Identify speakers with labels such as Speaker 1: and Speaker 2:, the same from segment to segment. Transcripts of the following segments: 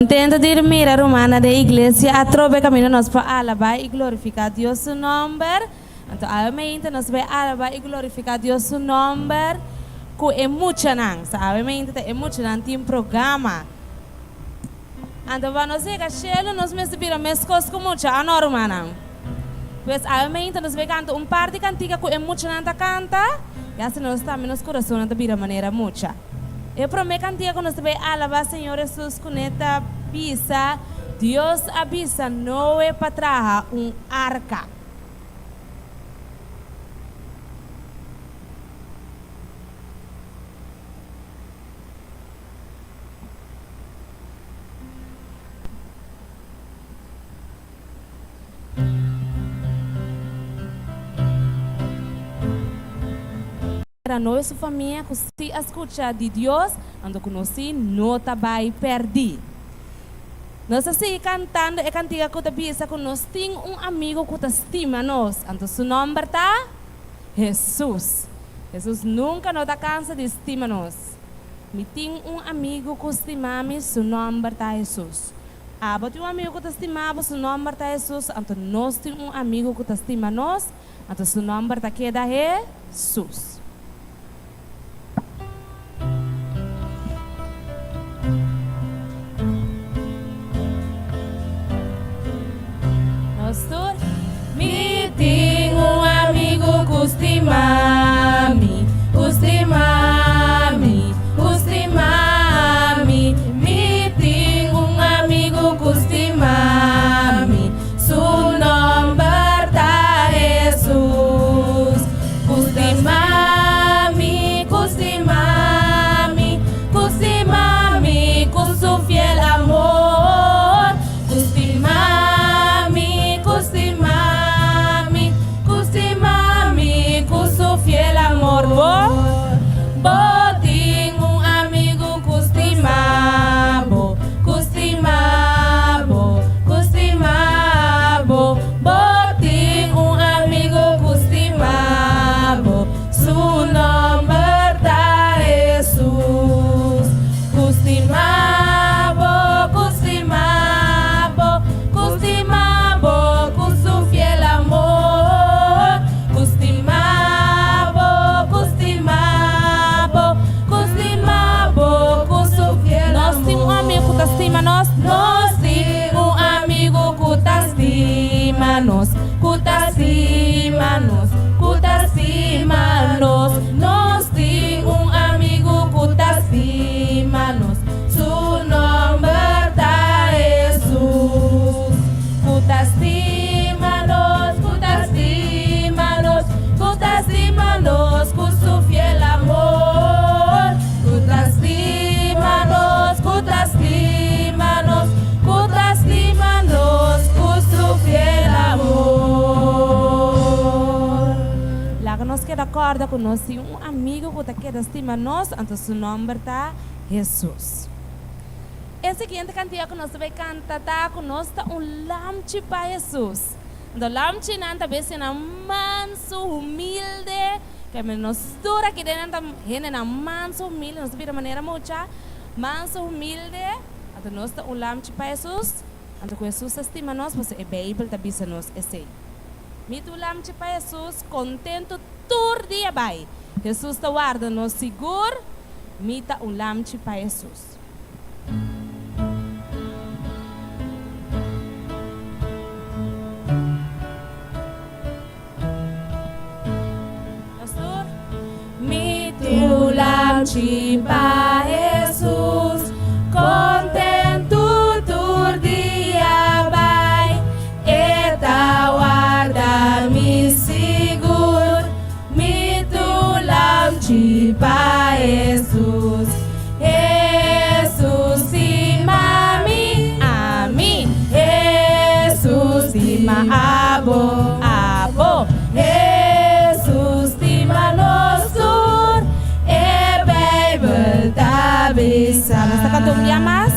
Speaker 1: Contento di mira rumannan den iglesia atrobe caminda nos por alaba y glorifica Dios su nomber. Anto awe mainta nos bay alaba y glorifica Dios su nomber cu e muchanan. So awe mainta ta e muchanan tin programa. Anto pa nos yega cielo nos mester bira mescos cu mucha, o no rumannan? Pues awe mainta nos bay canta un par di cantica cu e muchanan ta canta y asina nos tambe nos curasonnan ta bira manera mucha. E promé kantia ku nos ta bai alabá Señor Hesus kuné ta bisa, Dios a bisa Noe pa traha un arka. Era Noe su famia ku sí a skucha di Dios, anto ku nos sí no ta bai pèrdí. Nos a sigui kantando e kantiga ku ta bisa ku nos tin un amigu ku ta stima nos, anto su nòmber ta Hesus. Hesus nunka no ta kansa di stima nos. Mi tin un amigu ku stima mi, su nòmber ta Hesus. Abo tin un amigu ku ta stima bo, su nòmber ta Hesus, anto nos tin un amigu ku ta stima nos, Anto su nomber ta keda Hesus. Nos tur.
Speaker 2: Mi tin un amigu ku stima mi, ku stima mi, ku stima mi. Mi tin un amigu ku stima mi. Su nomber ta Hesus. Ku stima mi, ku stima mi, ku stima mi ku su fiel amor. Ku stima mi, ku stima mi, ku stima mi ku su fiel amor. Bo, bo tin un amigu ku stima bo, ku stima bo, ku stima bo. Bo tin un amigu ku stima bo, su nòmber ta Hesus. Ku stima bo, ku stima bo, ku stima bo ku su fiel amor. Ku stima bo, ku stima bo, ku stima bo ku su fiel
Speaker 1: Nos tin un amigu ku ta stima nos.
Speaker 2: Nos tin un amigu ku ta stima nos, ku ta stima nos, ku ta stima nos. Nos tin un amigu ku ta stima nos, su nòmber ta Hesus. Ku ta stima nos, ku ta stima nos, ku ta stima nos ku su fiel amor. Ku ta stima nos, ku ta stima nos, ku ta stima nos ku su fiel amor.
Speaker 1: Laga nos keda kòrda ku nos tin un amigu ku ta keda stima nos, anto su nòmber ta Hesus. E siguiente kantia ku nos ta bai kanta ta ku nos ta un lamchi pa Hesus. Anto lamchinan ta bestianan mansu, humilde, keme nos tur aki den nan ta hendenan mansu, humilde, nos ta bira manera mucha, mansu, humilde, anto nos ta un lamchi pa Hesus, anto ku Hesus ta stima nos pasobra e Beibel ta bisa nos esei. Mi ta un lamchi pa Hesus, kontentu tur dia bai. Hesus ta warda nos sigur, mi ta un lamchi pa Hesus. Pastor.
Speaker 2: Mi tu lamchi pa Hesus, kontentu tur dia bai. E ta warda mi sigur, Mi tu lamchi pa Hesus. Hesus stima mi,
Speaker 1: ami.
Speaker 2: Hesus stima abo,
Speaker 1: abo.
Speaker 2: Hesus stima nos tur, e Bijbel ta bisa.
Speaker 1: Nos ta canta un bia mas.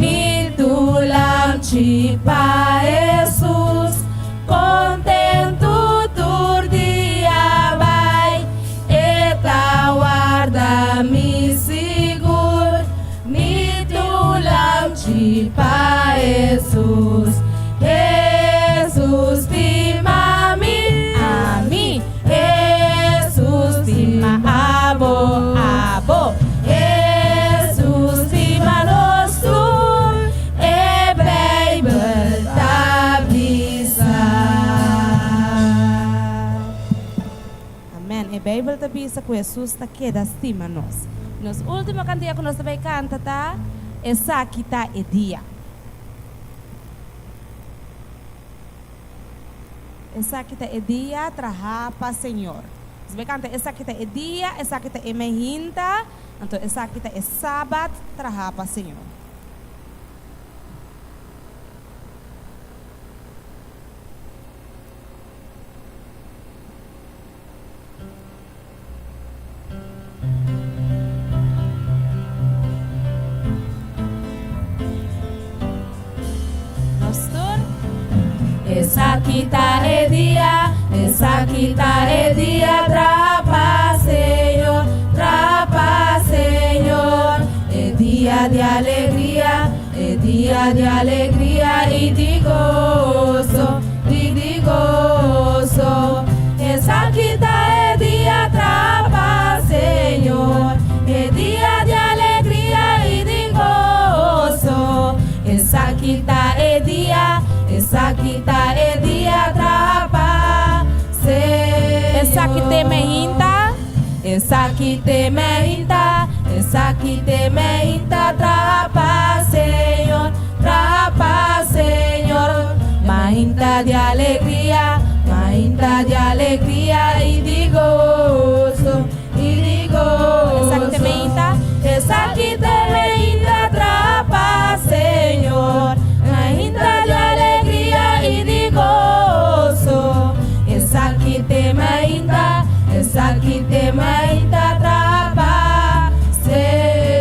Speaker 2: Mi tu lamchi pa Hesus. Kontentu tur dia bai, e ta warda mi sigur, mi tu lamchi.
Speaker 1: Beibel ta bisa ku Hesus ta keda stima nos. Nos último kantika ku nos ta bai kanta ta Esaki Ta e Dia. Esaki ta e dia trahá pa Señor. Nos bai kanta Esaki ta e dia, esaki ta e mehinta, anto esaki ta e sabat trahá pa Señor. Nos tur.
Speaker 2: Esaki ta e dia, esaki ta e dia, traha pa Señor, traha pa Señor. E dia di alegria, e dia di alegria i di goso, i di goso. Esaki ta e dia, traha pa Señor, e dia di alegria i di goso. Esaki ta e dia, esaki ta e dia, traha pa Señor.
Speaker 1: Esaki t'e meinta.
Speaker 2: Esaki t'e meinta, esaki t'e meinta, traha pa Señor, traha pa Señor. Mainta di alegria, mainta di alegria i di goso, i di goso.
Speaker 1: Esaki t'e meinta.
Speaker 2: Esaki t'e meinta, traha pa Señor, mainta di alegria i di goso. Esaki t'e mainta, esaki t'e mainta, traha pa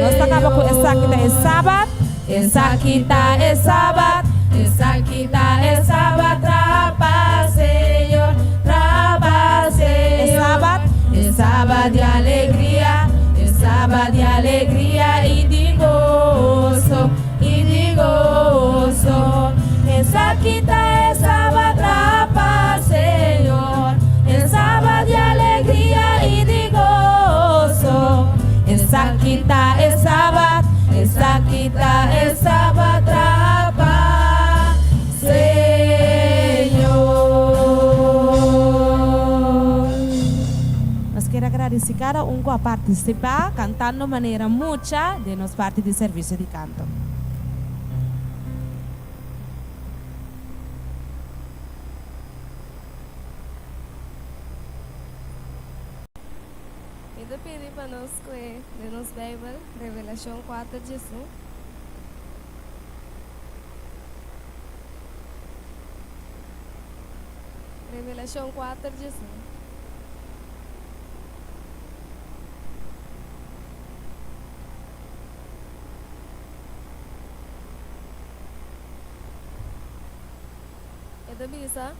Speaker 1: Nos ta kaba ku
Speaker 2: Señor.
Speaker 1: Esaki ta e sabat.
Speaker 2: Esaki ta e sabat, esaki ta e sabat, traha pa Señor, traha pa
Speaker 1: E
Speaker 2: Señor.
Speaker 1: sabat.
Speaker 2: E sabat di alegria, e sabat di alegria i di goso, i di goso. Esaki ta e sabat, traha pa Señor, e sabat di alegria i di goso. Esaki ta e sabat, esaki ta e sabat, traha pa Señor.
Speaker 1: Nos kier agradesí kada un ku a partisipá kantando manera mucha den nos parti di servisio di kanto.
Speaker 3: Mi ta pidi pa nos kohe den nos Beibel Revelashon kuater djesun. Revelashon kuater djesun. E ta bisa,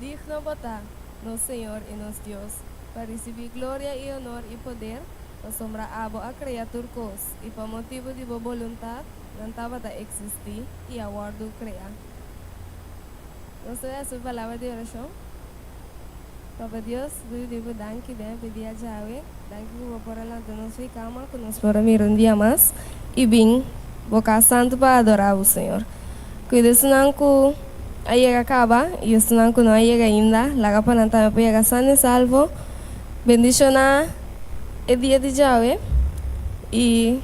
Speaker 3: Digno bo ta, nos Señor i nos Dios, pa risibí gloria i onor i poder, pasobra abo a krea tur kos, i pa motibu di bo boluntat nan tabata eksistí i a wòrdu kreá. Nos ta hasi un palabra di orashon. Papa Dios, bo di bo danki den e dia djawe. Danki ku bo por a lanta nos fi kama, ku nos por a mira un dia mas i bin bo kas santu pa adorá bo, Señor. Kuida esnan ku a yega kaba i esnan ku no a yega ainda, laga pa nan tambe por yega san i salvo. Bendishoná e dia di djawe i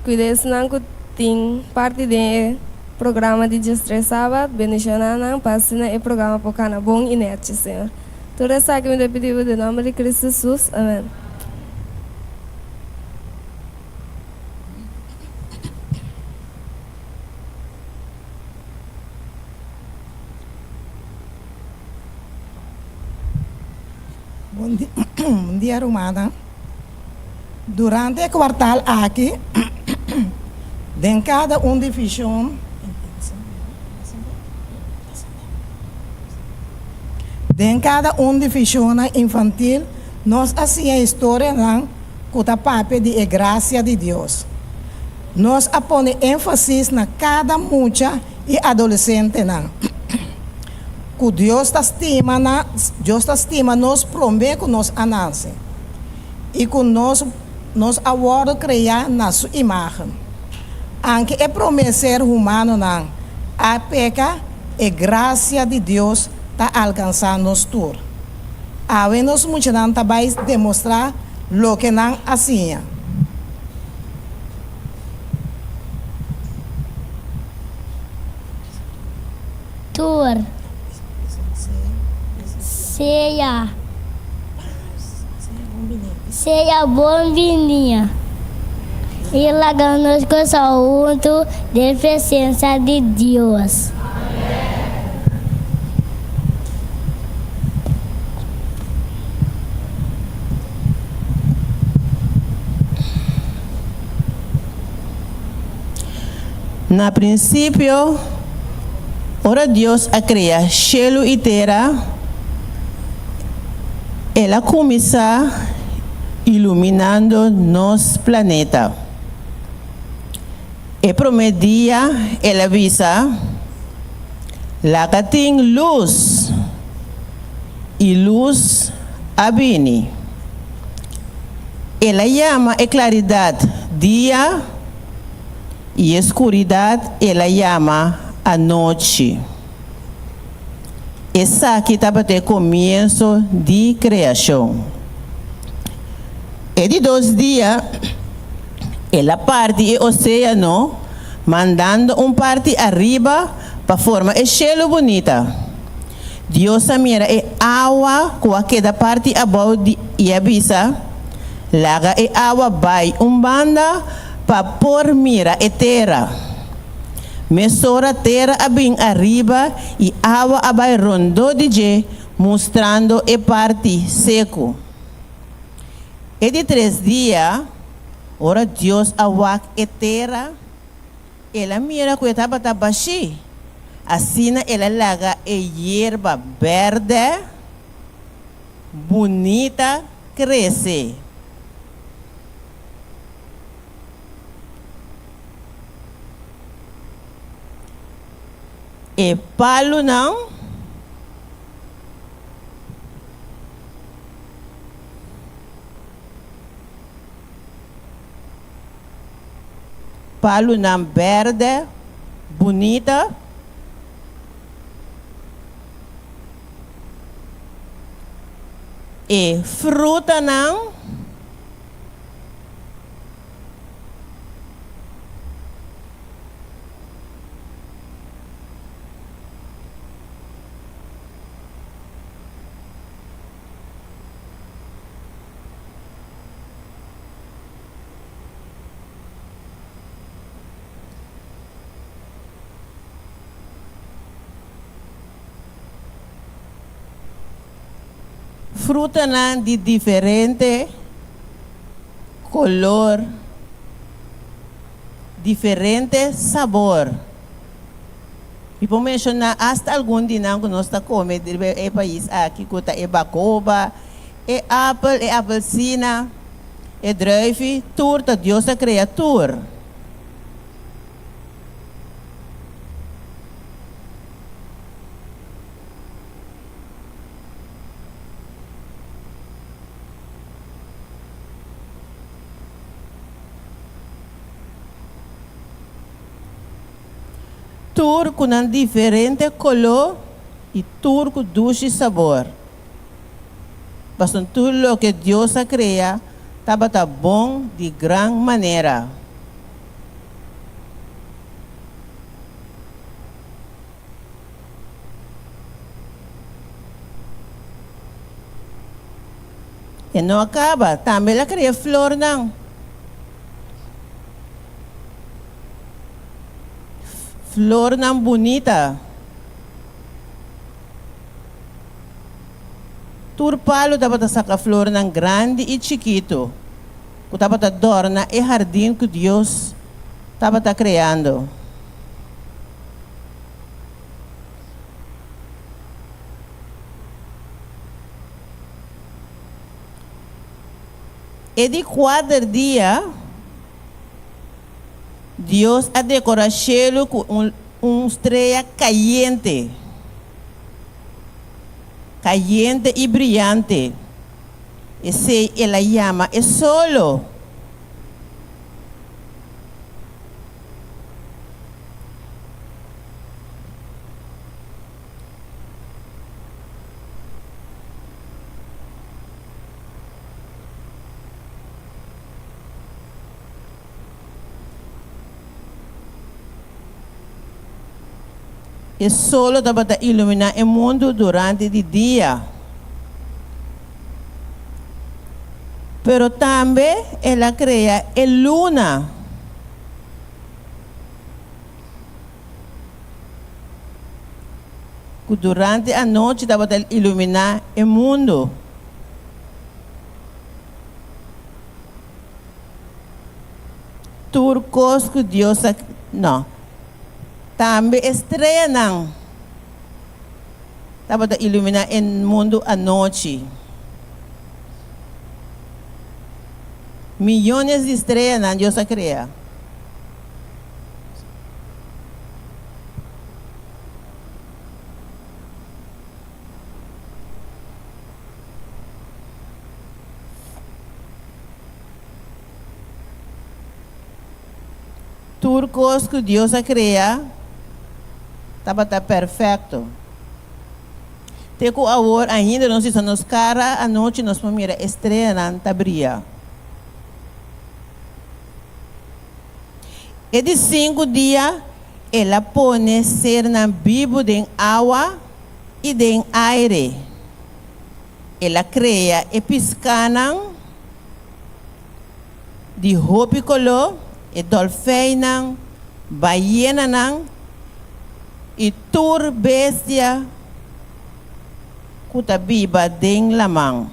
Speaker 3: kuida esnan ku tin parti den e programa di diestres sabat. Bendishoná nan pa asina e programa por kana bon i nèchi, Señor. Tur esaki mi ta pidi bo den nòmber di Cristo Jesus. Amèn.
Speaker 4: Bon dia rumannan. Durante e kuartal aki den kada un divishon den kada un divishonnan infantil nos a siña historianan ku ta papia di e grasia di Dios. Nos a pone énfasis na kada mucha i adolesentenan ku Dios ta stima na Dios ta stima nos promé ku nos a nase i ku nos nos a wòrdu kreá na su imágen. Anke e promé ser humanonan a peka, e grasia di Dios ta alkansá nos tur. Awe nos muchanan ta bai demostrá loke nan a siña.
Speaker 5: Tur sea sea bon binia i laga nos gosa huntu den presensia di Dios.
Speaker 6: Na prinsipio, ora Dios a krea shelu i tera, el a kuminsá iluminando nos planeta. E promé dia el a bisa, Laga tin lus! I lus a bini. El a yama e klaridat dia, i e skuridat el a yama anochi. Esaki tabata e komienso di kreashon. E di dos dia, el a parti e oséano, mandando un parti ariba pa forma e shelu bunita. Dios a mira e awa ku a keda parti abou di i a bisa, Laga e awa bai un banda pa por mira e tera. Mesora tera a bin ariba i awa a bai rondó di dje, mustrando e parti seku. E di tres dia, ora Dios a wak e tera, el a mira ku e tabata bashí. Asina el a laga e yerba bèrdè bunita krese. E palunan. Palunan bèrdè bunita. E frutanan. Frutanan di diferente color, diferente sabor. Mi por menciona hasta algun di nan cu nos ta come riba e pais aki cu ta e bacoba, e apel, e apelsina, e druifi, tur ta Dios a crea tur. Tur ku nan diferente koló i tur ku dushi sabor. Pasobra tur loke Dios a krea tabata bon di gran manera. E no a kaba, tambe el a krea flornan. Flornan bunita. Tur palu tabata saka flornan grandi i chikitu ku tabata dòrna e hardin ku Dios tabata kreando. E di kuater dia, Dios a dekorá shelu ku un strea kayente, kayente i briante. Esei el a yama e solo. E solo tabata iluminá e mundu durante di dia. Pero tambe el a krea e luna. Ku durante anochi tabata iluminá e mundu. Tur kos ku Dios a no. Tambe e streanan tabata iluminá e mundu anochi. Miyones di streanan Dios a krea. Tur kos ku Dios a krea tabata perfekto. Te ku awor ainda nos hisa nos kara anochi nos por mira e streanan ta bria. E di sinku dia el a pone sernan bibu den awa i den aire. El a krea e piskanan di hopi koló, e dòlfeinnan, bayenanan i tur bestia ku ta biba den laman.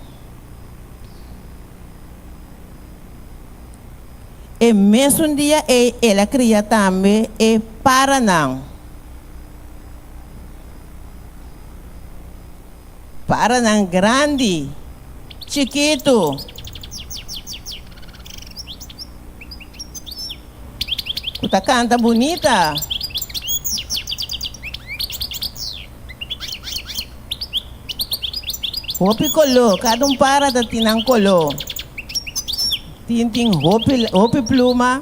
Speaker 6: E mesun dia ei el a kria tambe e paranan. Paranan grandi, chikitu. Ku ta kanta bunita. Hopi koló, kada un para ta tin nan koló. Tin tin hopi hopi pluma,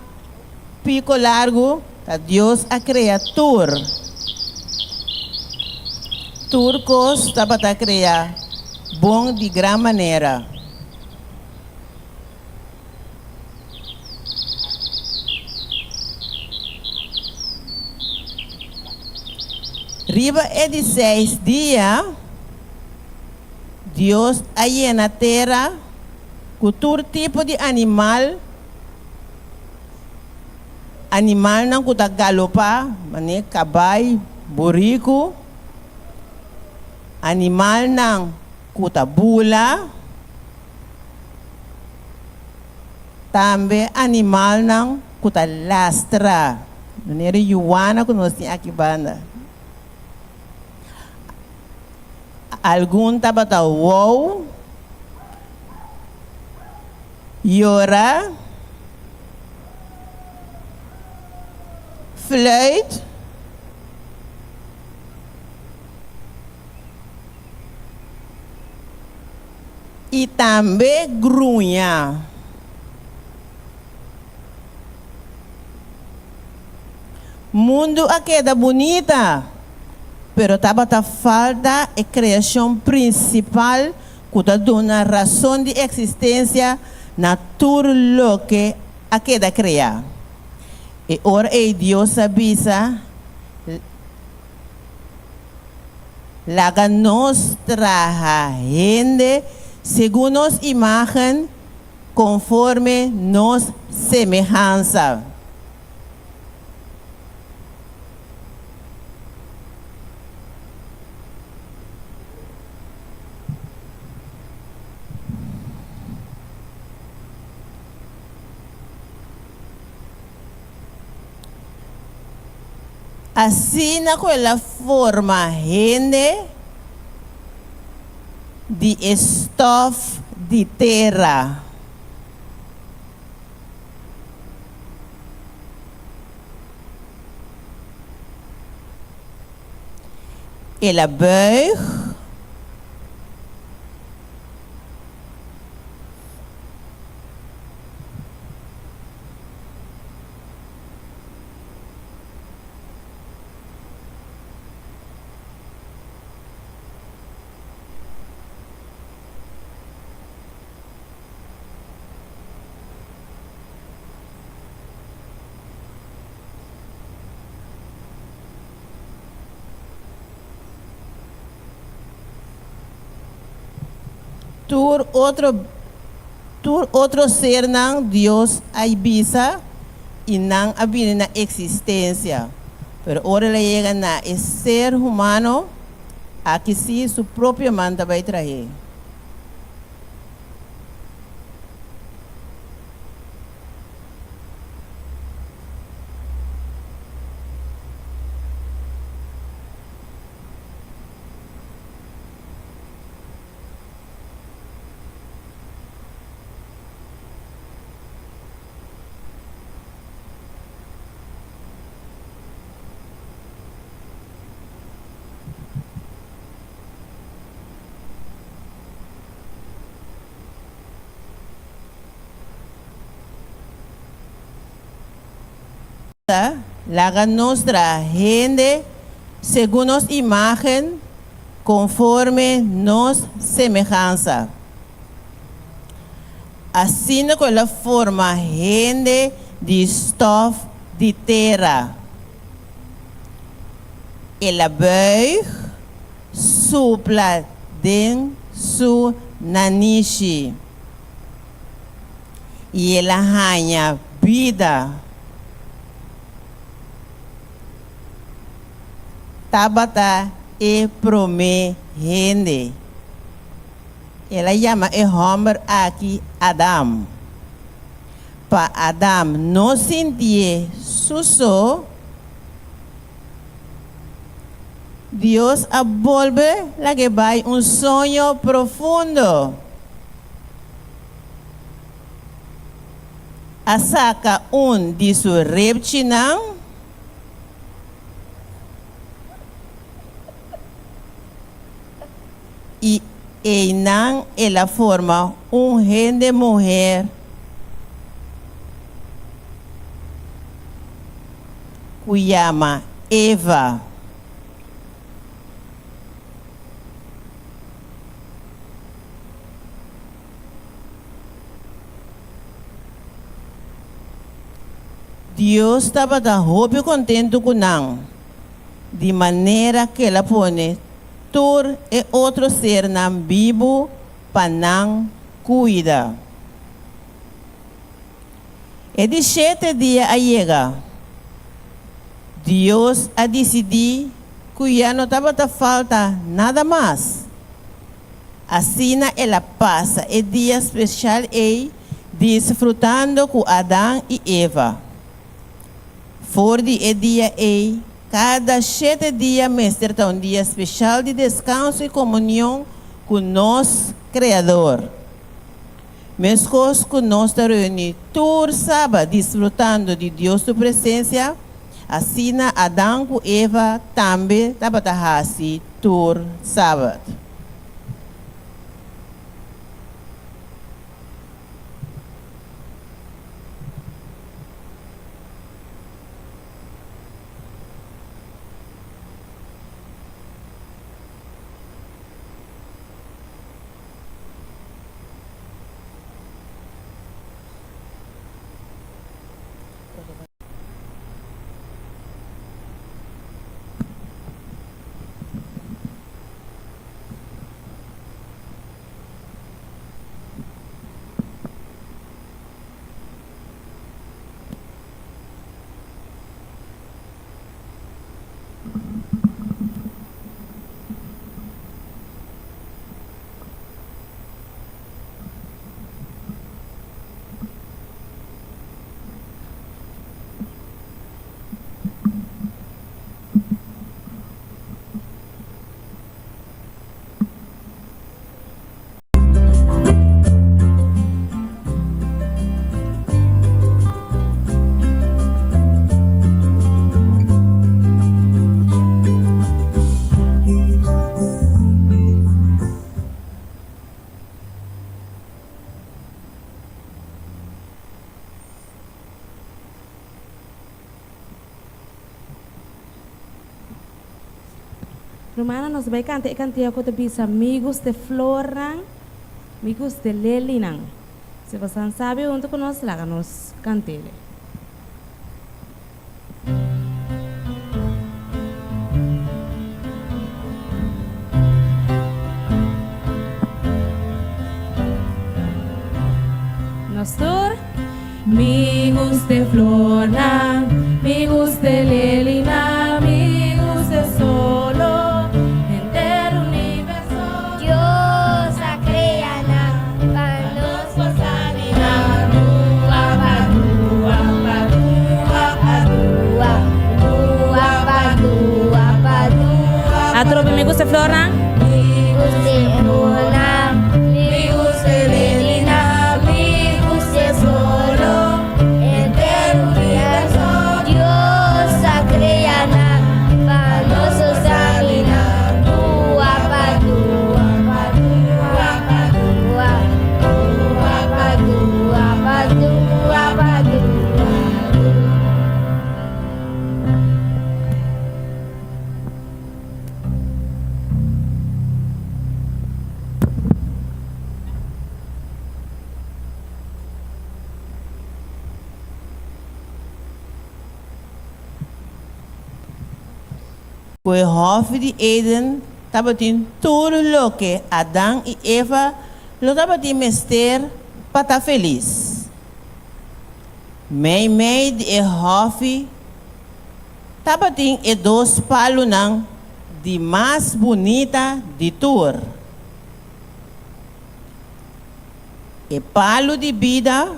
Speaker 6: piko largu, ta Dios a krea tur. Tur kos tabata krea bon di gran manera. Riba e di seis dia, Dios a yena tera ku tur tipo di animal, animalnan ku ta galopá, manera kabai, buriku, animalnan ku ta bula, Tambe animalnan ku ta lastra, manera yuana ku nos tin aki banda. Algun tabata wou, yora, fluit. I tambe gruña. Mundu a keda bunita, pero tabata falta e kreashon prinsipal ku ta duna rason di eksistensia na tur loke a keda kreá. E ora ei Dios a bisa. Laga nos traha hende segun nos imágen, konforme nos semehansa. Asina ku el a forma hende di e stòf di tera. El a bùig. Tur otro tur otro sernan Dios a bisa i nan a bini na eksistensia. Pero ora el a yega na e ser humano, aki sí su propio man ta bai trah'é. Laga nos traha hende segun nos imágen, konforme nos semehansa. Asina ku el a forma hende di stòf di tera. El a buig supla den su nanishi i el a haña bida. Tabata e promé hende. El a yama e hòmber aki Adam. Pa Adam no sintié su so, Dios a bolbe lag'é bai un soño profundo. A saka un di su repchinan. I einan el a forma un hende muher ku yama Eva. Dios tabata hopi kontentu ku nan, di manera ku el a pone tur e otro sernan bibu pa nan kuida. E di shete dia a yega. Dios a disidí ku ya no tabata falta nada mas. Asina el a pasa e dia spesial ei disfrutando ku Adan i Eva. For di e dia ei, kada shete dia mester ta un dia spesial di deskanso i komunion ku nos Kreador. Meskos ku nos ta reuní tur Sabat disfrutando di Dios su presensia, asina Adan ku Eva tambe tabata hasi tur Sabat.
Speaker 1: Rumannan nos bai kanta e kantia ku ta bisa Mi gusta e flornan, mi gusta e lelinan. Si bosan sabi huntu ku nos laga nos kant'ele.
Speaker 2: Mi gusta e flornan, mi gusta e lelinan, mi gusta e solo, henter universo.
Speaker 5: Dios a crea nan pa nos por camina. Dua pa dua pa dua pa dua, dua pa dua pa dua.
Speaker 1: Atrobe mi gusta e flornan.
Speaker 5: Mi gusta e flornan, mi gusta e lelinan, mi gusta e solo, henter universo. Dios a crea nan pa nos por camina. Dua pa dua pa dua pa dua, dua pa dua pa dua pa dua.
Speaker 6: Ku e Hòfi di Eden tabatin tur loke Adan i Eva lo tabatin mester pa ta felis. Meimei di e hòfi tabatin e dos palunan di mas bunita di tur, e palu di bida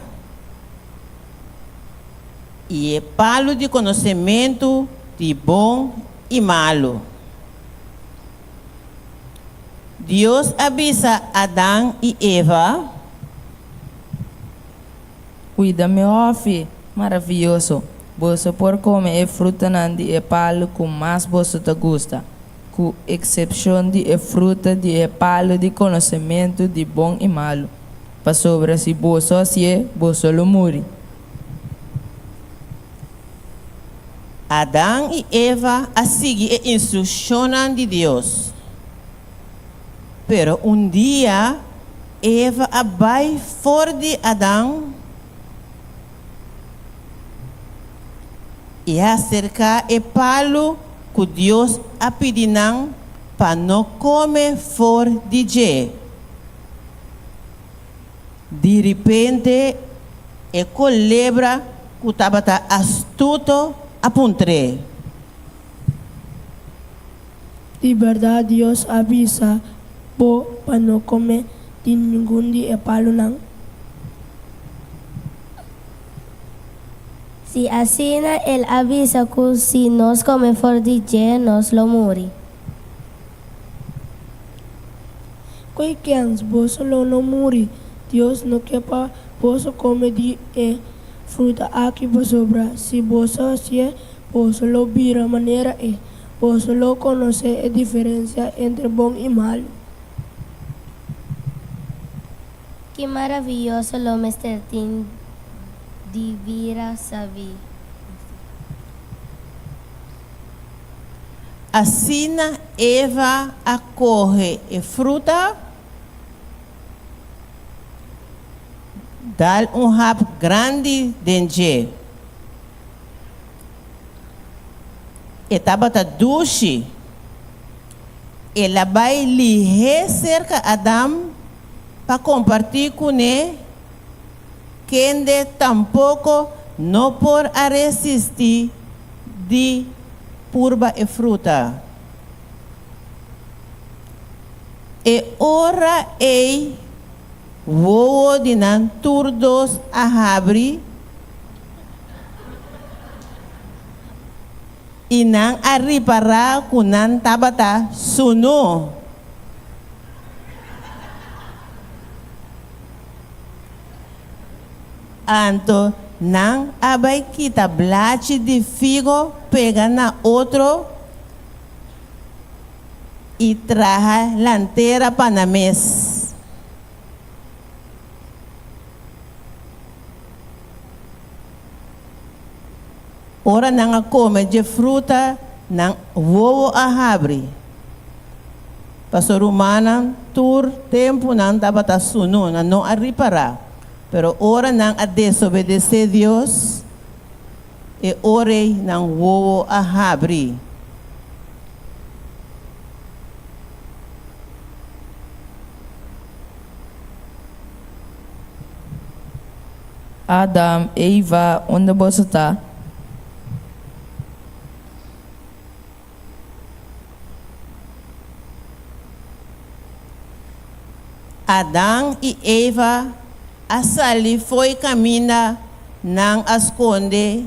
Speaker 6: i e palu di konosementu di bon i malu. Dios a bisa Adan i Eva.
Speaker 7: Kuida mi hòfi maravioso. Boso por kome e frutanan di e palu ku mas boso ta gusta, ku eksepshon di e fruta di e palu di konosementu di bon i malu, pasobra si boso hasié, boso lo muri.
Speaker 6: Adan i Eva a sigui e instrukshonnan di Dios. Pero un dia Eva a bai for di Adan i a aserká e palu ku Dios a pidi nan pa no kome for di dje. Di ripente e kolebra ku tabata astuto a puntr'é.
Speaker 8: Di bèrdat Dios a bisa bo pa no kome di ningun di e palunan?
Speaker 5: Si asina el a bisa ku si nos kome for di dje nos lo muri.
Speaker 8: Koe kens, boso lo no muri. Dios no ke pa boso kome di e fruta aki pasobra si boso hasié boso lo bira manera e. Boso lo konosé e diferensia entre bon i malu.
Speaker 5: Ki maravioso lo mester tin di bira sabí!
Speaker 6: Asina Eva a kohe e fruta, dal un hap grandi den dje. E tabata dushi. El a bai lihé serka Adam pa kompartí kuné, kende tampoko no por a resistí di purba e fruta. E ora ei wowo di nan tur dos a habri. I nan a ripará ku nan tabata sunu. Anto nan a bai kita blachi di figo pega na otro i traha lantera pa nan mes. Ora nan a kome dje fruta, nan wowo a habri. Pasobra rumannan tur tempu nan tabata sunu, nan no a ripará. Pero ora nan a desobedesé Dios, e ora ei nan wowo a habri.
Speaker 7: Adam, Eva, unda boso ta?
Speaker 6: Adan i Eva a sali fo'i kaminda nan a skonde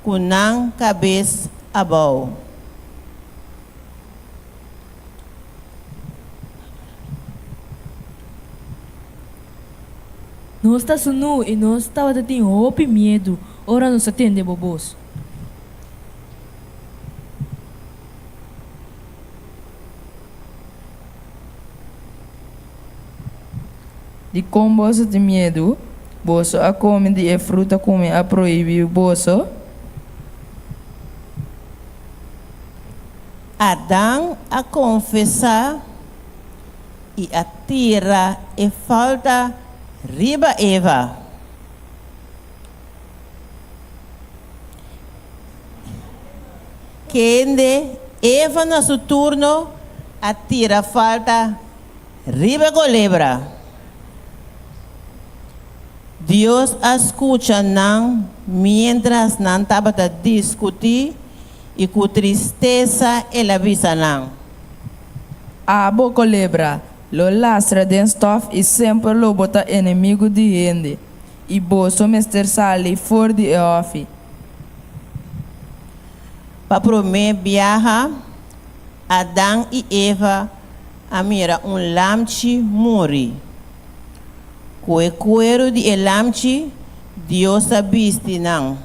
Speaker 6: ku nan kabes abou.
Speaker 2: Nos ta sunú i nos tabata tin hopi miedu ora nos a tende bo bos.
Speaker 7: Dikon boso tin miedu? Boso a kome di e fruta ku mi a prohibí boso?
Speaker 6: Adan a konfesá i a tira e falta riba Eva. Kende Eva na su turno a tira falta riba e kolebra. Dios a skucha nan miéntras nan tabata diskutí i ku tristesa el a bisa nan.
Speaker 7: Abo, kolebra, lo lastra den stòf i semper lo bo ta enemigu di hende, i boso mester sali for di e hòfi.
Speaker 6: Pa promé biaha, Adan i Eva a mira un lamchi muri. Ku e kueru di e lamchi, Dios a bisti nan.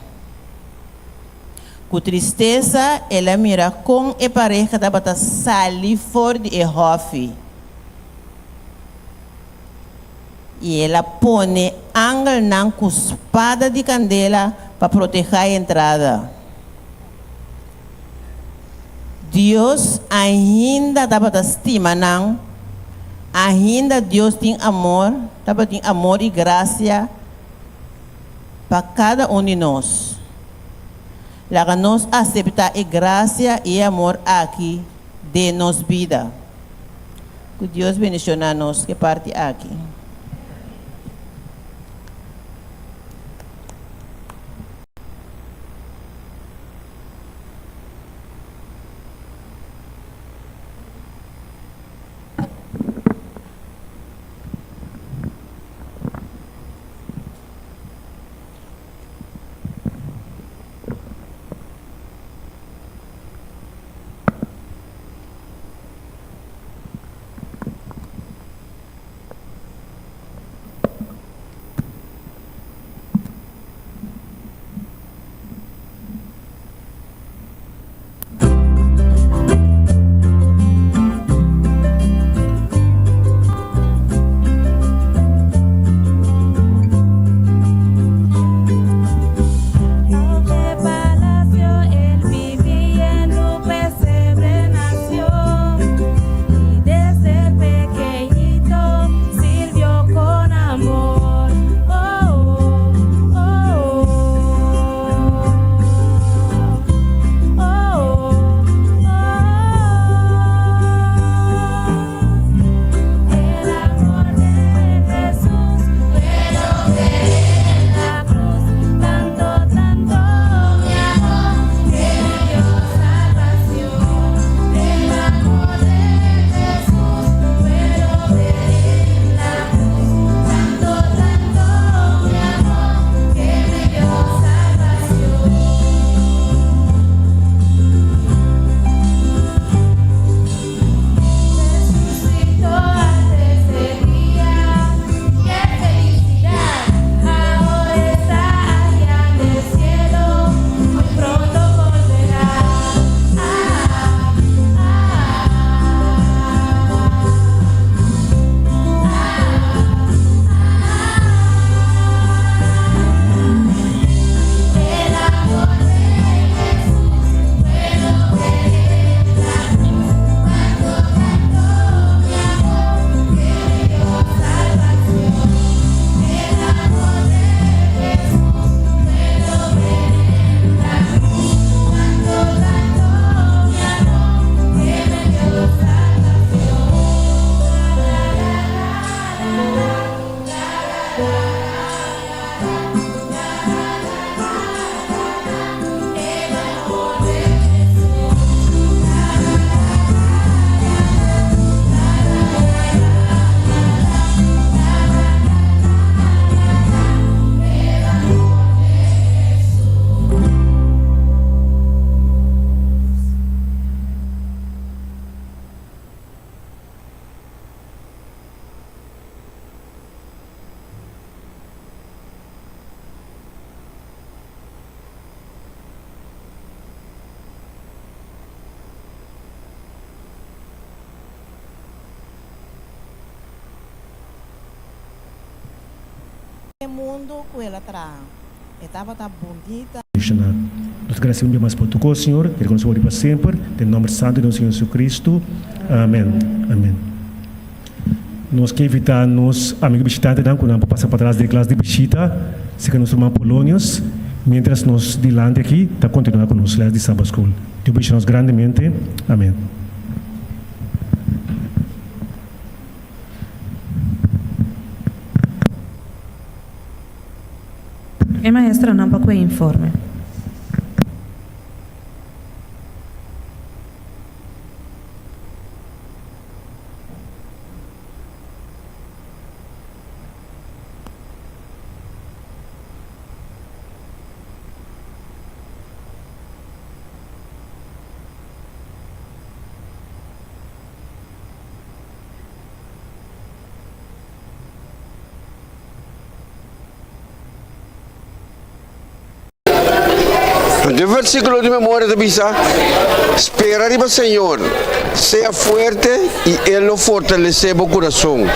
Speaker 6: Ku tristesa el a mira kon e pareha tabata sali for di e hòfi. I el a pone angelnan ku spada di kandela pa protehá e entrada. Dios ainda tabata stima nan, ainda Dios tin amor, tabatin amor i grasia pa kada un di nos. Laga nos aseptá e grasia i e amor aki den nos bida. Ku Dios bendishoná nos ke parti aki.
Speaker 4: E mundu ku el a traha, e tabata bunita.
Speaker 9: Nos ta gradesé un dia mas pa tur kos, Señor, i rekonosé bo di pa semper, den nòmber santu di nos Señor Jesucristo. Amèn. Amèn. Nos ke invitá nos amigu bishitantenan ku nan por pasa patras den klas di bishita serka nos ruman Polonius, miéntras nos dilanti aki ta kontinuá ku nos lès di Sabbath School. Dios bendishoná nos grandemente. Amèn.
Speaker 1: E maestronan pa ku e informe.
Speaker 10: E versíkulo di memoria ta bisa, Spera riba Señor, sea fuerte i E lo fortalesé bo kurason.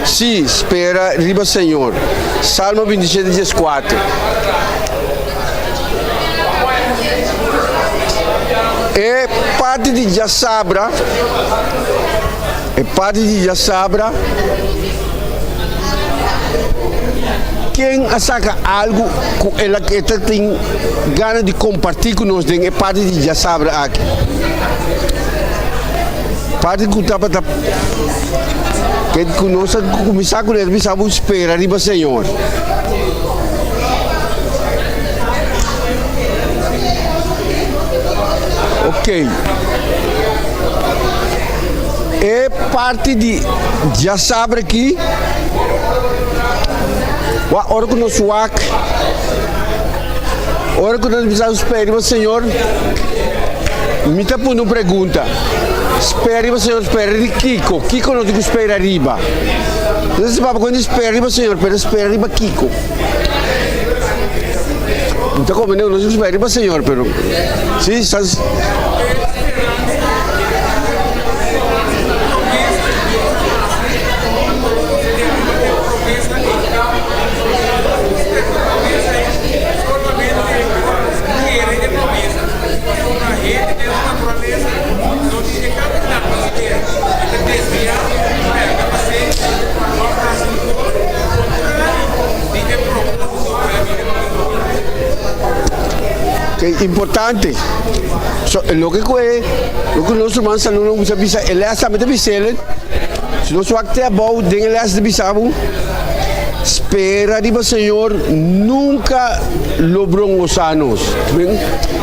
Speaker 10: Sí, spera riba Señor. Salmo 27, 14. E parti di djasabra, e parti di djasabra, ken a saka algu ku el a e ta tin gana di kompartí ku nos den e parti di djasabra aki? Parti ku tabata ke ku nos a kuminsá kuné ta bisa bo spera riba Señor. Ok. E parti di djasabra aki, wak ora ku nos wak, ora ku nos bisa spera riba Señor, mi ta pone un pregunta, spera riba Señor, spera di kiko? Kiko nos tin ku spera riba? Entonces papá cuando espera riba Señor, pero espera riba kiko? No ta come no espera riba Señor, pero sí, estás Ke importante. So, loke ku e, loke nos ruman saludo gusta bisa, e les tambe ta bis'el, si nos wak te abou den e les ta bisa bo, spera riba Señor nunka lo brongosá nos.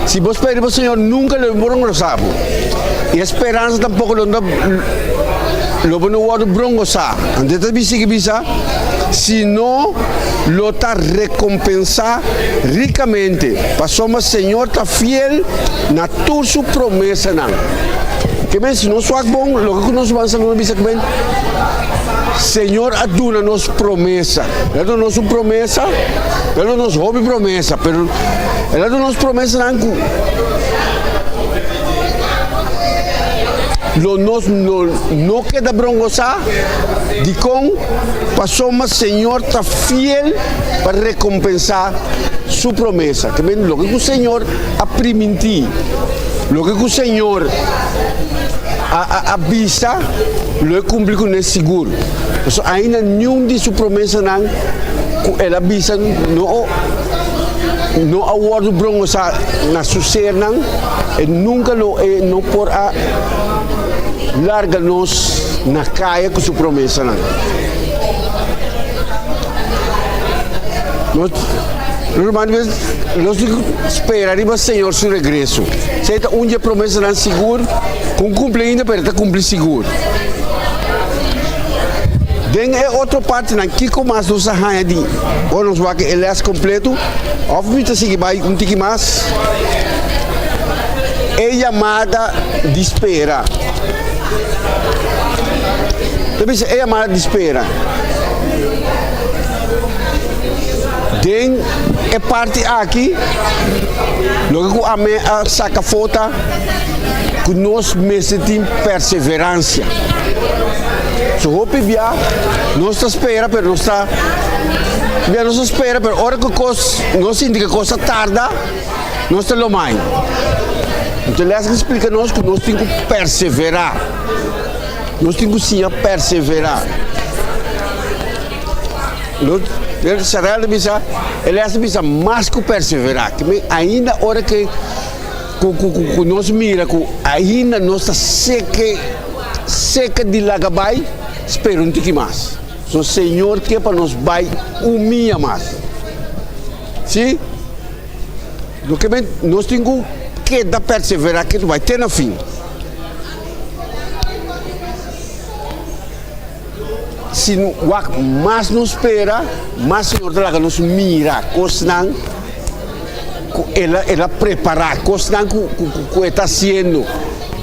Speaker 10: Si bo spera riba Señor nunka lo brongosá bo. I e speransa tampoko lo no lo bo no wòrdu brongosá. Anto e ta sigui bisa, sino lo ta rekompensá rikamente, pasobra Señor ta fiel na tur su promesanan. Ke men, si nos wak bon, loke ku nos ban sa nos bisa ke men, Señor a duna nos promesa. El a duna nos un promesa, el a duna nos hopi promesa, pero el a duna nos promesanan ku Lo nos no no keda brongosá. Dikon? Pasobra Señor ta fiel pa rekompensá su promesa. Ke men loke ku Señor a primintí, loke ku Señor a a a bisa, lo e kumpli kuné sigur. Pasobra ainda niun di su promesanan ku el a bisa no no a wòrdu brongosá na su sernan. E nunka lo e no por a larga nos na kaya ku su promesanan. Nos, ruman, nos tin ku spera riba Señor su regreso. Esei ta un di e promesanan sigur ku un kumpli ainda, pero e ta kumpli sigur. Den e otro partinan, kiko mas nos a haña di ora nos wak e lès kompletu? Òf mi ta sigui bai un tiki mas? E yamada di spera. Ta bisa e yamada di spera. Den e parti aki, loke ku ami a saka afó ta ku nos mester tin perseveransia. So hopi bia nos ta spera pero nos ta bia nos ta spera pero ora ku kos nos sinti ku kos ta tarda nos ta lomai. Enton les a splika nos ku nos tin ku perseverá. Nos tin ku siña perseverá. Nos Sarel ta bisa e les ta bisa mas ku perseverá. Ainda ora ke ku ku ku nos mira ku ainda nos ta seke seke di laga bai, spera un tiki mas. So Señor ke pa nos bai un mia mas. Si? Loke men nos tin ku keda persevera ke bai te na fin. Si wak mas nos spera, mas Señor ta laga nos mira kosnan ku El a El a prepará, kosnan ku ku ku E ta hasiendo.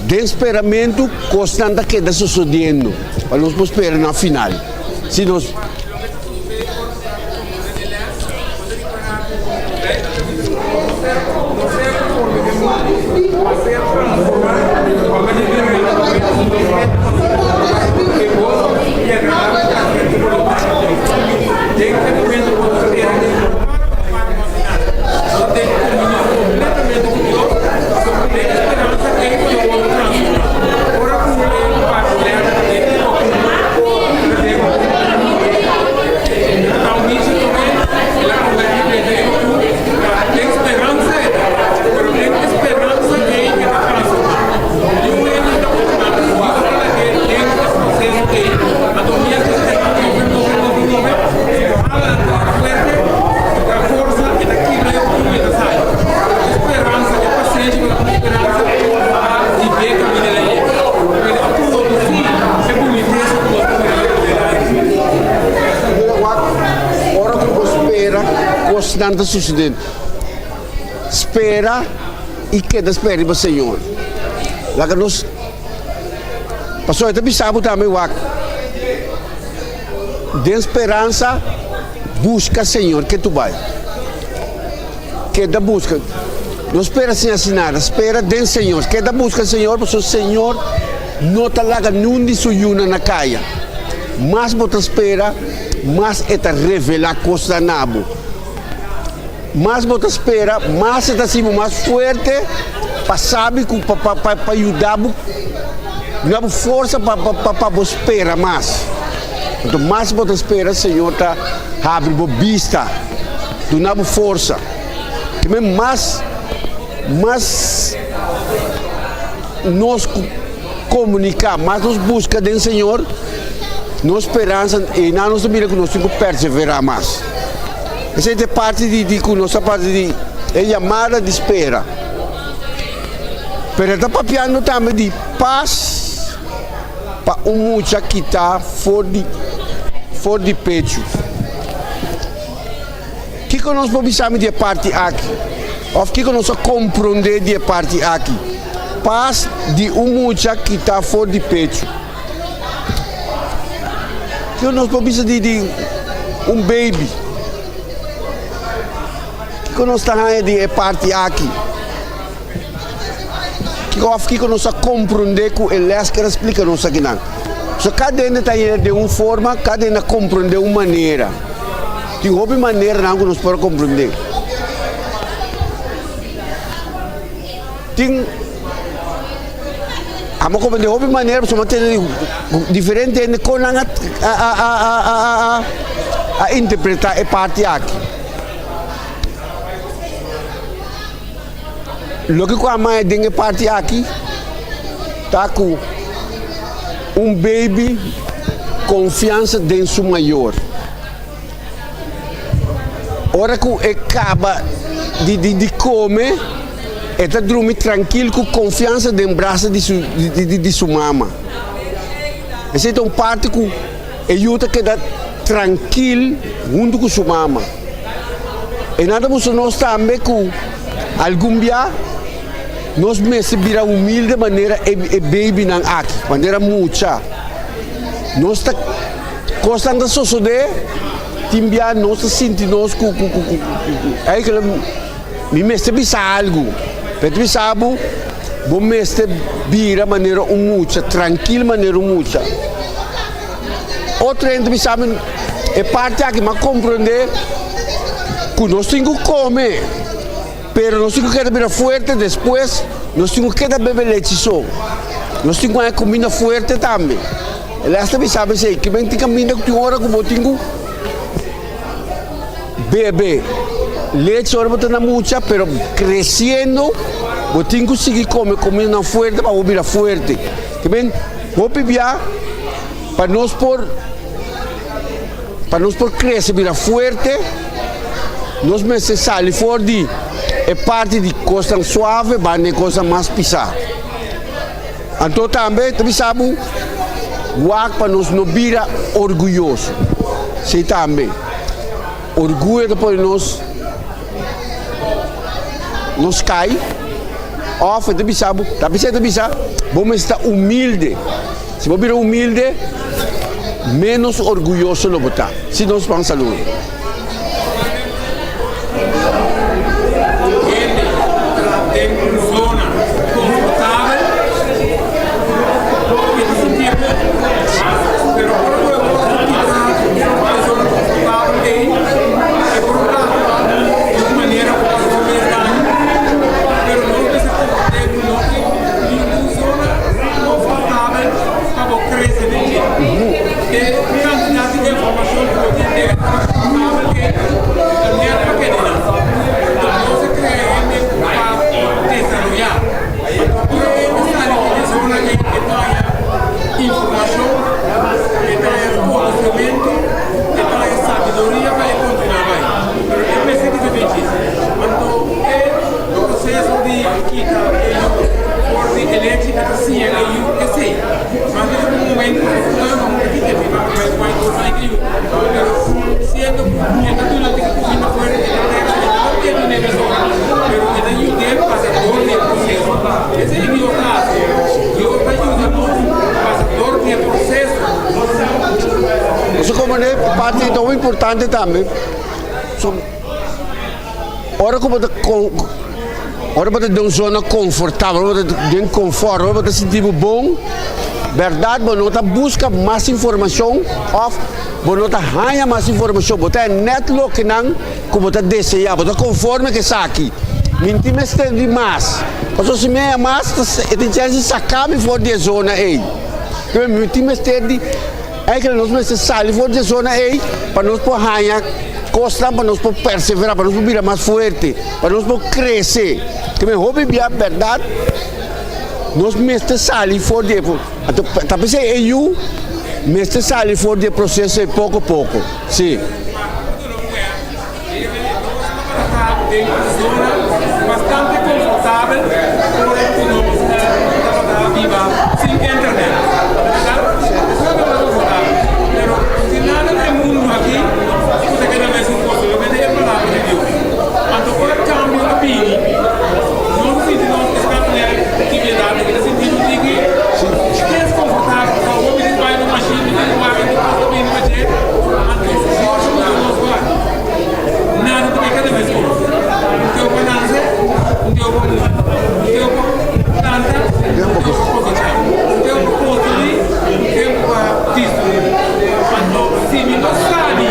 Speaker 10: Den speramentu kosnan ta keda sosodiendo pa nos por spera na final. Si nos. Ora ku bo spera, kosnan ta susedé. Spera i keda spera riba Señor. Laga nos, pasobra e ta bisa bo tambe wak, den speransa buska Señor ke tu bai. Keda buska, no spera sin hasi nada, spera den Señor. Keda buska Señor pasobra Señor no ta laga niun di su yunan na kaya. Mas bo ta spera, mas e ta revelá kosnan na bo. Mas bo ta spera, mas e ta hasi bo mas fuerte pa sabi ku pa pa pa pa yuda bo, duna bo forsa pa pa pa pa bo spera mas. Anto mas bo ta spera, Señor ta habri bo bista, duna bo forsa. Kimen mas mas nos komuniká, mas nos buska den Señor, nos speransa, einan nos ta mira ku nos tin ku perseverá mas. Esei ta e parti di di ku nos ta parti di e yamada di spera. Pero e ta papiando tambe di pas pa un mucha kita for di for di pechu. Kiko nos por bisa mi di e parti aki? Òf kiko nos a komprondé di e parti aki? Pas di un mucha kita for di pechu. Kiko nos por bisa di di un baby? Kiko nos ta haña di e parti aki? Kiko òf kiko nos a komprondé ku e lès ku el a splika nos akinan? So kada hende ta yega den un forma, kada hende a komprondé un manera. Tin hopi maneranan ku nos por a komprondé. Tin amo komprendé hopi manera pasobra mi a tende di diferente hende kon nan a a a a a a interpretá e parti aki. Loke ku a maya den e parti aki ta ku un baby konfiansa den su mayor. Ora ku e kaba di di di kome e ta drumi trankil ku konfiansa den brasa di su di di su mama. Esei ta un parti ku e yu ta keda trankil huntu ku su mama. E nan ta mustra nos tambe ku algun bia nos mester bira humilde manera e babynan aki, manera mucha. Nos ta kosnan ta sosodé, tin bia nos ta sinti nos ku ku ku ku eigenlijk mi mester bisa algu. Pero ta bisa bo, bo mester bira manera un mucha, trankil manera un mucha. Otro hende bisa mi e parti aki m'a komprondé ku nos tin ku kome pero nos tin ku keda bira fuerte despues nos tin ku keda bebe lechi so. Nos tin ku haña kuminda fuerte tambe. El asta bisa mi esei, kimen tin kaminda ku tin ora ku bo tin ku bebe lechi ora bo ta na mucha pero kresiendo bo tin ku sigui kome kumindanan fuerte pa bo bira fuerte. Kimen hopi bia pa nos por pa nos por krese bira fuerte nos mester sali for di e parti di kosnan suave ba na e kosnan mas pisá. Anto tambe ta bisa bo wak pa nos no bira orguyoso. Si tambe orguyo ta pone nos nos kai òf e ta bisa bo ta bisa e ta bisa bo mester ta humilde. Si bo bira humilde ménos orguyoso lo bo ta. Si nos ban saludo.
Speaker 11: Hende ta den un zona konfortabel e ta sintié bon. Pero ora ku e wòrdu kitá for di e zona konfortabel ei, e por aktua di un manera ku ta hasi mes daño. Pero nos mester komprendé ku no tin ningun zona konfortabel pa bo krese den dje. E kantidat di informashon ku bo tin den e zona konfortabel ei ta nèt pa keda nan. Enton nos a krea hende pa desaroyá. Anto ora hende sali di e zona ei e ta haña informashon, e ta haña konosementu, e ta haña sabiduria pa e kontinuá bai. Pero e mester diferente. Anto e proseso di kita e yu for di e lechi e ta siña e yu esei. Mas den un momento ku mama no ta kita e biba bai bai dos aña di yu. Pero siendo ku e ta duna tin kuminda fuerte e ta krese e ta no keda na e mesora pero e ta yud'é pasa dor di e proseso. Esei Dios ta hasi. Dios ta yuda nos pasa dor di e proseso.
Speaker 10: Nos a komprende e parti ta hopi importante tambe. So, ora ku bo ta ora bo ta den un zona konfortabel, ora bo ta den konfòrt, ora bo ta sinti bo bon, bèrdat bo no ta buska mas informashon òf bo no ta haña mas informashon, bo ta haña nèt lokenan ku bo ta deseá, bo ta konforme ku esaki. Mi no tin mester di mas, pasobra si mi haña mas e tin chèns di saka mi for di e zona ei. Mi tin mester di. Eigenlijk nos mester sali for di e zona ei pa nos por haña kosnan pa nos por perseverá, pa nos por bira mas fuerte, pa nos por krese. Ke men hopi bia bèrdat nos mester sali for di e anto ta p'esei e yu mester sali for di e proseso ei poko poko. Si.
Speaker 11: Den un zona bastante confortabel ora cu nos tabata biba sin internet. Verdad? Esaki tabata confortabel. Pero sin nada na e mundo aki cu ta keda mesun cos, solamente e palabra di Dios. Anto ora cambio a bini, nos a sinti nos especialmente tibiedad, nos a sinti nos diki desconfortabel. Pasobra bo mester bai na machine, mi tin cu wak e cos ta bini pa dje. Anto Dios a usa nos wak. Nada ta bai kada bes kos. Un teo pa nanse, un teo pa muri, un teo pa planta, un teo pa kosechá, un teo pa konstruí, un teo pa destruí. Anto, si mi no sali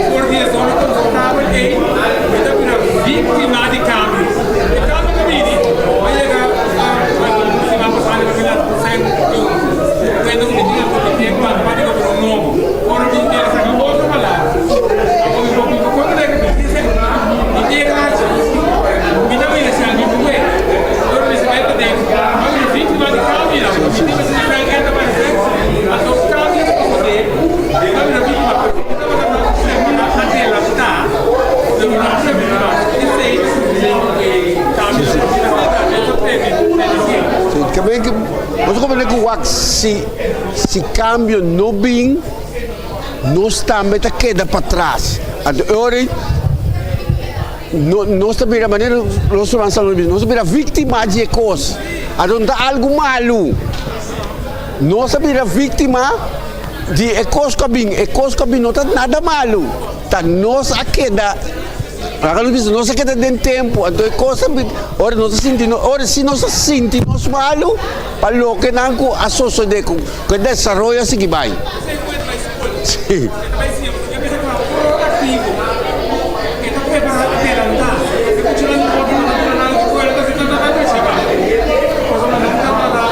Speaker 11: for di e zona konfortabel ei, mi ta bira víktima di kambio. E kambio ta bini, a yega a siman pasá mi ta bira kuenta ku mi tin a komité pa di gobierno nobo. Ora mi kere saka otro palabra, abo mi por biba kontra di e dice, mi tin e gracia, mi ta mira si algin por wet. Ora mi bai paden, mi bira víctima di cambio nan, mi tin mester di nan enta parece, anto cambio ta sosode, mi ta bira víctima, pero mi tabata na prepara adelanta, pero mi no a prepara, esey e cambio ta sosode, mi ta predeci.
Speaker 10: Nos a comprende cu wak si. Si cambio no bin, nos tambe ta keda patras. Anto e ora ei no nos ta bira manera nos ruman Salomon a bisa, nos ta bira víctima di e cos. Anto no ta algo malu. Nos a bira víctima di e cos cu a bin. E cos cu a bin no ta nada malu. Ta nos a keda. Laga nos bisa, nos a keda den tempu, anto e kos ta bin, ora nos a sinti nos, ora si nos a sinti nos malu pa loke nan ku a sosodé, ku e desaroyo a sigui bai. Sí.
Speaker 11: E ta bai siña pasobra e mester traha proaktivo. E ta prepará adelantá. E muchanan di otro nan ta nan eskuela ta sinta ta drecha ba. Pasobra nan ta trata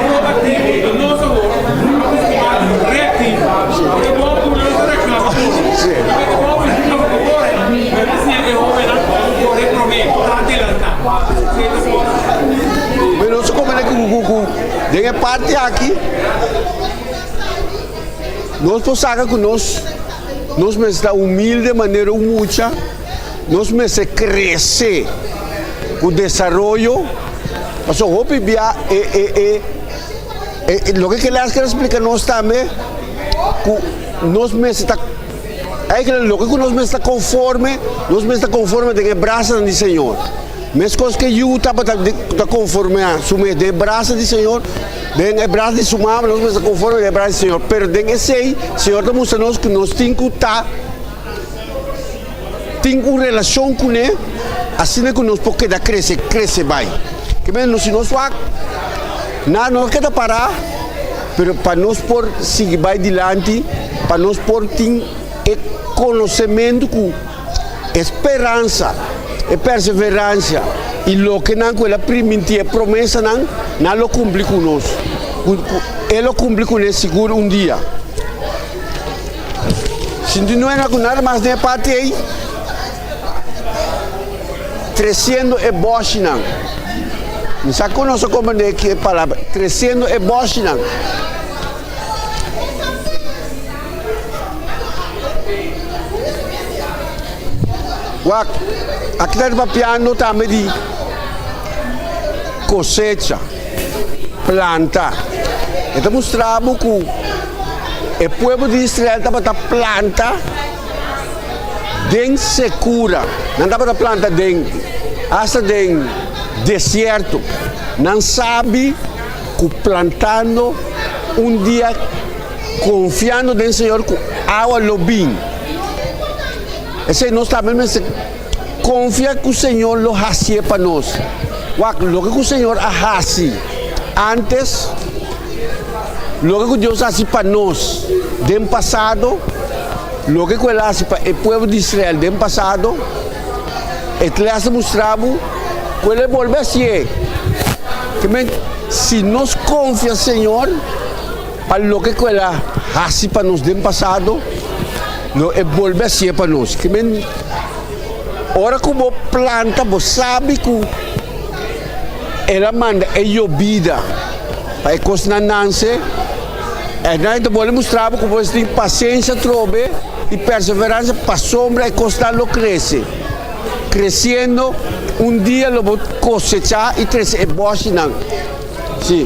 Speaker 11: proaktivo. Enton nos awor a kustumá di reaktivo. Ora e bon ku nos ta reakshoná pa tur. E ta bon ku nos ta kore, pero ta siña e hóbennan kore promé, ta adelantá. Esei ta por.
Speaker 10: Pero nos a komprendé ku ku den e parti aki. Nos por saka ku nos nos mester ta humilde manera un mucha, nos mester krese ku desaroyo, pasobra hopi bia e e e e loke ke les ker splika nos tambe ku nos mester ta eigenlijk loke ku nos mester ta konforme, nos mester ta konforme den e brasanan di Señor. Meskos ke yu tabata ta konformea su mes den e brasa di Señor, Den e bras di su mama nos mester konforme den e bras di Señor, pero den esei Señor ta mustra nos ku nos tin ku ta tin un relashon kuné asina ku nos por keda krese, krese bai. Ke men si nos wak na no keda pará, pero pa nos por sigui bai dilanti, pa nos por tin e konosementu ku E speransa, e perseveransia i lokenan ku el a primintí, e promesanan, nan lo kumpli ku nos. E lo kumpli kuné sigur un dia. Sinti no era ku nada mas den e parti ei, tresiendo e bòshinan. Mi sa ku nos a komprendé ki e palabra, tresiendo e bòshinan. Wak, aki ta papiando tambe di kosecha, planta. E ta mustra bo ku e pueblo di Israel tabata planta den sekura. Nan tabata planta den, asta den desierto. Nan sabi ku plantando un dia konfiando den Señor ku awa lo bin. Esei nos tambe mester konfia ku Señor lo hasié pa nos. Wak, loke ku Señor a hasi antes, loke ku Dios a hasi pa nos den pasado, loke ku el a hasi pa e pueblo di Israel den pasado, E klas ta mustra bo ku el a bolbe hasié. Ke men, si nos konfia Señor pa loke ku el a hasi pa nos den pasado, lo e bolbe hasié pa nos. Ke men, ora ku bo planta, bo sabi ku el a manda e yobida pa e kosnan nanse. Esnan ta bolbe mustra bo ku bo tin pasensia atrobe i perseveransia pasobra e kosnan lo krese. Kresiendo, un dia lo bo kosechá i trese e bòshinan. Sí.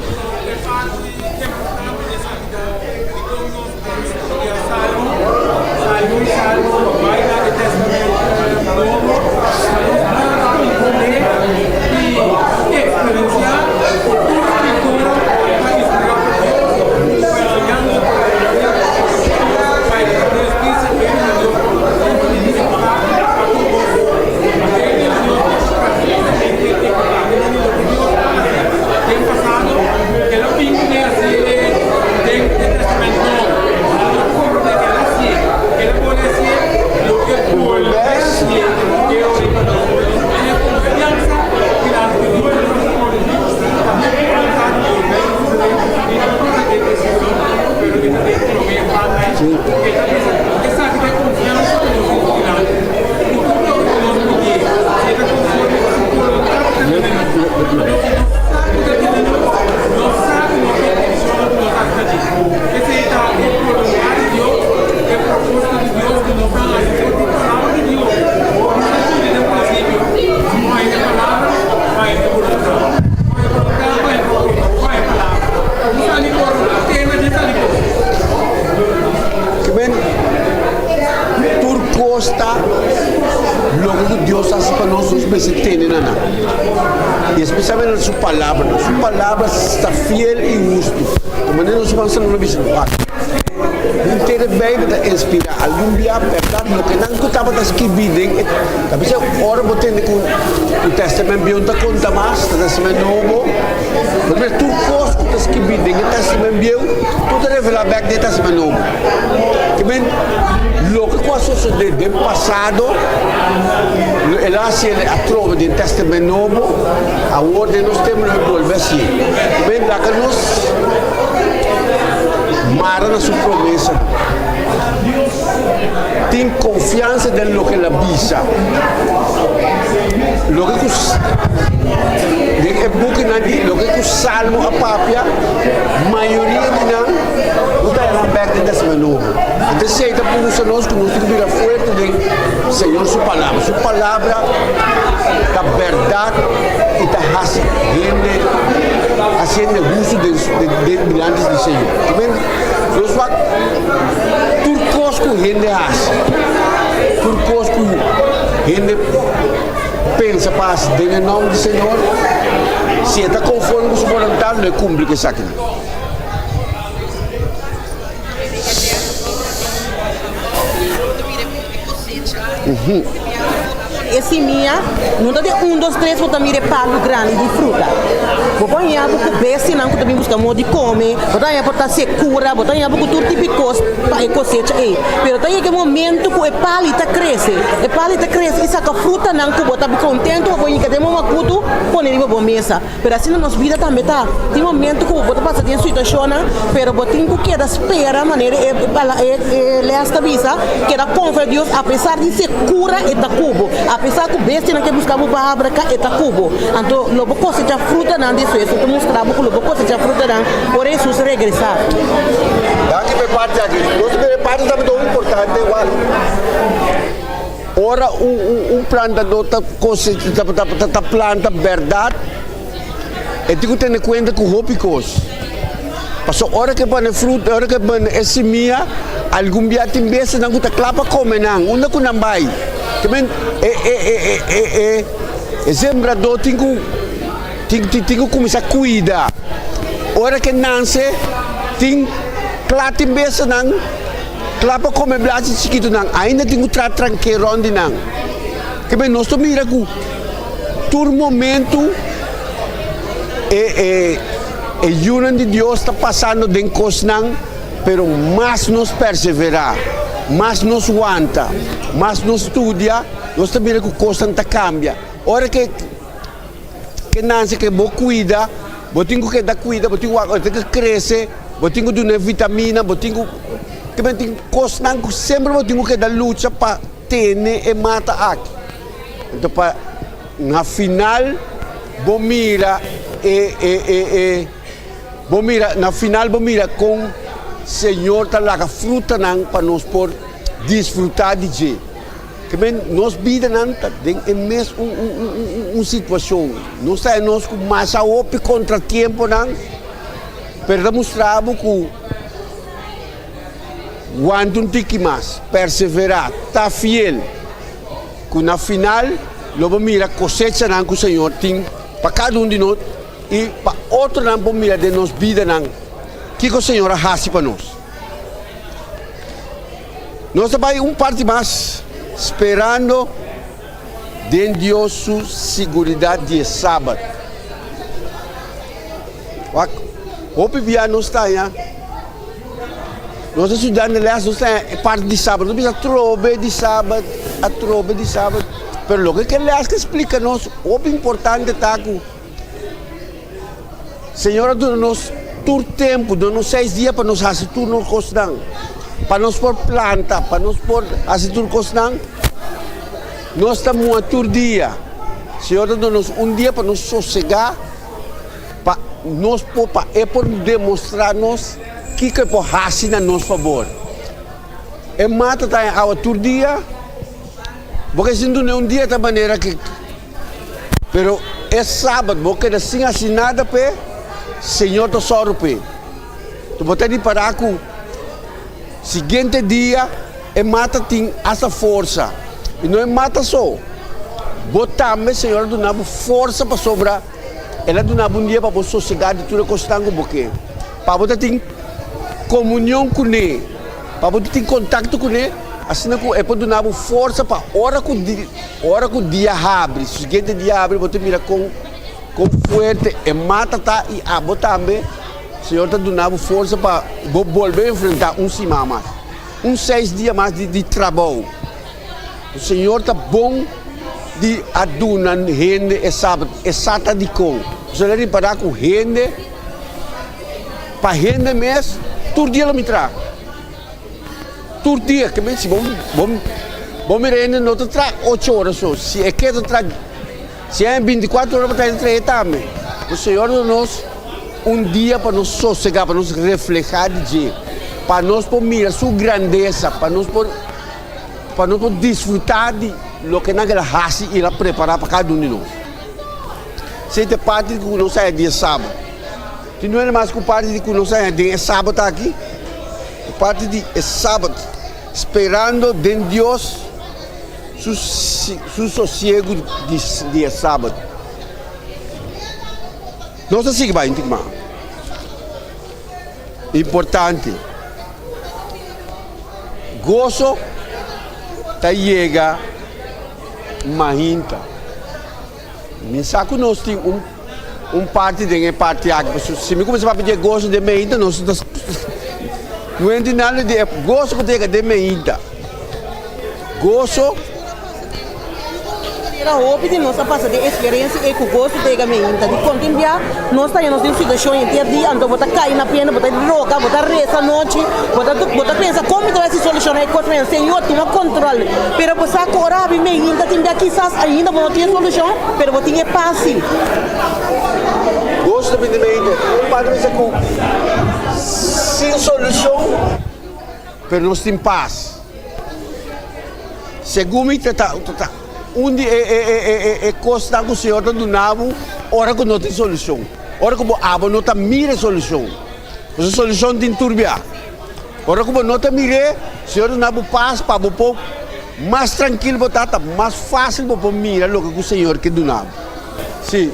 Speaker 10: Kiben tur kos ta loke ku Dios hasi pa nos, nos mester tene na nan. I espesialmente na su palabra. Su palabra ta fiel i hustu. Manera nos ruman Salomon a bisa, Wak, henter e Beibel ta inspirá. Algun bia, bèrdat, loke nan ku tabata skibí den e. Ta bisa ora bo tende ku ku Tèstamènt Bieu no ta konta mas, ta Tèstamènt Nobo. Bo ta mira tur kos ku ta skibí den e Tèstamènt Bieu, tur ta revelá bèk den e Tèstamènt Nobo. Ke men, loke ku a sosodé den pasado, el a hasi el atrobe den Tèstamènt Nobo, awor den nos tempu lo e bolbe hasié. Ke men, laga nos mara na su promesanan. Tin konfiansa den loke el a bisa. Loke ku den e bukinan di loke ku Salmo a papia, mayoria di nan no ta haña nan bèk den Tèstamènt Nobo. Anto esei ta pusa nos ku nos tin ku bira fuerte den Señor su Palabra. Su Palabra ta bèrdat i ta hasi hende hasi hende hustu den dilanti di Señor. Amen. Nos wak tur kos ku hende hasi, tur kos ku hende pensa pa hasi den e nòmber di Señor, si e ta konforme ku su boluntat, lo e kumpli ku esakinan.
Speaker 12: E simia no ta den un, dos, tres bo ta mira e palu grandi di fruta. Bo por haña bo ku bestianan ku ta bin buska modo di kome, bo ta haña por ta sekura, bo ta haña bo ku tur tipo di kos pa e kosecha ei. Pero ta yega e momento ku e pali ta krese, e pali ta krese i saka frutanan ku bo ta kontentu, bo por hinka den bo makutu pone riba bo mesa. Pero asina nos bida tambe ta. Tin momento ku bo ta pasa den situashonnan, pero bo tin ku keda spera manera e e les ta bisa, keda konfia Dios apesar di sekura e ta ku bo, apesar ku bestianan ke buska bo pa abraka e ta ku bo. Anto lo bo kosecha frutanan despues, e ta mustra bo ku lo bo kosecha frutanan ora Hesus regresá.
Speaker 10: Danki pa e parti aki. Nos ta mira e parti tambe ta hopi importante igual. Ora un plantadó ta ta planta bèrdat, e tin ku tene kuenta ku hopi kos. Pasobra ora ku e pone fruta, ora ku e pone e simia, algun bia tin bestianan ku ta kla pa kome nan, unda ku nan bai. Te men e e e e e e sembradó tin ku tin tin ku kuminsá kuida. Ora ku e nanse tin kla tin bestianan. Kla pa kome blachi chikitunan, ainda tin ku tra tranke rònt di nan. Kebé nos ta mira ku tur momentu e e e yunan di Dios ta pasando den kosnan, pero mas nos perseverá, mas nos wanta, mas nos studia, nos ta mira ku kosnan ta kambia. Ora ke Ke nanse ke bo kuida, bo tin ku keda kuida, bo tin ku wak, bo tin ku krese, bo tin ku duna e vitamina, bo tin ku ke men tin kosnan ku semper bo tin ku keda lucha pa tene e mata aki. Anto pa na final bo mira e e e e bo mira na final bo mira kon Señor ta laga frutanan pa nos por disfruta di dje. Ke men nos bidanan ta den e mes un un situacion. Nos ta nos cu masha hopi contratiemponan, pero ta mustra bo cu wanta un tiki mas, persevera, ta fiel, cu na final lo bo mira cosechanan cu Señor tin pa cada un di nos y pa otronan por mira den nos bidanan kico Señor a haci pa nos. Nos ta bai un parti mas sperando den Dios su siguridad di e Sabat. Wak, hopi bia nos ta haña, nos ta studiando les, nos ta haña e parti di Sabat, nos bisa atrobe di Sabat, atrobe di Sabat, pero loke ke les ke splika nos hopi importante ta ku Señor a duna nos tur tempu, duna nos seis dia pa nos hasi tur nos kosnan, pa nos por planta, pa nos por hasi tur kosnan. Nos ta mua tur dia. Señor ta duna nos un dia pa nos sosegá, pa nos por, pa E por demostrá nos kiko E por hasi na nos fabor. E mata ta haña awa tur dia, bo ke sin dun'é un dia ta manera ke. Pero e sabat bo keda sin hasi nada p'e, Señor ta sòru p'e. Enton bo ta ripará ku siguiente dia e mata tin asta forsa. I no e mata so, bo tambe Señor a duna bo forsa pasobra El a duna bo un dia pa bo sosegá di tur e kosnan ku bo ke. Pa bo ta tin komunion kuné, pa bo ta tin kontakto kuné, asina ku e por duna bo forsa pa ora ku ora ku dia habri, siguiente dia habri bo ta mira kon kon fuerte e mata ta i abo tambe Señor ta duna bo forsa pa bo bolbe enfrentá un siman mas, un seis dia mas di trabou. Señor ta bon di a duna hende e sabat, e sa ta dikon. Boso a ripará ku hende, pa hende mes, tur dia lo mi traha. Tur dia, ke men si bo bo mira hende no ta traha ocho ora so, si e ke ta traha, si e bintikuatro ora pa traha e ta traha tambe. Bo Señor duna nos un dia pa nos sosegá, pa nos reflehá di dje, pa nos por mira su grandesa, pa nos por. Pa nos por disfrutá di loke nan el a hasi i el a prepará pa kada un di nos. Esei ta e parti ku nos haña di e Sabat. Tin nuebe mas ku parti di ku nos haña den e Sabat aki, e parti di e Sabat, sperando den Dios su su sosiegu di di e Sabat. Nos ta sigui bai un tiki mas. Importante. Goso ta yega mainta. Mi sa ku nos tin un un parti den e parti aki, pasobra si mi kuminsá papia di e goso den mainta nos ta no hende nada di e goso ku ta yega den mainta. Goso.
Speaker 12: Manera hopi di nos a pasa den eksperensia ei ku goso ta yega meinta. Di kon tin bia nos ta haña nos den situashon henter dia, anto bo ta kai na pena, bo ta roga, bo ta resa anochi, bo ta bo ta pensa kon mi ta bai hasi solushoná e kos mañana. Señor tuma kontrol. Pero bo sa ku ora abi meinta tin bia kisas ainda bo no tin e solushon, pero bo tin e pas si.
Speaker 10: Goso ta bini meinta. Un parte bisa ku sin solushon, pero nos tin pas. Segun mi ta ta un di e kosnan ku Señor ta duna bo ora ku no tin solushon, ora ku bo abo no ta mira e solushon. Pasobra solushon tin tur bia. Ora ku bo no ta mir'é, Señor ta duna bo pas pa bo por mas trankil bo ta, ta mas fásil bo por mira loke ku Señor ke duna bo. Sí.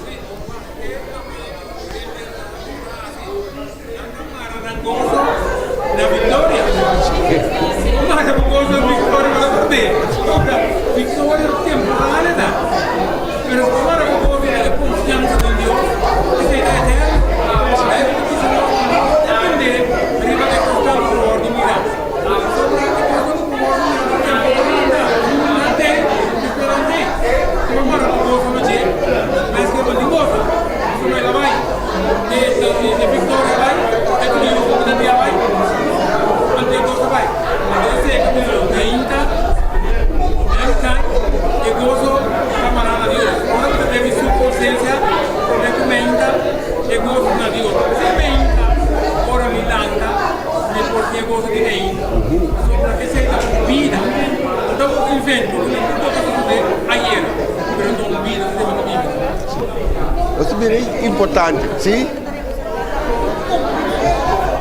Speaker 10: Nos ta bira importante, si.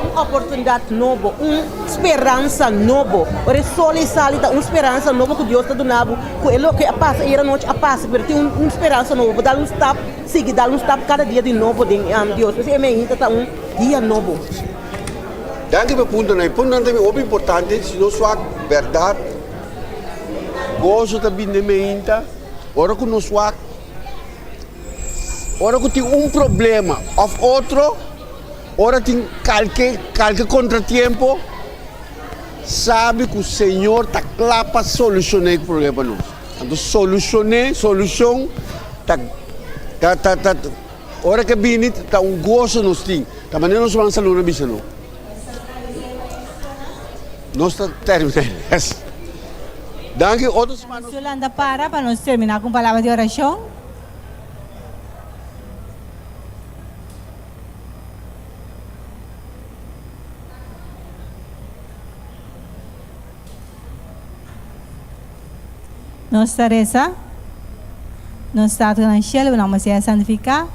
Speaker 12: Un oportunidat nobo, un speransa nobo. Ora e sol ei sali ta un speransa nobo ku Dios ta duna bo, ku e loke a pasa ayera nochi a pasa, pero tin un speransa nobo. Bo dal un stap, sigui dal un stap kada dia di nobo den Dios. P'esei e mainta ta un dia nobo.
Speaker 10: Danki pa e puntonan. E puntonan ta hopi importante. Si nos wak bèrdat, goso ta bini den mainta. Ora ku nos wak. Ora ku tin un problema òf otro, ora tin kalke kalke kontratiempo, sabi ku Señor ta kla pa solushoná e problema pa nos. Anto solushoné, solushon ta ta ta ta ora ke bini ta un goso nos tin. Ta manera nos ruman Saluna bisa no. Nos ta terminá e lès. Danki otro siman nos.
Speaker 13: Yolanda para pa nos terminá ku un palabra di orashon. Nos ta resa, Nos Tata ku na shelu, bo nomber sea santifiká.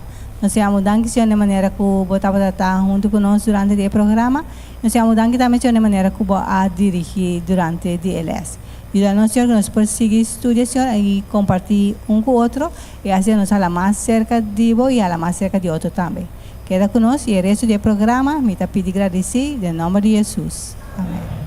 Speaker 13: Nos ta yama bo danki, Señor, den manera ku bo tabata ta huntu ku nos durante di e programa. Nos ta yama bo danki tambe, Señor, den manera ku bo a dirigí durante di e lès. Yuda nos, Señor, ku nos por sigui studia, Señor, i kompartí un ku otro, i asina nos hala mas serka di bo i hala mas serka di otro tambe. Keda ku nos i e resto di e programa mi ta pidi gradisí den nòmber di Hesus. Amèn.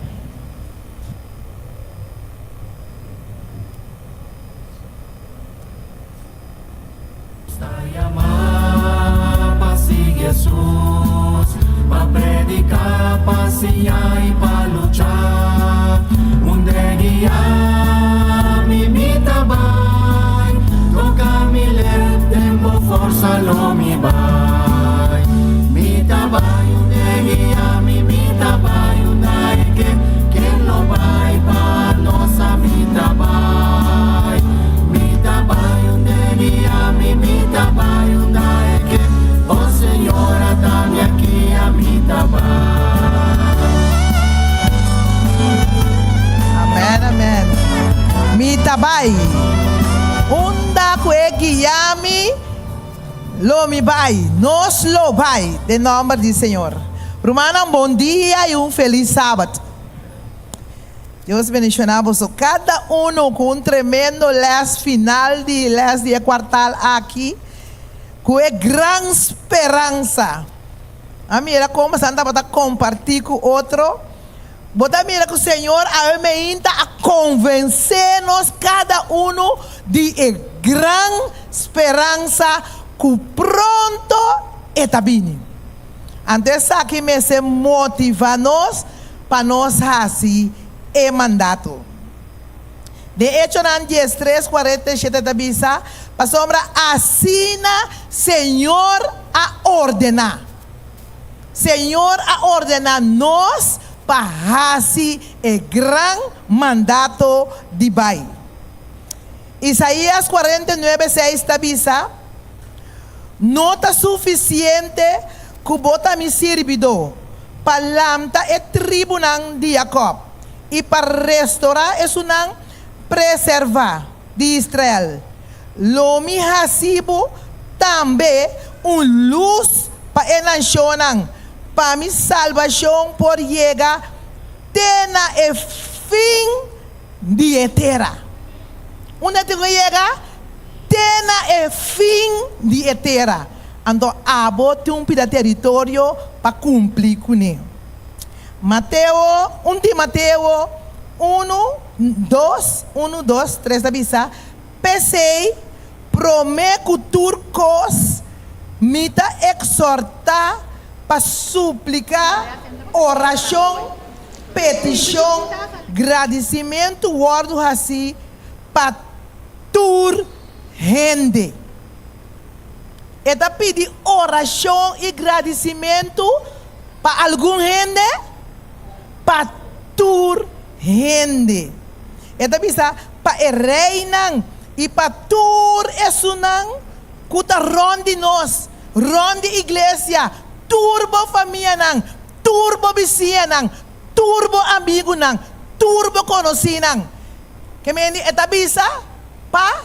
Speaker 14: Amen amen mi ta bai unda ku e guia mi lo mi bai nos lo bai den nomber di Señor rumannan bon dia y un feliz sabat. Dios bendiciona boso cada uno cu un tremendo les final di les di e cuartal aki cu e gran speransa. A mira con boso tabata comparti cu otro. Bo ta mira cu Señor awe meinta a convence nos cada uno di e gran speransa cu pronto e ta bini. Anto esaki mester motiva nos pa nos hasi e mandato. Den Echonan 13, 47 ta bisa, Pasobra asina Señor a ordená. Señor a ordená nos pa hasi e gran mandato di bai. Isaías 49, 6 ta bisa, No ta sufisiente ku bo ta mi sirbidó pa lanta e tribunan di Jakòb i pa restorá esunnan preservá di Israel. Lo mi hasi bo tambe un lus pa e nashonnan, pa mi salbashon por yega te na e fin di e tera. Unda tin ku yega? Te na e fin di e tera. Anto abo tin un pida teritorio pa kumpli kuné. Mateo, un di Mateo unu, dos, unu, dos, tres ta bisa, P'esei, promé ku tur kos, mi ta eksortá pa supliká, orashon, Petishon, gradisimentu wòrdu hasí pa tur hende. E ta pidi orashon i gradisimentu pa algun hende? Pa tur hende. E ta bisa pa e reinan i pa tur esunnan ku ta rònt di nos, rònt di iglesia, tur bo famianan, Tur bo bisiñanan, tur bo amigunan, tur bo konosínan. Ke mende e ta bisa pa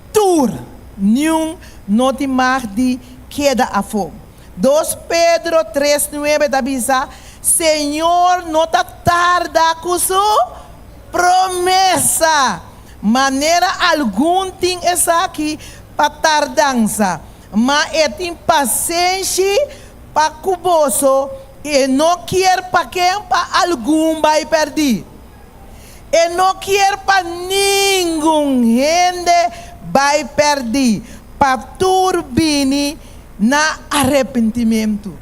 Speaker 14: tur, niun no tin mag di keda afó. Dos Pedro tres nuebe ta bisa, Señor no ta tarda ku su promesa, manera algun tin esaki pa tardansa, ma e tin pasenshi pa ku boso, i e no kier pa ken pa algun bai pèrdí. E no kier pa ningun hende bai pèrdí, pa tur bini na arepentimentu.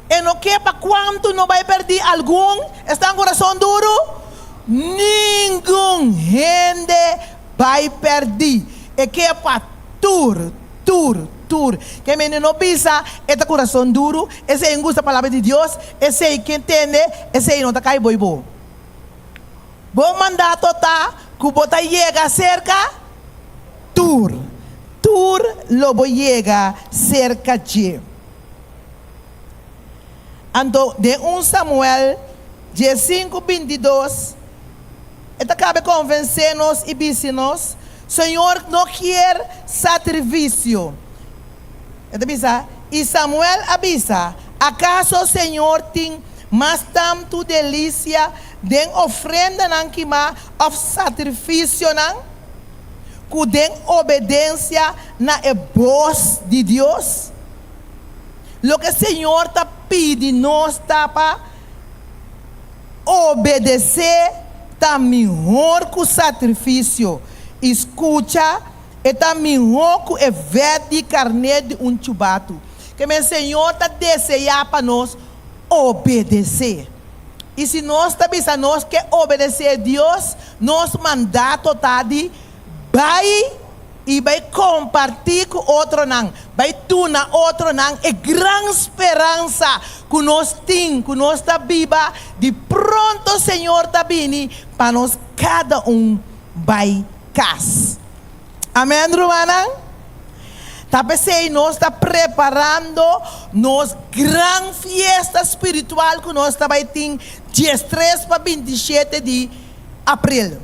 Speaker 14: E no ke pa kuantu no bai pèrdí algun, esnan kurason duru, ningun hende bai pèrdí. E ke pa tur, tur, tur. Ke mende no bisa e ta kurason duru, esei no gusta palabra di Dios, esei ke tende, esei no ta kai bo i bo. Bo mandato ta ku bo ta yega serka tur, tur lo bo yega serka dje. Anto den un Samuel 15, 22, E ta kabe konvensé nos i bisi nos, Señor no kier satrivisio. E ta bisa, I Samuel a bisa, Akaso Señor tin mas tantu delisia den ofrendanan kimá òf satrifisionan? ku den obedensia na e bos di Dios? Loke Señor ta pidi nos ta pa obedesé ta mihor ku sakrifisio, i skucha e ta mihó ku e vèt di karné di un chubatu. Ke men Señor ta deseá pa nos obedesé. I si nos ta bisa nos ke obedesé Dios, nos mandato ta di bai i bai kompartí ku otronan, bai duna otronan e gran speransa ku nos tin, ku nos ta biba, di pronto Señor ta bini pa nos kada un bai kas. Amèn, rumannan? Ta p'esei nos ta preparando nos gran fiesta spiritual ku nos ta bai tin diestres pa 27 di aprel.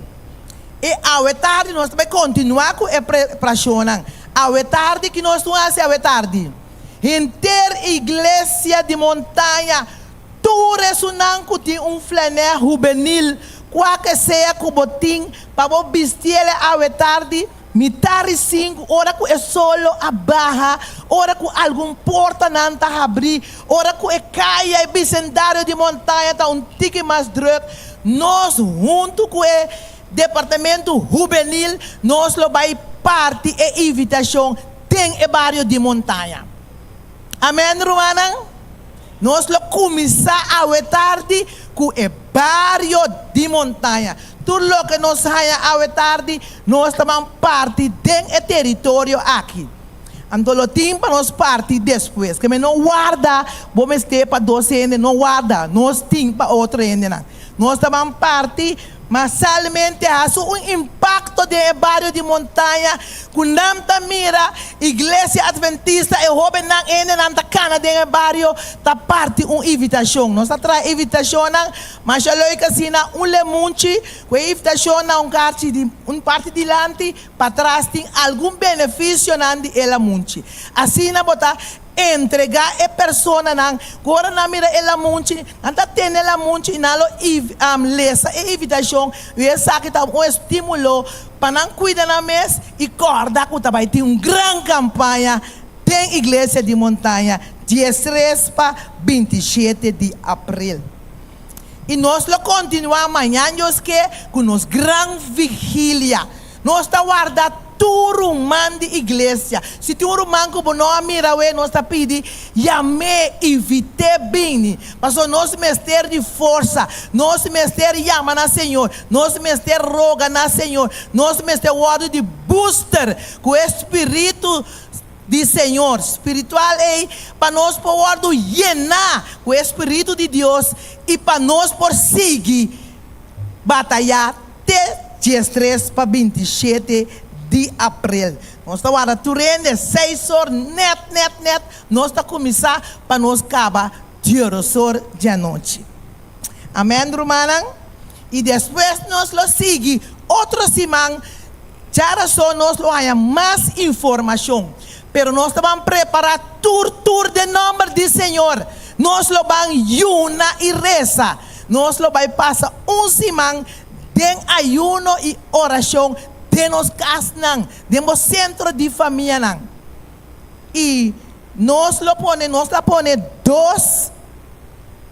Speaker 14: I awe tardi nos ta bai kontinuá ku e preparashonnan. Awe tardi, ki nos tin hasi awe tardi? Henter iglesia di Montaña, tur esunnan ku tin un flanè hubenil, kua ke sea ku bo tin, pa bo bistiele awe tardi, mitar i sinku, ora ku e solo a baha, ora ku algun portanan ta habrí, ora ku e kaya, e bisendario di Montaña ta un tiki mas drùk, Nos huntu ku e departamento hubenil nos lo bai parti e invitashon den e bario di Montaña. Amen rumannan? Nos lo kuminsá awe tardi ku e bario di Montaña. Tur loke nos haña awe tardi nos ta ban parti den e teritorio aki. Anto lo tin pa nos parti despues. Ke men no warda bo mester pa dos hende, no warda, nos tin pa otro hendenan. Nos ta ban parti masalmente haci un impacto den e bario di Montaña cu nan ta mira Iglesia Adventista, e hobennan, hendenan ta cana den e bario ta parti un invitacion. Nos ta traha invitacionnan masha leuk asina, un lemunchi cu e invitacion na un karchi di un parti dilanti, Patras tin algun benefisionan di e lamunchi. Asina bo ta entregá e personanan ku ora nan mira e lamunchi, nan ta tene e lamunchi i nan lo lesa e invitashon i esaki ta un estímulo pa nan kuida nan mes i kòrda ku ta bai tin un gran kampaña den Iglesia di Montaña 13 pa 27 di aprel. I nos lo kontinuá mañan Dios ke ku nos gran vigilia. Nos ta warda tur ruman di iglesia. Si tin un ruman ku bo no a mira awe, nos ta pidi yam'é, invit'é bini. Pasobra nos mester di forsa. Nos mester yama na Señor. Nos mester roga na Señor. Nos mester wòrdu di booster ku e Spiritu di Señor spiritual ei pa nos por wòrdu yená ku e Spiritu di Dios i pa nos por sigui batayá te 13 pa 27 di aprel. Nos ta warda tur hende seis or nèt nèt nèt nos ta kuminsá pa nos kaba dierosor djanochi. Amèn rumannan. I despues nos lo sigui otro siman. Djarason nos lo haña mas informashon, pero nos ta ban prepará tur tur den nòmber di Señor. Nos lo ban yuna i resa. Nos lo bai pasa un siman den ayuno i orashon den nos kasnan, den bo sentro di famianan. I nos lo pone, nos ta pone dos,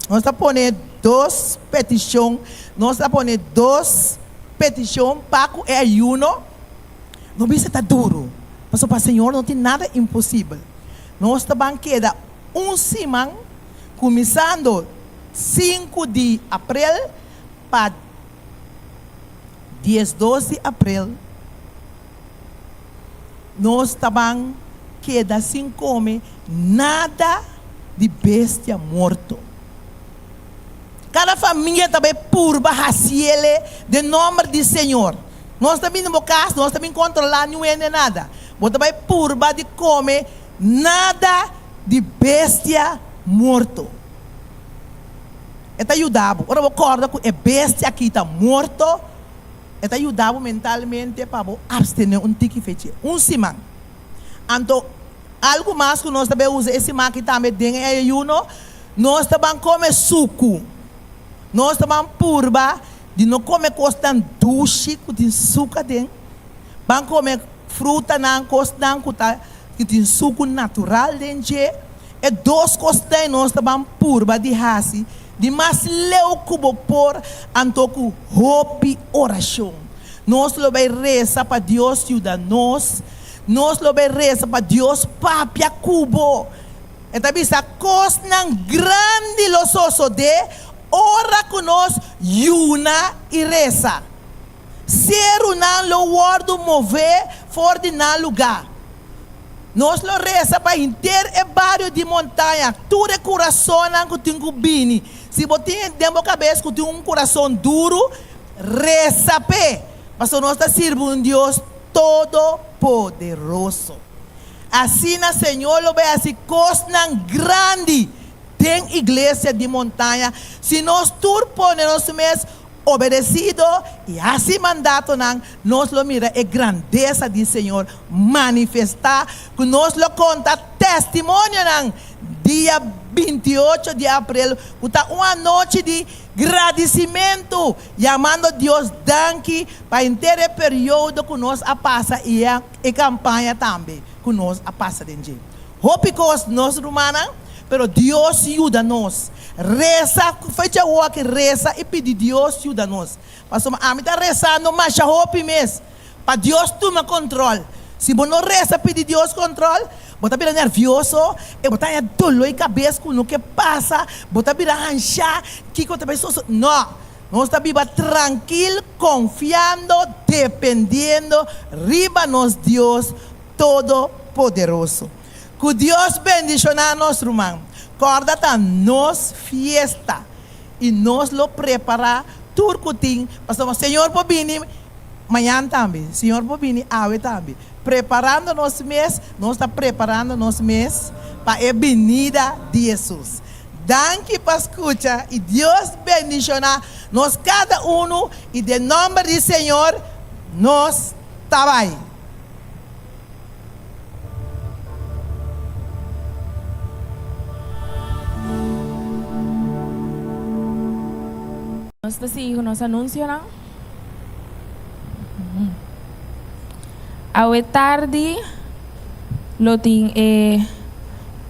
Speaker 14: nos ta pone dos petishon, nos ta pone dos. Petishon pa ku e ayuno no bisa ta duru, pasobra pa Señor no tin nada imposibel. Nos ta ban keda un siman, kuminsando 5 di aprel pa 12 di aprel, nos ta ban keda sin kome nada di bestia morto. Kada famia ta bai purba hasiele den nomber di Señor. Nos ta bini bo kas, nos ta bin kontrolá niun hende nada. Bo ta bai purba di kome nada di bestia morto. E ta yuda bo. Ora bo kòrda ku e bestia aki ta morto, e ta yuda bo mentalmente pa bo apstené un tiki fechi, un siman. Anto, algu mas ku nos ta bai usa e siman aki tambe den e ayuno, Nos ta ban kome suku. Nos ta ban purba di no kome kosnan dushi ku tin suka den. Ban kome frutanan, kosnan ku ta ku tin suku natural den dje. E dos kosnan ei nos ta ban purba di hasi di mas leu ku bo por, anto ku hopi orashon. Nos lo bai resa pa Dios yuda nos. Nos lo bai resa pa Dios papia ku bo. E ta bisa, Kosnan grandi lo sosodé ora ku nos yuna i resa. Serunan lo wòrdu mové for di nan lugá. Nos lo resa pa henter e bario di Montaña, tur e kurasonnan ku tin ku bini. Si bo tin den bo kabes ku tin un kurason duru, resa p'e, pasobra nos ta sirbi un Dios todopoderoso. Asina Señor lo bai hasi kosnan grandi den Iglesia di Montaña si nos tur pone nos mes obedesido i hasi mandatonan, nos lo mira e grandesa di Señor manifestá, ku nos lo konta testimonionan dia 28 di aprel, ku ta un anochi di gradisimentu, yamando Dios danki pa henter e periodo ku nos a pasa i e kampaña tambe ku nos a pasa den dje. Hopi kos nos rumannan, pero Dios yuda nos. Resa, fecha awor resa i pidi Dios yuda nos. Pasobra ami ta resando masha hopi mes pa Dios tuma kontrol. Si bo no resa pidi Dios kontrol, bo ta bira nervioso i bo ta haña doló i kabes ku no ke pasa, bo ta bira hanshá, kiko ta bai sosodé. No! Nos ta biba trankil, konfiando, dependiendo riba nos Dios Todopoderoso. Ku Dios bendishoná nos, ruman. Kòrda ta nos fiesta i nos lo prepará tur ku tin pasobra Señor por bini mañan tambe, Señor por bini awe tambe. Preparando nos mes, nos ta preparando nos mes pa e binida di Hesus. Danki pa skucha i Dios bendishoná nos kada unu i den nòmber di Señor nos ta bai.
Speaker 2: Nos ta sigui ku nos anunsionan. Awe tardi lo tin e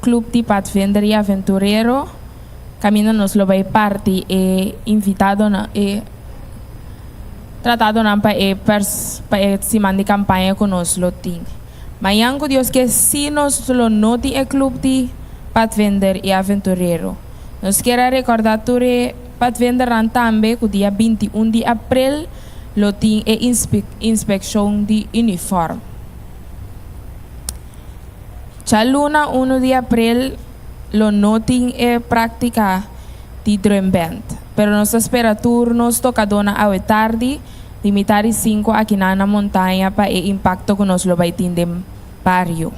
Speaker 2: Club di Padvinder y Aventurero caminda nos lo bay parti e invitadonan e tratadonan pa e pers pa e siman di campaña cu nos lo tin. Mañan cu Dios ke si nos lo no tin e Club di Padvinder y Aventurero. Nos kier a recorda tur e Padvindernan tambe cu dia 21 di april lo tin e inspeccion di uniform. Djaluna unu di aprel lo no tin e práktika di drumband, pero nos ta spera tur nos tokadónan awe tardi di mitar di sinku akinan na Montaña pa e impakto ku nos lo bai tin den bario.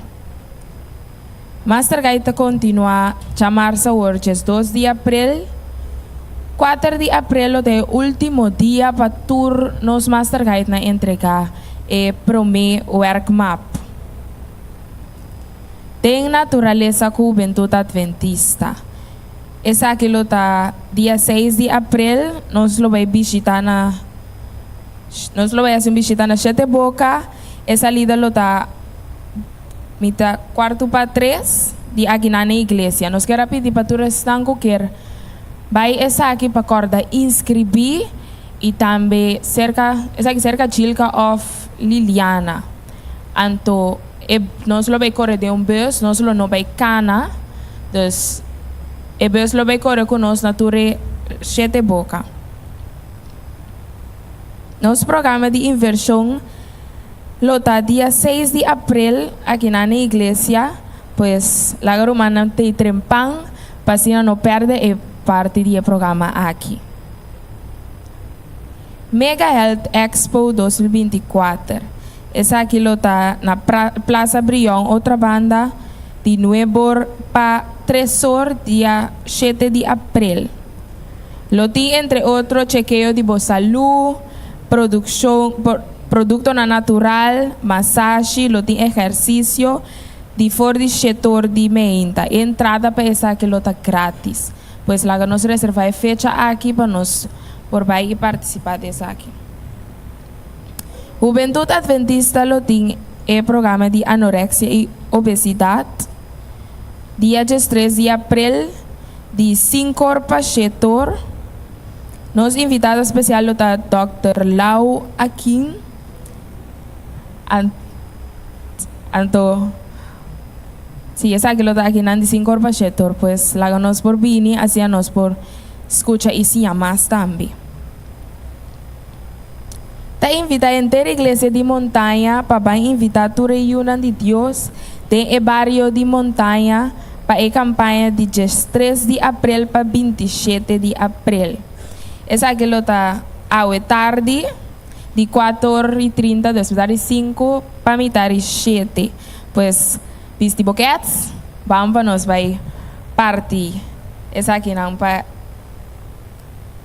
Speaker 2: Master Guy ta kontinuá djamarsa awor 12 di aprel. 4 di aprel lo ta e último dia pa tur nos Master Guidenan entregá e promé wèrkmap. Den naturalesa ku Hubentut Adventista. Esaki lo ta dia 6 di aprel, nos lo bai bishita na nos lo bai hasi un bishita na Shete Boka. E salida lo ta mita kuartu pa tres di akinan na iglesia. Nos kier a pidi pa tur esnan ku kier bai esaki pa kòrda inskribí i tambe serka esaki serka Chilka òf Liliana. Anto e nos lo bay core den un bus, nos lo no bay cana, dus e bus lo bay core cu nos na tur e shete boca. Nos programa di inversion lo ta dia 6 di april aki na na iglesia, pues laga rumannan tey trempan pa asina no perde e parti di e programa aki. Mega Health Expo 2024. Esaki lo ta na Plaza Brion Otrabanda di nuebor pa tresor dia shete di april. Lo tin entre otro chekeo di bo salú, produkshon produktonan natural, masashi, lo tin ehersisio di for di shetor di meinta. E entrada pa esaki lo ta gratis. Pues laga nos reserva e fecha aki pa nos por bai i partisipá di esaki.
Speaker 7: Hubentut Adventista lo tin e programa di anorexia i obesidat dia 13 di aprel di 5 or pa 7 or. Nos invitado spesial lo ta dòkter Lau Akin. Anto si esaki lo ta akinan di 5 or pa 7 or, pues laga nos por bini asina nos por skucha i siña mas tambe. Ta invitá henter iglesia di Montaña pa ban invitá tur e yunan di Dios den e bario di Montaña pa e kampaña di 13 di aprel pa 27 di aprel. Esaki lo ta awe tardi di kuater i 30 despues di sinku pa mitar di shete. Pues bisti bo kèts, ban pa nos bai parti esakinan pa.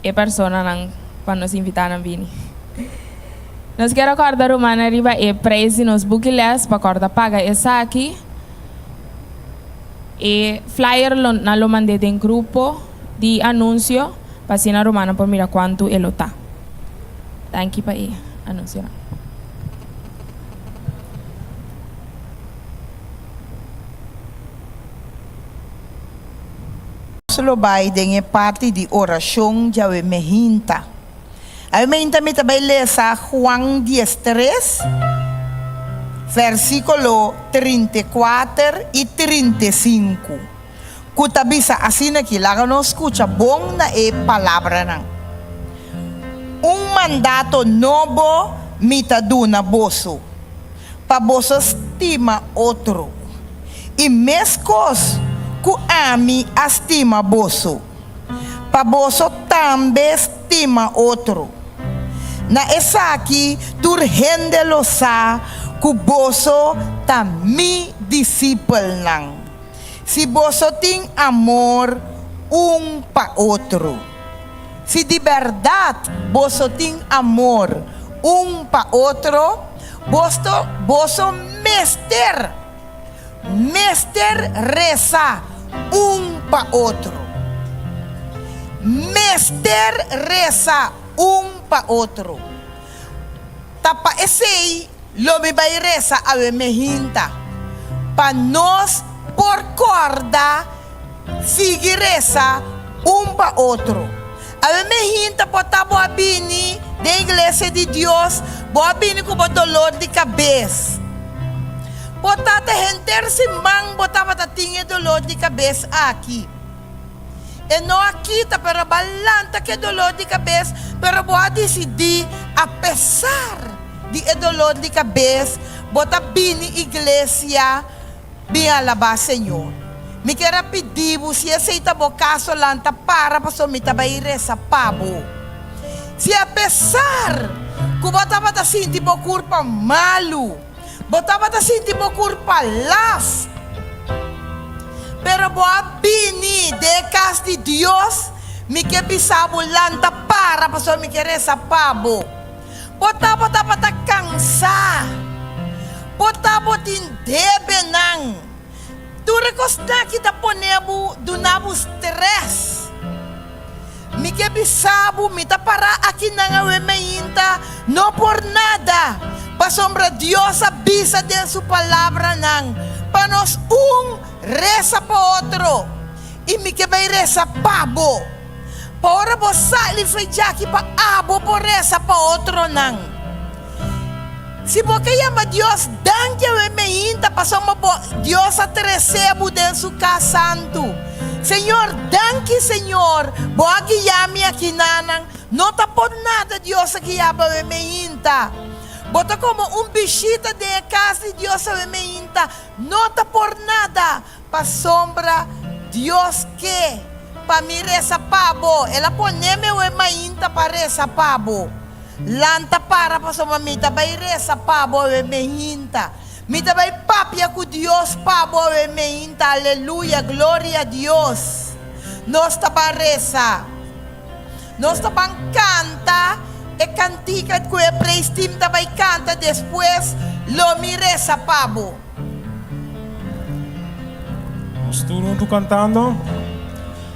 Speaker 7: E personanan pa nos invitá nan bini. Nos kier a kòrda rumannan riba e preis di nos buki lès pa kòrda paga esaki. E flyer lo nan lo mand'é den grupo di anunsio pa asina rumannan por mira kuantu e lo ta. Danki pa e anunsionan.
Speaker 14: Nos lo bai den e parti di orashon djawe mehinta. Awe mehinta mi ta bai lesa Juan 13, versíkulo 34 i 35, ku ta bisa asin'aki, laga nos skucha bon na e palabranan, Un mandato nobo mi ta duna boso, pa boso stima otro. I meskos ku ami a stima boso, pa boso tambe stima otro. Na esaki tur hende lo sa ku boso ta mi disipelnan, si boso tin amor un pa otro. Si di bèrdat boso tin amor un pa otro, bosto boso mester mester resa un pa otro. Mester resa un pa otro. Ta pa esei lo mi bai resa awe mehinta, pa nos por kòrda sigui resa un pa otro. Awe mehinta por ta bo a bini den iglesia di Dios, bo a bini ku bo dolor di kabes. Por ta ta henter siman bo tabata tin e dolor di kabes aki. E no a kita, pero bo a lanta ku e dolor di kabes, pero bo a disidí apesar di e dolor di kabes, bo ta bini iglesia bin alabá Señor. Mi kier a pidi bo, si esei ta bo kaso, lanta para pasobra mi ta bai resa pa bo. Si apesar ku bo tabata sinti bo kurpa malu, bo tabata sinti bo kurpa laf, pero bo a bini den e kas di Dios, mi ke bisa bo, lanta para pasobra mi ke resa pa bo. Bo tabata tabata kansá. Bo tabatin debenan. Tur e kosnan aki ta pone bo duna bo strès. Mi ke bisa bo, mi ta pará akinan awe meinta no por nada, pasobra Dios a bisa den su palabranan pa nos un resa pa otro, i mi ke bai resa pa bo. Pa ora bo sali for djaki pa abo por resa pa otronan. Si bo ke yama Dios danki awe meinta pasobra bo Dios a trese bo den su kas santu. Señor danki Señor bo a guia mi akinanan no ta por nada Dios a guia bo awe meinta. Bo ta komo un bishita den e kas di Dios awe meinta no ta por nada Pasobra Dios ke pa mi resa pa bo. El a pone mi awe mainta pa resa pa bo. Lanta para pasobra mi ta bai resa pa bo awe meinta. Mi ta bai papia ku Dios pa bo awe meinta. Aleluya, gloria Dios. Nos ta ban resa. Nos ta ban kanta e kantika ku e praise team ta bai kanta despues lo mi resa pa bo.
Speaker 11: Nos tur huntu kantando.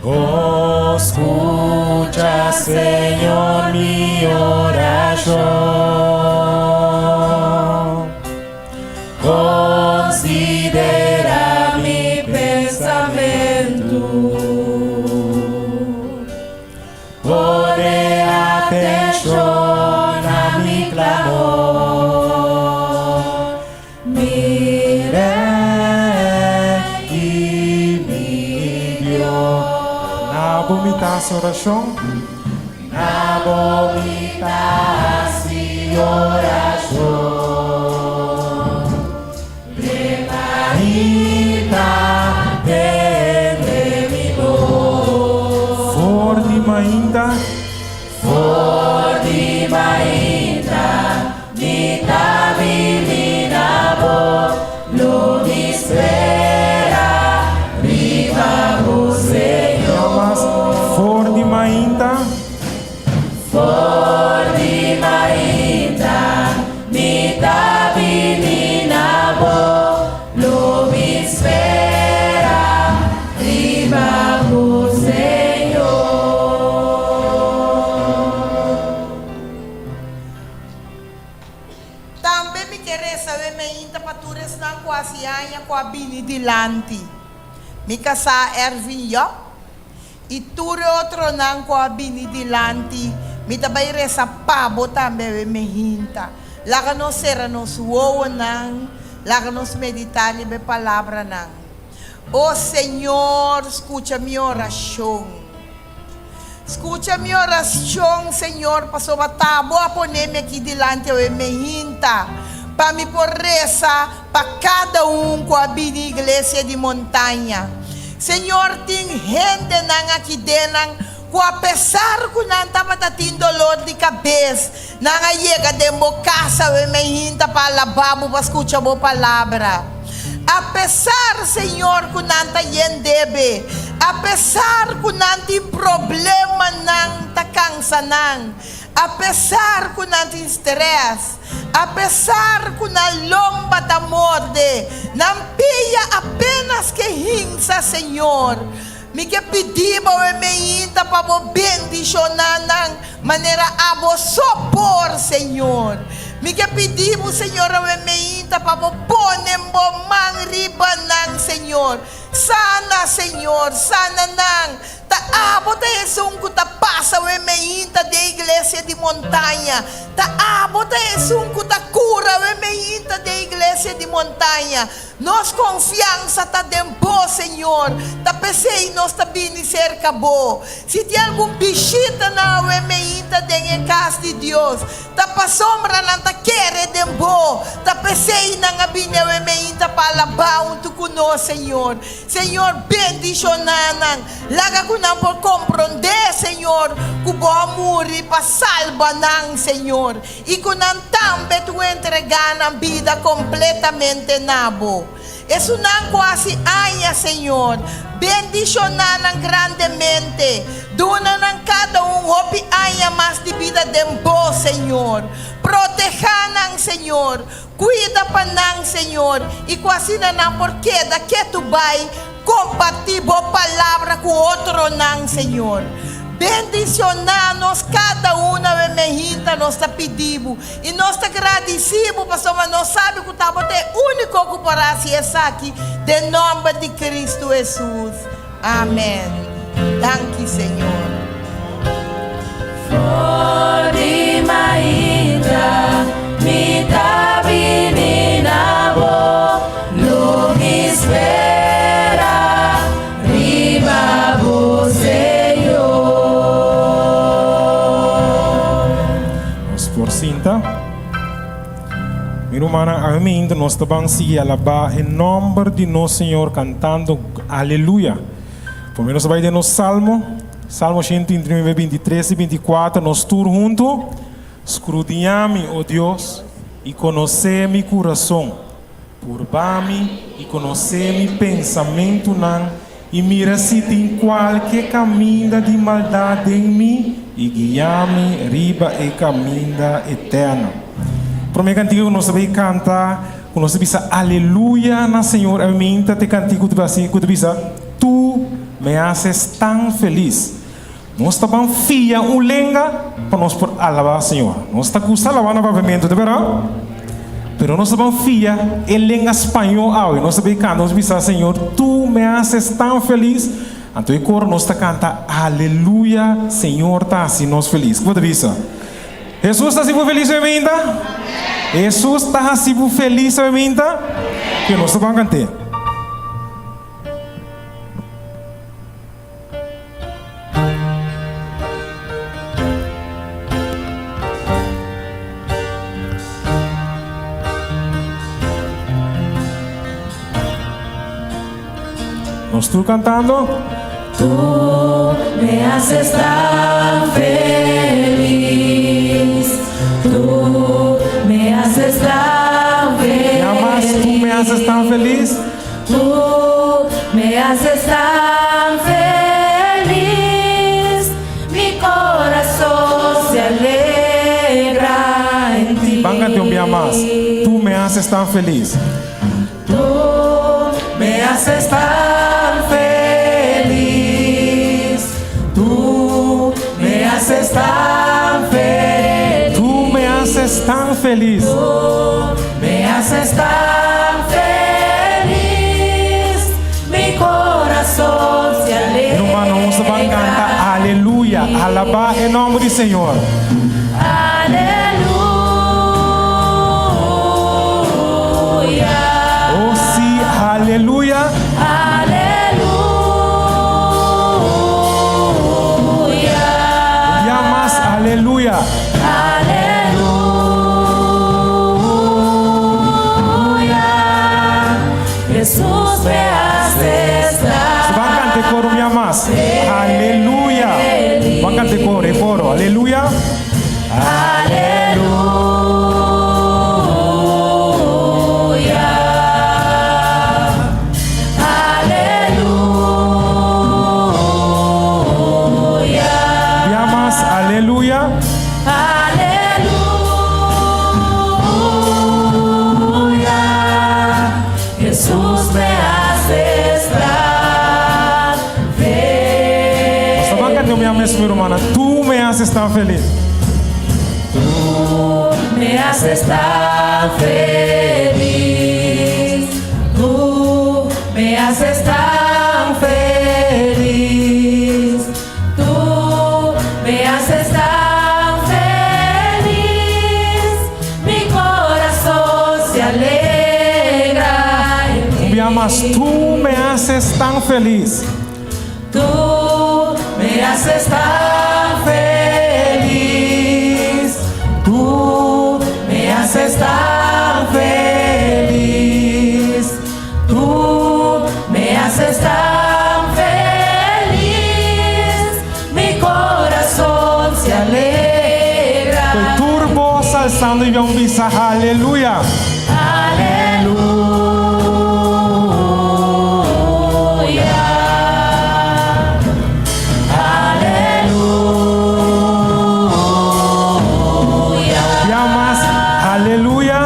Speaker 15: Oh, skucha, Señor, mi orashon. Atenshon na mi klamor, mi Rei i mi Dios.
Speaker 11: Na bo mi ta hasi orashon.
Speaker 15: Na bo mi ta hasi orashon. Te mainta tende mi bos.
Speaker 11: For di mainta.
Speaker 15: For di mainta mi ta bini na bo, lo mi spera riba bo, Señor.
Speaker 11: For di mainta.
Speaker 15: For di mainta mi ta bini na bo, lo mi spera riba bo, Señor.
Speaker 14: Tambe mi ke resa awe mainta pa tur esnan ku a hasi aña ku a bini dilanti. Mi kasá Ervin Job I tur e otronan ku a bini dilanti, mi ta bai resa pa bo tambe awe mehinta. Laga nos sera nos wowonan, laga nos meditá riba e palabranan. O Señor, skucha mi orashon. Skucha mi orashon, Señor, pasobra ta bo a pone mi aki dilanti awe mehinta, pa mi por resa pa kada un ku a bini Iglesia di Montaña. Señor, tin hendenan aki den nan ku apesar ku nan tabata tin dolor di kabes, nan a yega den bo kas awe mehinta pa alabá bo, pa skucha bo palabra. Apesar, Señor, ku nan ta yen debe, apesar ku nan tin problemanan ta kansa nan, apesar ku nan tin strès, apesar ku nan lomba ta morde, nan pia apenas ke hinsa, Señor. Mi ke pidi bo awe meinta pa bo bendishoná nan manera abo so por, Señor. Mi ke pidi bo, Señor, awe meinta pa bo pone bo man riba nan, Señor. Sana, Señor, sana nan. Ta abo ta esun ku ta pasa awe meinta den Iglesia di Montaña. Ta abo ta esun ku ta kura awe meinta den Iglesia di Montaña. Nos konfiansa ta den Bo, Señor, ta p'esei nos ta bini serka Bo. Si tin algun bishita na awe meinta den e kas di Dios, ta pasobra nan ta kere den Bo, ta p'esei nan a bini awe meinta pa alabá huntu ku nos, Señor. Señor, bendishoná nan. Laga ku nan por komprondé, Señor, ku Bo a muri pa salba nan, Señor. I ku nan tambe tu entregá nan bida kompletamente na bo. Esunnan ku hasi aña, Señor, bendishoná nan grandemente. Duna nan kada un hopi aña mas di bida den bo, Señor. Protehá nan, Señor. Kuida pa nan, Señor, i ku asina nan por keda ketu bai Kompartí bo palabra ku otronan, Señor. Bendishoná nos kada un awe mehinta, nos ta pidi bo i nos ta gradisí bo pasobra nos sabi ku ta bo ta e úniko ku por hasi esaki den nòmber di Kristu Hesus. Amèn. Danki, Señor.
Speaker 15: For di mainta mi ta bini na bo, lo mi spera riba bo, Señor.
Speaker 11: Nos por sinta. Mi rumannan, awe mainta nos ta ban sigui alabá e nòmber di nos Señor kantando Aleluya. Promé nos ta bai den nos salmo, Salmo 139, 23 i 24, nos tur huntu, Skrudiñá mi, o Dios, i konosé mi kurason. Purba mi i konosé mi pensamentunan, i mira si tin kualke kaminda di maldat den mi, i guia mi riba e kaminda eterno. Promé kantika ku nos ta bai kanta, ku nos ta bisa Aleluya na Señor, awe ta e kantika ku ta ku ta bisa, Tu me haces tan feliz. Nos ta ban fia un lenga pa nos por alabá Señor. Nos ta gusta alabá na papiamentu, ta berdad? Pero nos ta ban fia e lenga spañó awe. Nos ta bay kanta, nos bisa, Señor, Tu me haces tan feliz. Anto e koro nos ta kanta Aleluya, Señor ta hasi nos felis. Kiko bo ta bisa? Hesus ta hasi bo felis awe minta? Hesus ta hasi bo felis awe minta? Ke nos ta ban kant'é. Nos tur cantando.
Speaker 15: Tú me haces tan feliz. Tú me haces tan feliz.
Speaker 11: Ya mas, tú me haces tan feliz.
Speaker 15: Tú me haces tan feliz. Mi corazón se alegra en ti.
Speaker 11: Ban canta un bia mas. Tú me haces tan feliz.
Speaker 15: Tú me haces tan feliz. Tú me haces tan feliz.
Speaker 11: Tú me haces tan feliz.
Speaker 15: Tú me haces tan feliz. Mi corazón se alegra.
Speaker 11: Ruman, nos ta ban canta aleluya, alaba e nomber di Señor.
Speaker 15: Aleluya.
Speaker 11: Oh sí, aleluya.
Speaker 15: Aleluya.
Speaker 11: Ya mas, aleluya.
Speaker 15: Aleluya. Jesús me haces
Speaker 11: Nos ban canta e coro un bia mas. Aleluya. Ban canta e coro, e coro. Aleluya.
Speaker 15: Aleluya. Aleluya.
Speaker 11: Bia mas, aleluya.
Speaker 15: Aleluya. Jesús me hace estar feliz.
Speaker 11: Nos ta ban canta un bia mes, mi rumannan. Tú me haces tan feliz.
Speaker 15: Tú me haces tan feliz. Tú me haces tan feliz. Tú me haces tan feliz. Mi corazón se alegra en ti.
Speaker 11: Un bia mas, tú me haces tan feliz.
Speaker 15: Tú me haces tan feliz. Tú me haces tan feliz. Tú me haces tan feliz. Mi corazón se alegra.
Speaker 11: Cu tur bos alsando y ban bisa aleluya.
Speaker 15: Aleluya. Aleluya.
Speaker 11: Ya mas, aleluya.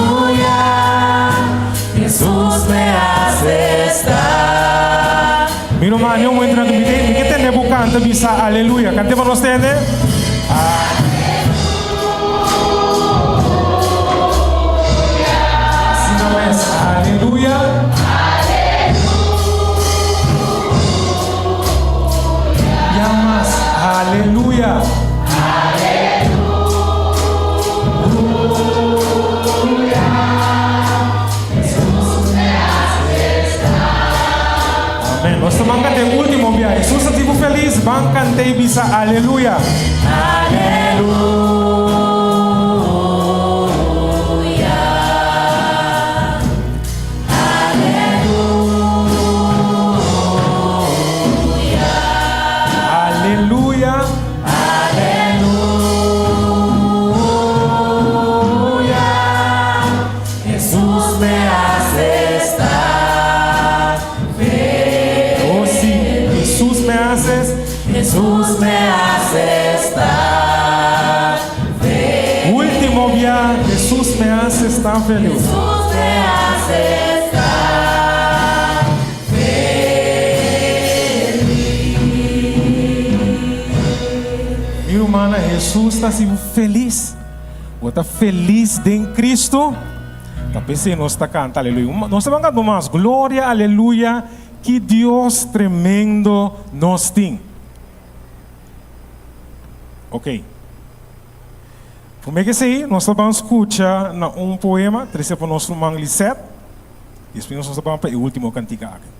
Speaker 15: Aleluya. Jesús me hace estar.
Speaker 11: Mi ruman, mi momento mi mi ke tende bo kanta bisa aleluya. Kant'é pa nos tende. Asina mes, aleluya. Ya mas, aleluya. Amén. Nos ta ban kanta e último bia. Hesus ta hasi bo felis. Ban kant'é i bisa aleluya.
Speaker 15: Aleluya. Aleluya.
Speaker 11: Aleluya.
Speaker 15: Aleluya. Jesús me hace estar feliz.
Speaker 11: Oh sí, Jesús me haces.
Speaker 15: Jesús me hace estar feliz.
Speaker 11: Último bia, Jesús me hace estar feliz.
Speaker 15: Jesús me hace estar feliz.
Speaker 11: Mi ruman, Jesús ta hasi bo felis. Bo ta felis den Cristo. Ta p'esei nos ta kanta aleluya. Nos ta ban kanta un mas, Gloria, aleluya, ki Dios tremendo nos tin. Ok. Promé ku esei, nos ta ban skucha na un poema trese pa nos ruman Lisette. Despues nos ta ban pa e último kantika aki.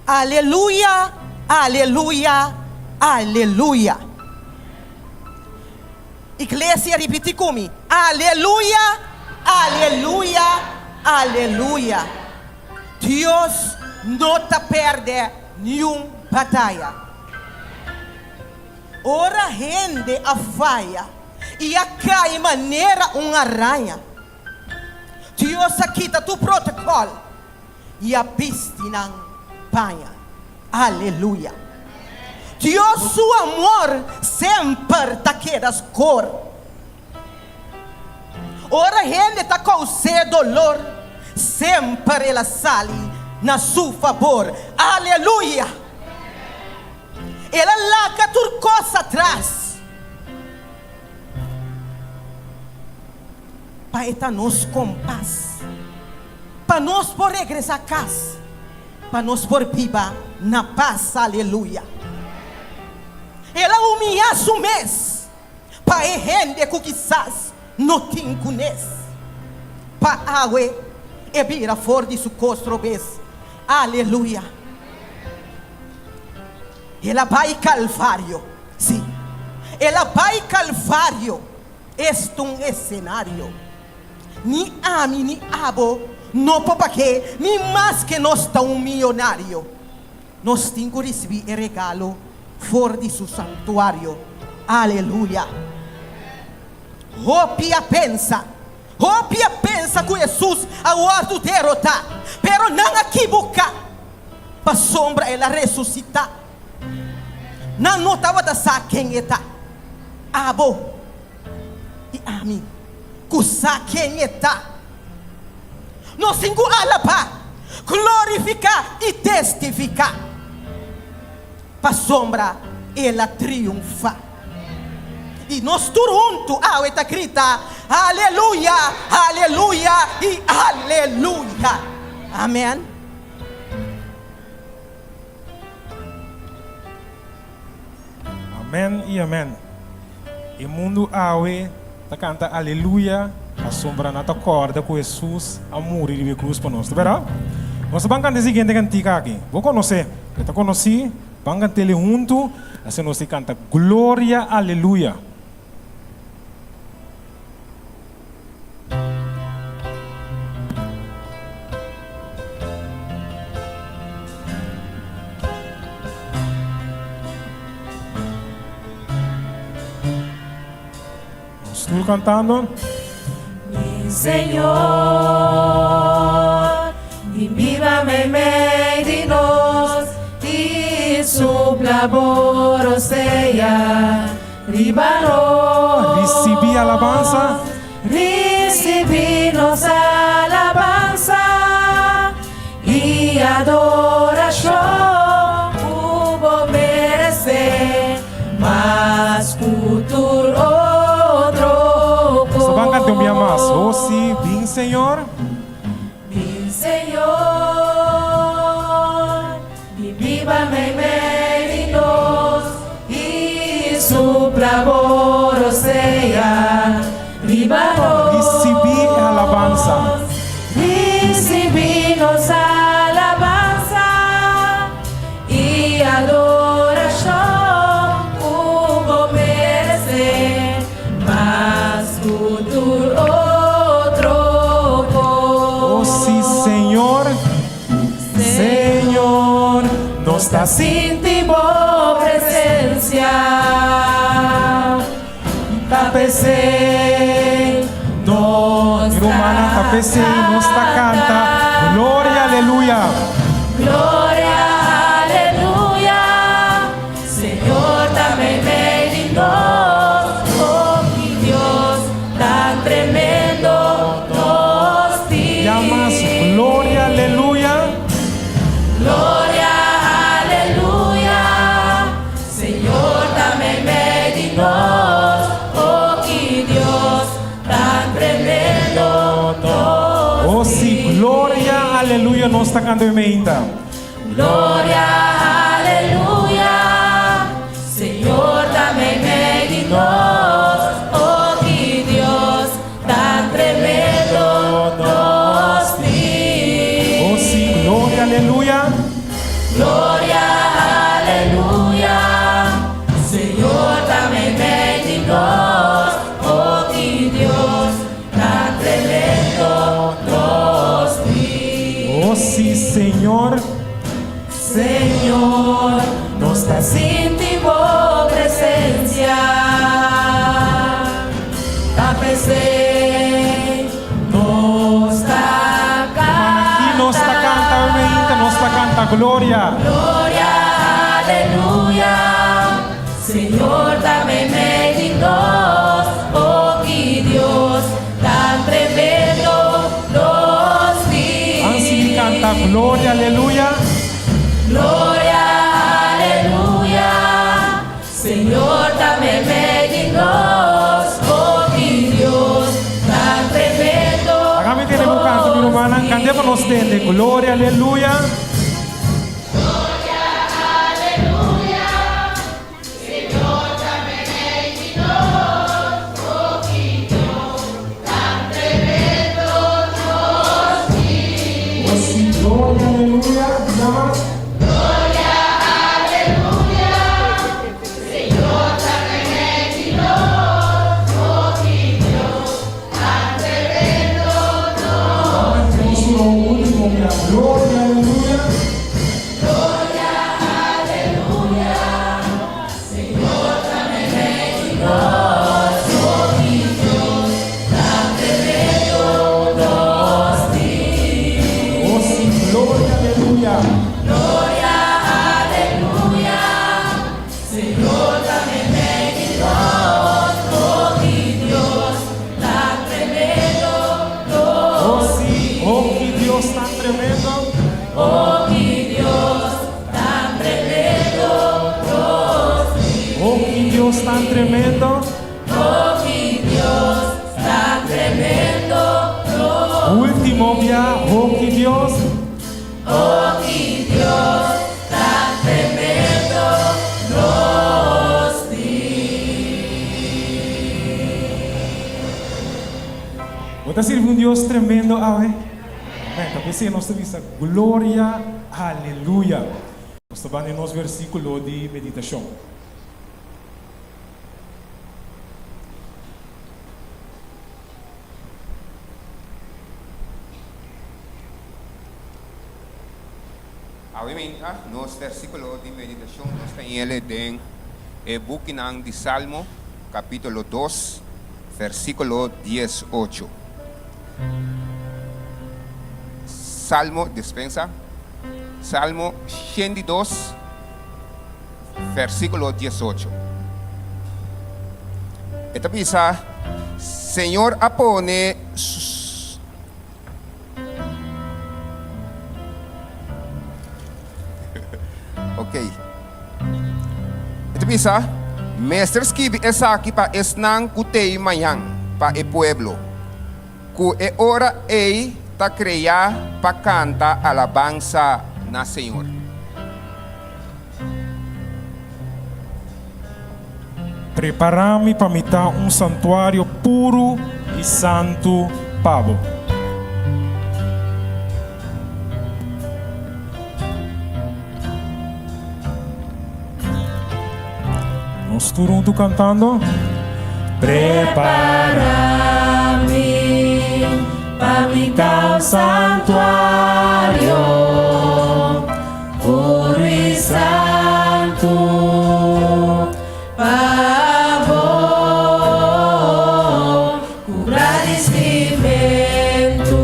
Speaker 12: Aleluya, aleluya, aleluya. Iglesia ripiti ku mi, Aleluya, aleluya, aleluya. Dios no ta pèrdè niun bataya. Ora hende a faya i a kai manera un araña, Dios a kita tur protokòl i a bisti nan paña. Aleluya! Dios su amor semper ta keda skor. Ora hende ta kous'é dolor, semper el a sali na su fabor. Aleluya! El a laga tur kos atras pa e ta nos kompas, pa nos por regresá kas, pa nos por biba na pas. Aleluya! El a humiyá su mes pa e hende ku kisas no tin kunes, pa awe e bira for di su kos robes. Aleluya! El a bai Kalvario, sí, el a bai Kalvario, esta un esenario. Ni ami ni abo no por pag'é, ni maske nos ta un miyonario. Nos tin ku risibí e regalo for di su santuario. Aleluya! Hopi a pensa, hopi a pensa ku Hesus a wòrdu derotá, pero nan a kibuká, pasobra el a resusitá. Nan no tabata sa ken e ta. Abo i ami ku sa ken e ta. Nos tin ku alabá, glorifiká i testifiká, pasobra el a triunfá. I nos tur huntu awe ta grita, Aleluya, aleluya i aleluya! Amèn.
Speaker 11: Amèn i amèn. E mundu awe ta kanta aleluya pasobra nan ta kòrda ku Hesus a muri riba e krus pa nos. Ta bèrdat? Nos ta ban kanta e siguiente kantika aki. Bo konosé? Bo ta konosí? Ban kant'el huntu, asina nos ta kanta Gloria Aleluya. Nos tur cantando.
Speaker 15: Mi Señor, bin biba meimei di nos i supla bo rosea riba nos.
Speaker 11: Ricibi alabansa.
Speaker 15: Ricibi nos alabansa i adoracion cu bo merece mas cu tur otro
Speaker 11: Nos ta ban canta un bia mas.
Speaker 15: cos.
Speaker 11: Oh si, bin Señor.
Speaker 15: Bin Señor, bin biba meimei di nos i supla bo rosea riba nos.
Speaker 11: Ricibi e alabansa.
Speaker 15: Ricibi nos alabansa i adorashon ku bo merece mas ku tur otro
Speaker 11: Oh si,
Speaker 15: kos.
Speaker 11: Señor, Señor, nos ta
Speaker 15: sinti bo presencia, ta p'esei nos
Speaker 11: Mi rumannan, ta
Speaker 15: ta
Speaker 11: p'esei nos ta
Speaker 15: canta.
Speaker 11: canta, Gloria, aleluya.
Speaker 15: Gloria, aleluya, Señor ta meimei di nos, oh mi Dios, tan tremendo nos
Speaker 11: Ya mas,
Speaker 15: tin.
Speaker 11: Gloria, aleluya.
Speaker 15: Gloria, aleluya,
Speaker 11: aleluya nos ta kanta meinta.
Speaker 15: Gloria, aleluya, Señor ta meimei di nos, oh ki Dios tan tremendo nos tin.
Speaker 11: Oh sí, gloria, aleluya.
Speaker 15: Gloria, aleluya, Señor ta meimei di nos, oh ki Dios tan tremendo nos tin.
Speaker 11: Oh sí, Señor.
Speaker 15: Señor, nos ta sinti bo presencia, ta p'esei nos ta
Speaker 11: Aki nos ta
Speaker 15: canta.
Speaker 11: canta meinta, nos ta canta gloria.
Speaker 15: Gloria, aleluya, Señor ta meimei di nos, oh ki Dios tan tremendo nos tin.
Speaker 11: Ban sigui canta gloria, aleluya.
Speaker 15: Gloria, aleluya, Señor ta meimei di nos, oh ki Dios tan tremendo
Speaker 11: Laga mi tende bo canta, mi rumannan, cant'é pa nos tende. Gloria, aleluya.
Speaker 15: Gloria, aleluya, Señor ta meimei di nos, oh ki Dios tan tremendo nos tin.
Speaker 11: Oh sí, gloria, aleluya. Nada mas.
Speaker 15: Gloria, aleluya, Señor ta meimei di nos, oh ki Dios tan tremendo nos tin.
Speaker 11: Último, mira, gloria, aleluya.
Speaker 15: Gloria, aleluya, Señor ta meimei di nos, oh ki Dios tan tremendo nos tin.
Speaker 11: Oh sí, gloria, aleluya.
Speaker 15: Gloria, aleluya, Señor ta meimei di nos, oh ki Dios tan tremendo nos
Speaker 11: Oh sí, oh ki Dios tan tremendo.
Speaker 15: Oh ki Dios tan tremendo nos tin.
Speaker 11: Oh ki Dios tan tremendo.
Speaker 15: Oh ki Dios tan tremendo nos
Speaker 11: Último bia, oh ki Dios.
Speaker 15: Oh ki Dios tan tremendo nos tin.
Speaker 11: Bo ta sirbi un Dios tremendo awe? Amèn. Ta p'esei nos ta bisa Gloria, aleluya. Nos ta ban den nos versíkulo di meditashon.
Speaker 16: Awe minta nos versíkulo di meditashon nos ta hele den e bukinan di Salmo, kapítulo dos, versíkulo diesocho. Salmo, dispensa, Salmo 102, versíkulo 18. E ta bisa, Señor a pone Ok. E ta bisa, Mester skibi esaki pa esnan ku t'ei mañan, pa e pueblo, ku e ora ei ta kreá pa kanta alabansa na Señor.
Speaker 11: Prepará mi pa mi ta un santuario puru i santu pa bo. Nos tur huntu kantando.
Speaker 15: Prepará mi pa mi ta un santuario puru i santu pa bo, ku gradisimentu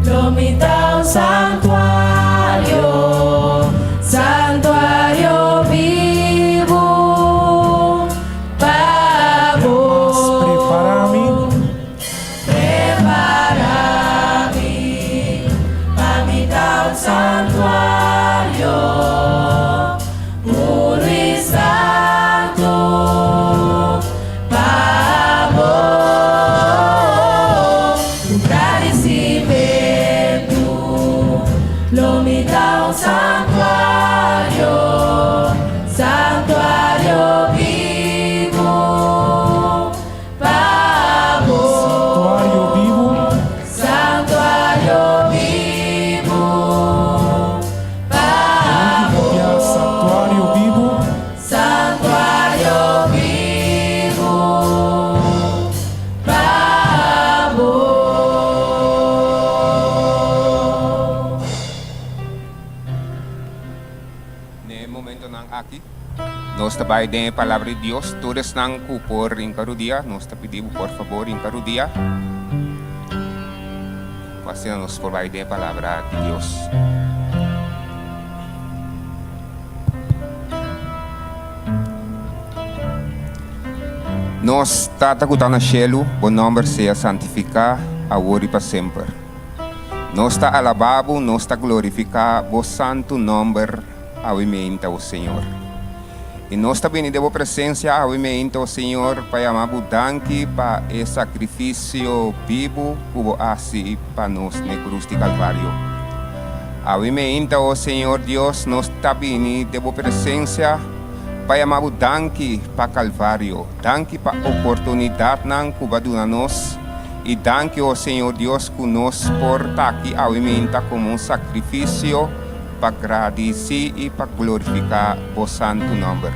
Speaker 15: lo mi ta un santuario, santuario bibu pa bo.
Speaker 11: Prepará mi.
Speaker 15: Prepará mi.
Speaker 16: Nos ta bai den e Palabra di Dios. Tur esnan ku por rinka rudia, nos ta pidi bo por fabor rinka rudia, pa asina nos por bai den e Palabra di Dios. Nos Tata ku ta na shelu, bo nòmber sea santifiká awor i pa semper. Nos ta alabá bo, nos ta glorifiká bo santu nòmber awe meinta, o Señor. I nos ta bini den bo presensia awe meinta, o Señor, pa yama bo danki pa e sakrifisio bibu ku bo a hasi pa nos n'e krus di Kalvario. Awe meinta, o Señor Dios, nos ta bini den bo presensia pa yama bo danki pa Kalvario, danki pa oportunidatnan ku bo a duna nos, i danki, o Señor Dios, ku nos por ta aki awe meinta komo un sakrifisio pa gradisí i pa glorifiká bo santu nòmber.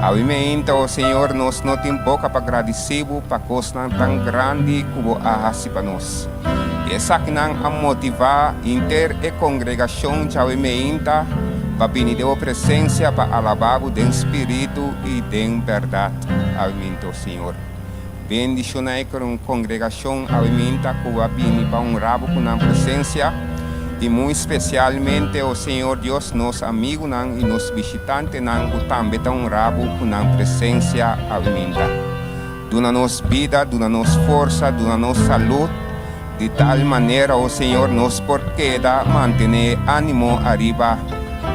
Speaker 16: Awe meinta, o Señor, nos no tin boka pa gradisí bo pa kosnan tan grandi ku bo a hasi pa nos. I esakinan a motivá henter e kongregashon djawe meinta pa bini den bo presensia pa alabá bo den spiritu i den bèrdat. Awe meinta, o Señor, bendishoná e kongregashon awe meinta ku a bini pa honrá bo ku nan presensia, i muy spesialmente, o Señor Dios, nos amigunan i nos bishitantenan ku tambe ta honrá bo ku nan presensia awe meinta. Duna nos bida, duna nos forsa, duna nos salud, di tal manera, o Señor, nos por keda mantené e ánimo ariba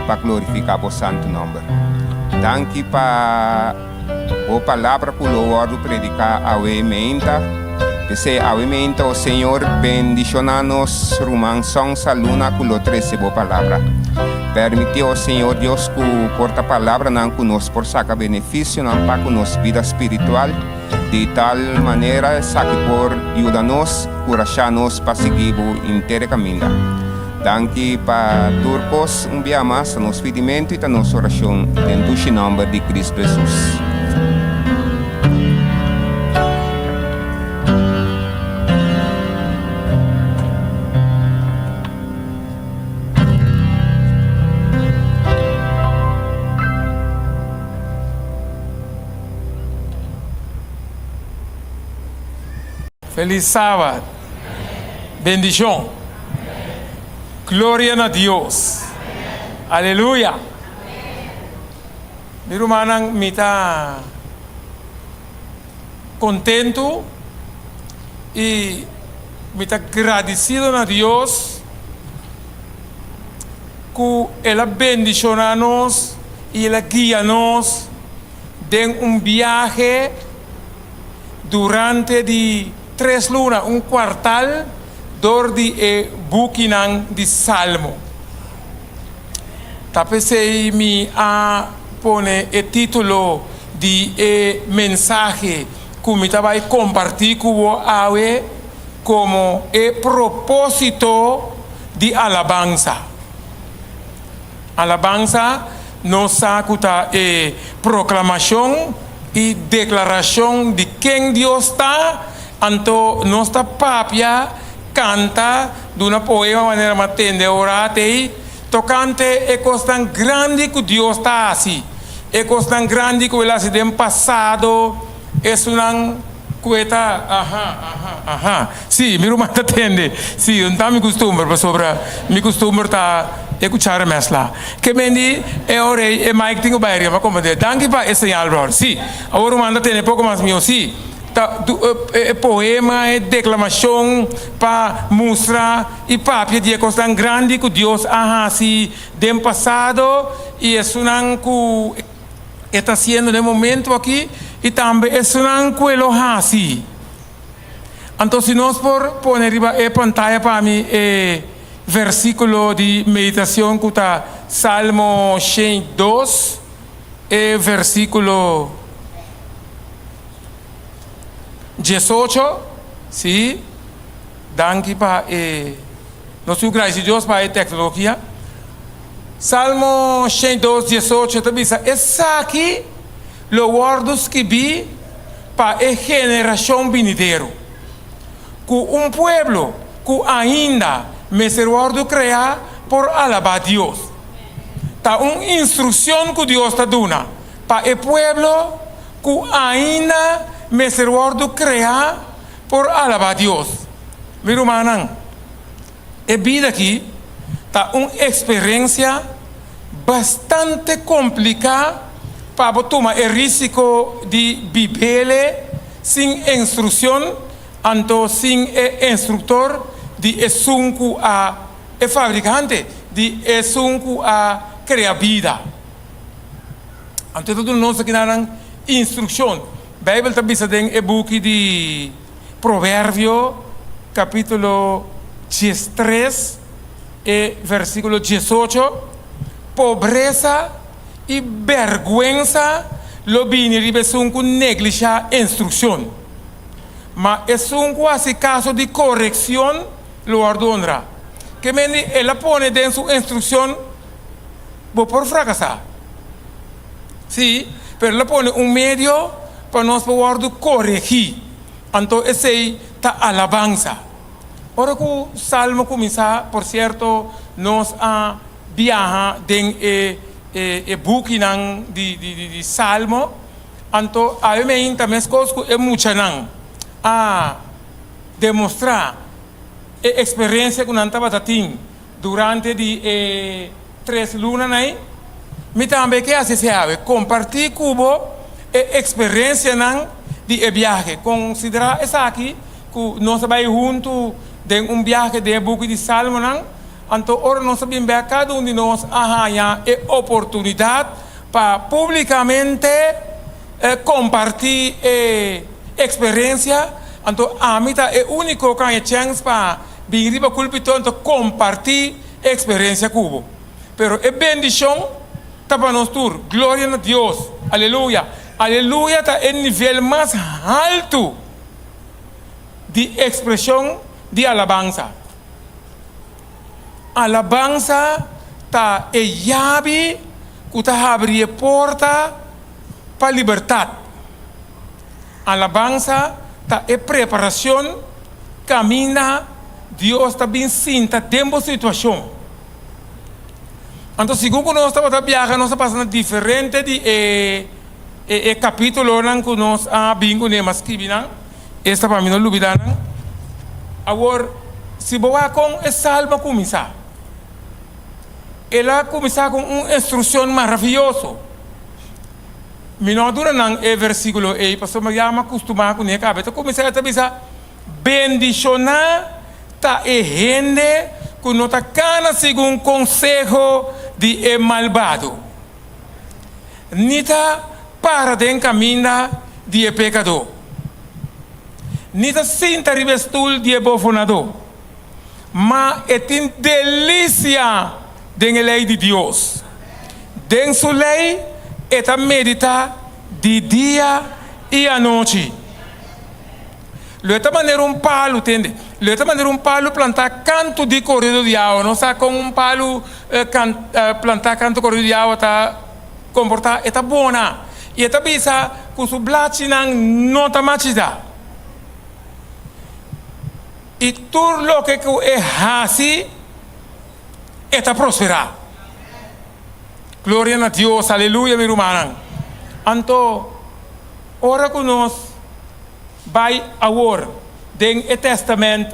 Speaker 16: pa glorifiká Bo santu nòmber. Danki pa Bo palabra ku lo wòrdu prediká awe meinta. P'esei awe meinta, o Señor, bendishoná nos ruman Song Saluna ku lo trese Bo palabra. Permití, o Señor Dios, ku por ta palabranan ku nos por saka benefisionan pa ku nos bida spiritual, di tal manera esaki por yuda nos, kurashá nos pa sigui bo inter e kaminda. Danki pa tur kos un bia mas, ta nos pidimentu i ta nos orashon den dushi nòmber di Kristu Hesus.
Speaker 11: Felis Sabat. Bendishon. Gloria na Dios. Aleluya. Mi rumannan mi ta kontentu i mi ta gradisido na Dios ku El a bendishoná nos i El a guia nos den un biahe durante di tres luna, un kuartal, dor di e bukinan di Salmo. Ta p'esei mi a pone e título di e mensahe ku mi ta bai kompartí ku bo awe komo E Propósito di Alabansa. Alabansa nos sa ku ta e proklamashon i deklarashon di ken Dios ta, anto nos ta papia, kanta, duna poema manera mi a tende ora atei, tokante e kosnan grandi ku Dios ta hasi, e kosnan grandi ku el a hasi den pasado, esunnan ku e ta, aha, aha, aha, si, mi ruman ta tende, si, no ta mi kustumber, pasobra mi kustumber ta e kuchara mèsla. Ke men di e ora ei e mic tin ku bai ariba pa komprendé. Danki pa e señal, bròder. Si, awor ruman ta tende poko mas mihó. Si, ta e poema, e deklamashon pa mustra i papia di e kosnan grandi ku Dios a hasi den pasado i esunnan ku e ta hasiendo den momento aki i tambe esunnan ku e lo hasi. Anto si nos por pone riba e pantaya pa mi e versikulo di meditashon ku ta Salmo 102 e versikulo 18, si, danki pa e, nos tur gradisi Dios pa e teknologia. Salmo 102, 18 ta bisa, Esaki lo wòrdu skibí pa e generashon binidero, ku un pueblo ku ainda mester wòrdu kreá por alabá Dios. Ta un instrukshon ku Dios ta duna. Pa e pueblo ku ainda mester wòrdu kreá por alabá Dios. Mi rumannan, e bida aki ta un eksperensia bastante kompliká pa bo tuma e rísiko di bib'é sin instrukshon, anto sin e instruktor di esun ku a e fabrikante di esun ku a krea bida. Anto e ta duna nos akinanan instrukshon. Beibel ta bisa den e buki di Proverbio kapítulo 13 e versíkulo 18, Pobresa i bèrgwensa lo bini riba esun ku neglishá instrukshon, ma esun ku hasi kaso di korekshon lo wòrdu onrá. Ke mende el a pone den su instrukshon? Bo por frakasá. Sí, pero el a pone un medio pa nos por wòrdu koregí. Anto esei ta alabansa. Ora ku Salmo kuminsá, por sierto, nos a biaha den e e bukinan di di Salmo. Anto awe meinta meskos ku e muchanan a demostrá e eksperensia ku nan tabata tin Durante di e tres lunanan ei, mi tambe ke hasi esei awe, kompartí ku bo e eksperensianan di e biahe. Konsiderá esaki ku nos a bai huntu den un biahe den e buki di Salmonan, anto ora nos a bin bèk kada un di nos a haña e oportunidat pa públikamente kompartí e eksperensia. Anto ami ta e úniko ku a haña chèns pa Bin riba pulpito anto kompartí e eksperensia ku bo. Pero e bendishon ta pa nos tur. Gloria na Dios! Aleluya! Aleluya ta e nivel mas haltu di ekspreshon di alabansa. Alabansa ta e yabi ku ta habri e porta pa libertat. Alabansa ta e preparacion caminda Dios ta bin sinta den bo situacion. Anto segun cu nos tabata biaha nos a pasa na diferente di e e capitulonan cu nos a bin cune mas skibi nan, esta pa mi no lubida nan. Awor si bo wak con e salmo a cuminsa, el a cuminsa cu un instruccion maraviyoso. Mi no a duna nan e versíkulo ei pasobra ya mi a kustumá kuné kaba. E ta kuminsá e ta bisa, Bendishoná ta e hende ku no ta kana segun konseho di e malbado, ni ta para den kaminda di e pekadó, ni ta sinta riba e stul di e bofonadó, ma e tin delisia den e lei di Dios. Den su lei e ta meditá di dia i anochi. Lo e ta manera un palu, tende, lo e ta manera un palu plantá kantu di korido di awa. Nos sa kon un palu plantá kantu korido di awa ta komportá, e ta bona i e ta bisa ku su blachinan no ta machitá. I tur loke ku e hasi, e ta prosperá. Gloria na Dios, aleluya mi rumannan. Anto, ora ku nos bai awor den e Tèstamènt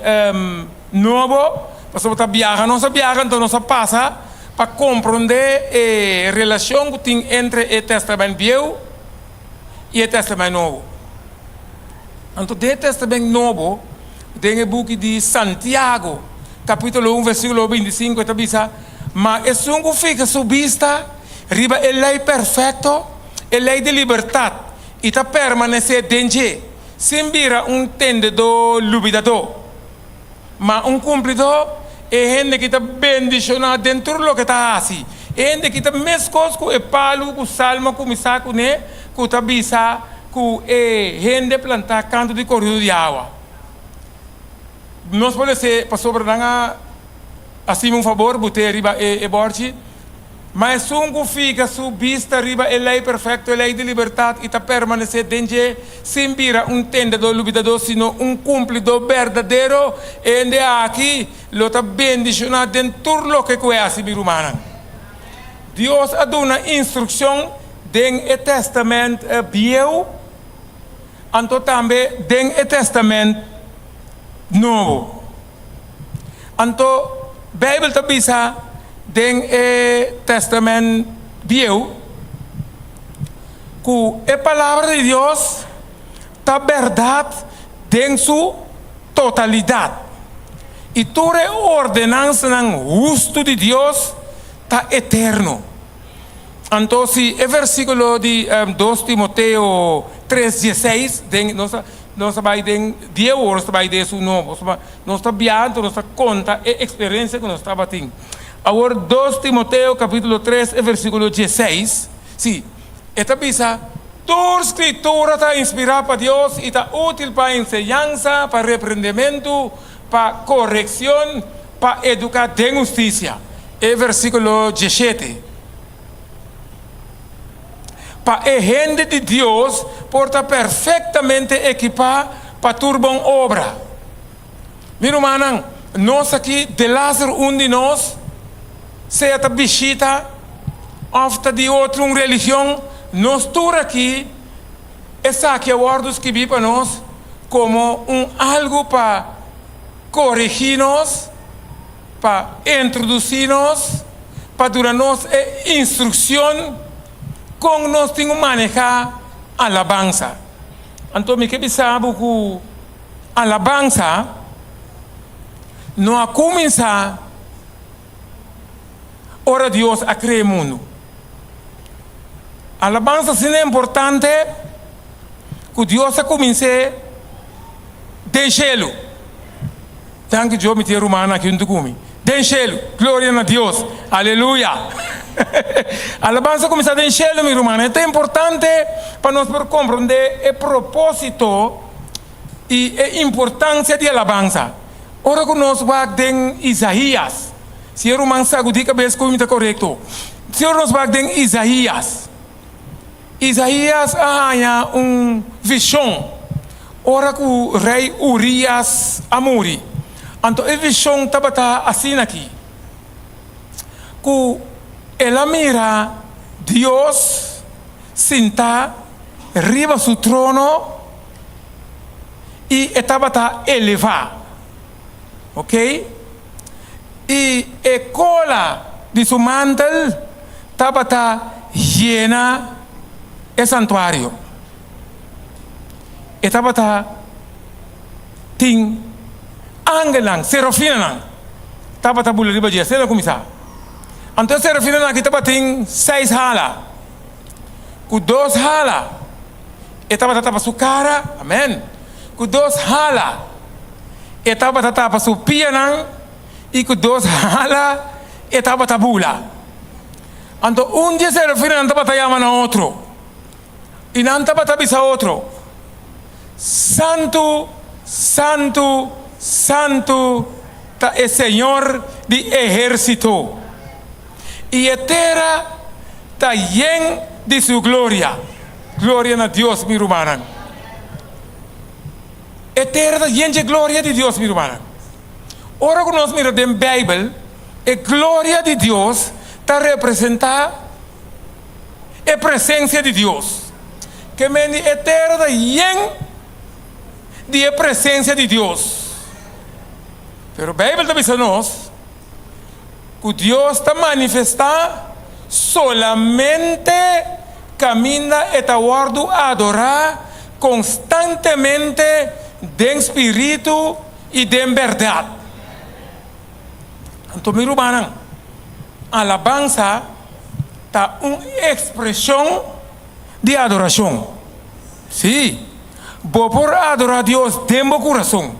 Speaker 11: Nobo, pasobra ta biaha nos a biaha, anto nos a pasa pa komprondé e relashon ku tin entre e Tèstamènt Bieu i e Tèstamènt Nobo. Anto den e Tèstamènt Nobo, den e buki di Santiago, kapítulo un, versíkulo 25, e ta bisa, Ma esun ku fika su bista riba e lei perfekto, e lei di libertat, i ta permanesé den dje, sin bira un tendedó lubidadó, ma un kumplidó, e hende ki ta bendishoná den tur loke ta hasi. E hende ki ta meskos ku e palu ku Salmo a kuminsá kuné, ku ta bisa ku e hende plantá kantu di korido di awa. Nos por lese pasobra nan a hasimu un fabor but'é riba e bòrchi. Ma esun ku fika su bista riba e lei perfekto, e lei di libertat, i ta permanesé den dje, sin bira un tendedó lubidadó, sino un kumplidó berdadero, e hende aki lo ta bendishoná den tur loke ku e hasi, mi rumannan. Dios a duna instrukshon. den e Tèstamènt Bieu anto tambe den e Tèstamènt Nobo. Anto Beibel ta bisa den e Tèstamènt Bieu ku e Palabra di Dios ta bèrdat den su totalidat, i tur e ordenansanan hustu di Dios ta eterno. Anto si e versíkulo di dos Timoteo tres dieseis den nos ta nos ta bai den die ora nos ta bai den esun nobo pasobra nos ta biaha anto nos ta konta e eksperensia ku nos tabatin. Awor dos Timoteo kapítulo tres e versíkulo dieseis si e ta bisa tur skritura ta inspirá pa Dios i ta útil pa enseñansa, pa reprendementu, pa korekshon, pa eduká den hustisia. E versíkulo diesshete, Pa e hende di Dios por ta perfektamente ekipá pa tur bon obra. Mi rumannan, nos aki delaster un di nos, sea ta bishita òf ta di otro un religion, nos tur aki esaki a wòrdu skibí pa nos komo un algu pa koregí nos, pa introdusí nos, pa duna nos e instrukshon kon nos tin ku manehá alabansa. Anto mi ke bisa bo ku alabansa no a kuminsá ora Dios a krea e mundu. Alabansa asina importante ku Dios a kumins'é den shelu. Danki Dios mi tin e rumannan aki huntu ku mi. Den shelu. Gloria na Dios. Aleluya. Alabansa kuminsá den shelu mi rumannan. E ta importante pa nos por komprondé e propósito i e importansia di alabansa. Ora ku nos wak den Isaías, si e ruman sagudí kabes ku mi ta korekto. Si ora nos wak den Isaías. Isaías a haña un vishon ora ku rei Urias a muri. Anto e vishon tabata asin'aki, ku el a mira Dios sintá riba su trono i e tabata elevá. Oke? I e kola di su mantel tabata yena e santuario. E tabata tin angelnan, serofinanan, tabata bula riba dje. Asina el a kuminsá. Anto e serofinanan aki tabatin seis hala. Ku dos hala e tabata tapa su kara, amèn, ku dos hala e tabata tapa su pianan i ku dos hala e tabata bula. Anto un di e serafinnan tabata yama na otro, i nan tabata bisa otro, Santu, santu, santu ta e Señor di ehérsito, i e tera ta yen di su gloria. Gloria na Dios, mi rumannan. E tera ta yen dje gloria di Dios, mi rumannan. Ora ku nos mira den Beibel, e gloria di Dios ta representá e presensia di Dios. Ke men di e tera ta yen di e presensia di Dios. Pero Beibel ta bisa nos ku Dios ta manifestá solamente kaminda e ta wòrdu adorá konstantemente den spiritu i den bèrdat. Anto mi rumannan, alabansa ta un ekspreshon di adorashon. Sí, bo por adorá Dios den bo kurason,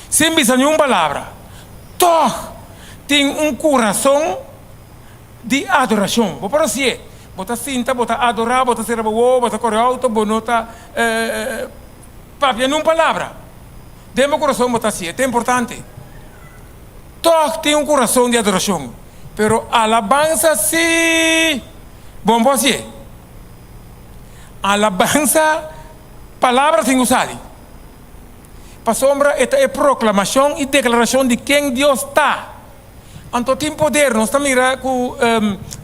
Speaker 11: sin bisa niun palabra. Tòg tin un kurason di adorashon. Bo por hasié. Bo ta sinta, bo ta adorá, bo ta sera bo wowo, bo ta kore outo, bo no ta papia niun palabra. Den bo kurason bo ta hasié. Ta importante. Tòg tin un kurason di adorashon. Pero alabansa sí bo no por hasié. Alabansa, palabra tin ku sali. Pasobra e ta e proklamashon i deklarashon di ken Dios ta. Anto tin poder. Nos ta mira ku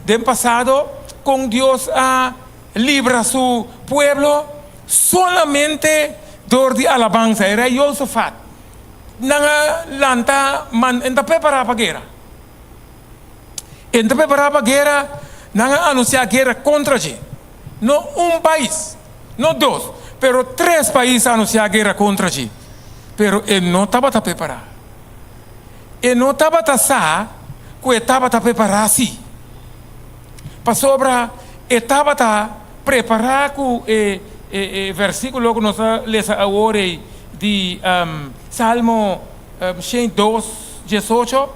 Speaker 11: den pasado. kon Dios a libra su pueblo? Solamente dor di alabansa. E rei Josafat, nan a lanta man, e no ta prepará pa guera. E no ta prepará pa guera, nan a anunsiá guera kontra dje. No un pais, no dos, pero tres pais a anunsiá guera kontra dje. Pero e no tabata prepará. E no tabata sa ku e tabata prepará sí. Pasobra e tabata prepará ku e e versíkulo ku nos a lesa awor ei di Salmo 102, 18.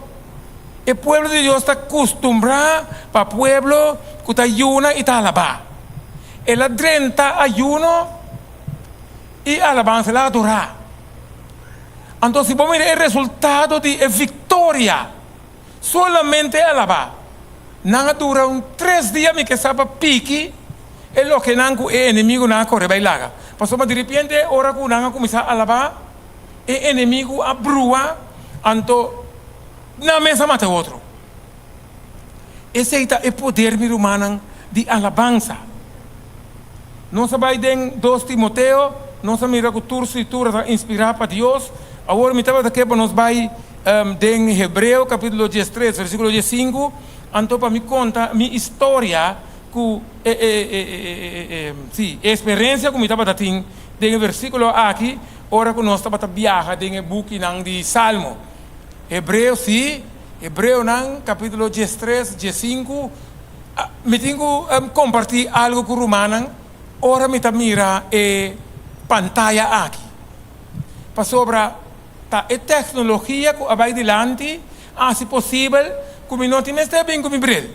Speaker 11: E pueblo di Dios ta kustumbrá pa pueblo ku ta yuna i ta alabá. El a drenta ayuno i alabansa, el a adorá. Anto si bo mira e resultado di e viktoria, solamente alabá. Nan a dura un tres dia mi ke sa pa piki e lokenan ku e enemigunan a kore bai laga. Pasobra diripiente ora ku nan a kuminsá alabá, e enemigu a brua, anto nan mes a mata e otro. Esei ta e poder, mi rumannan, di alabansa. Nos a bai den dos Timoteo, nos a mira ku tur Skritura ta inspirá pa Dios. Awor mi tabata ke pa nos bai den Hebreo kapítulo diestres, versíkulo diesinku, anto pa mi konta mi historia ku e e sí, e eksperensia ku mi tabata tin den e versíkulo aki ora ku nos tabata biaha den e bukinan di Salmo. Hebreo, sí, Hebreonan kapítulo diestres, diesinku. Mi tin ku kompartí algu ku rumannan ora mi ta mira e pantaya aki. Pasobra ta e teknologia ku a bai dilanti a hasi posibel ku mi no tin mester bin ku mi bril.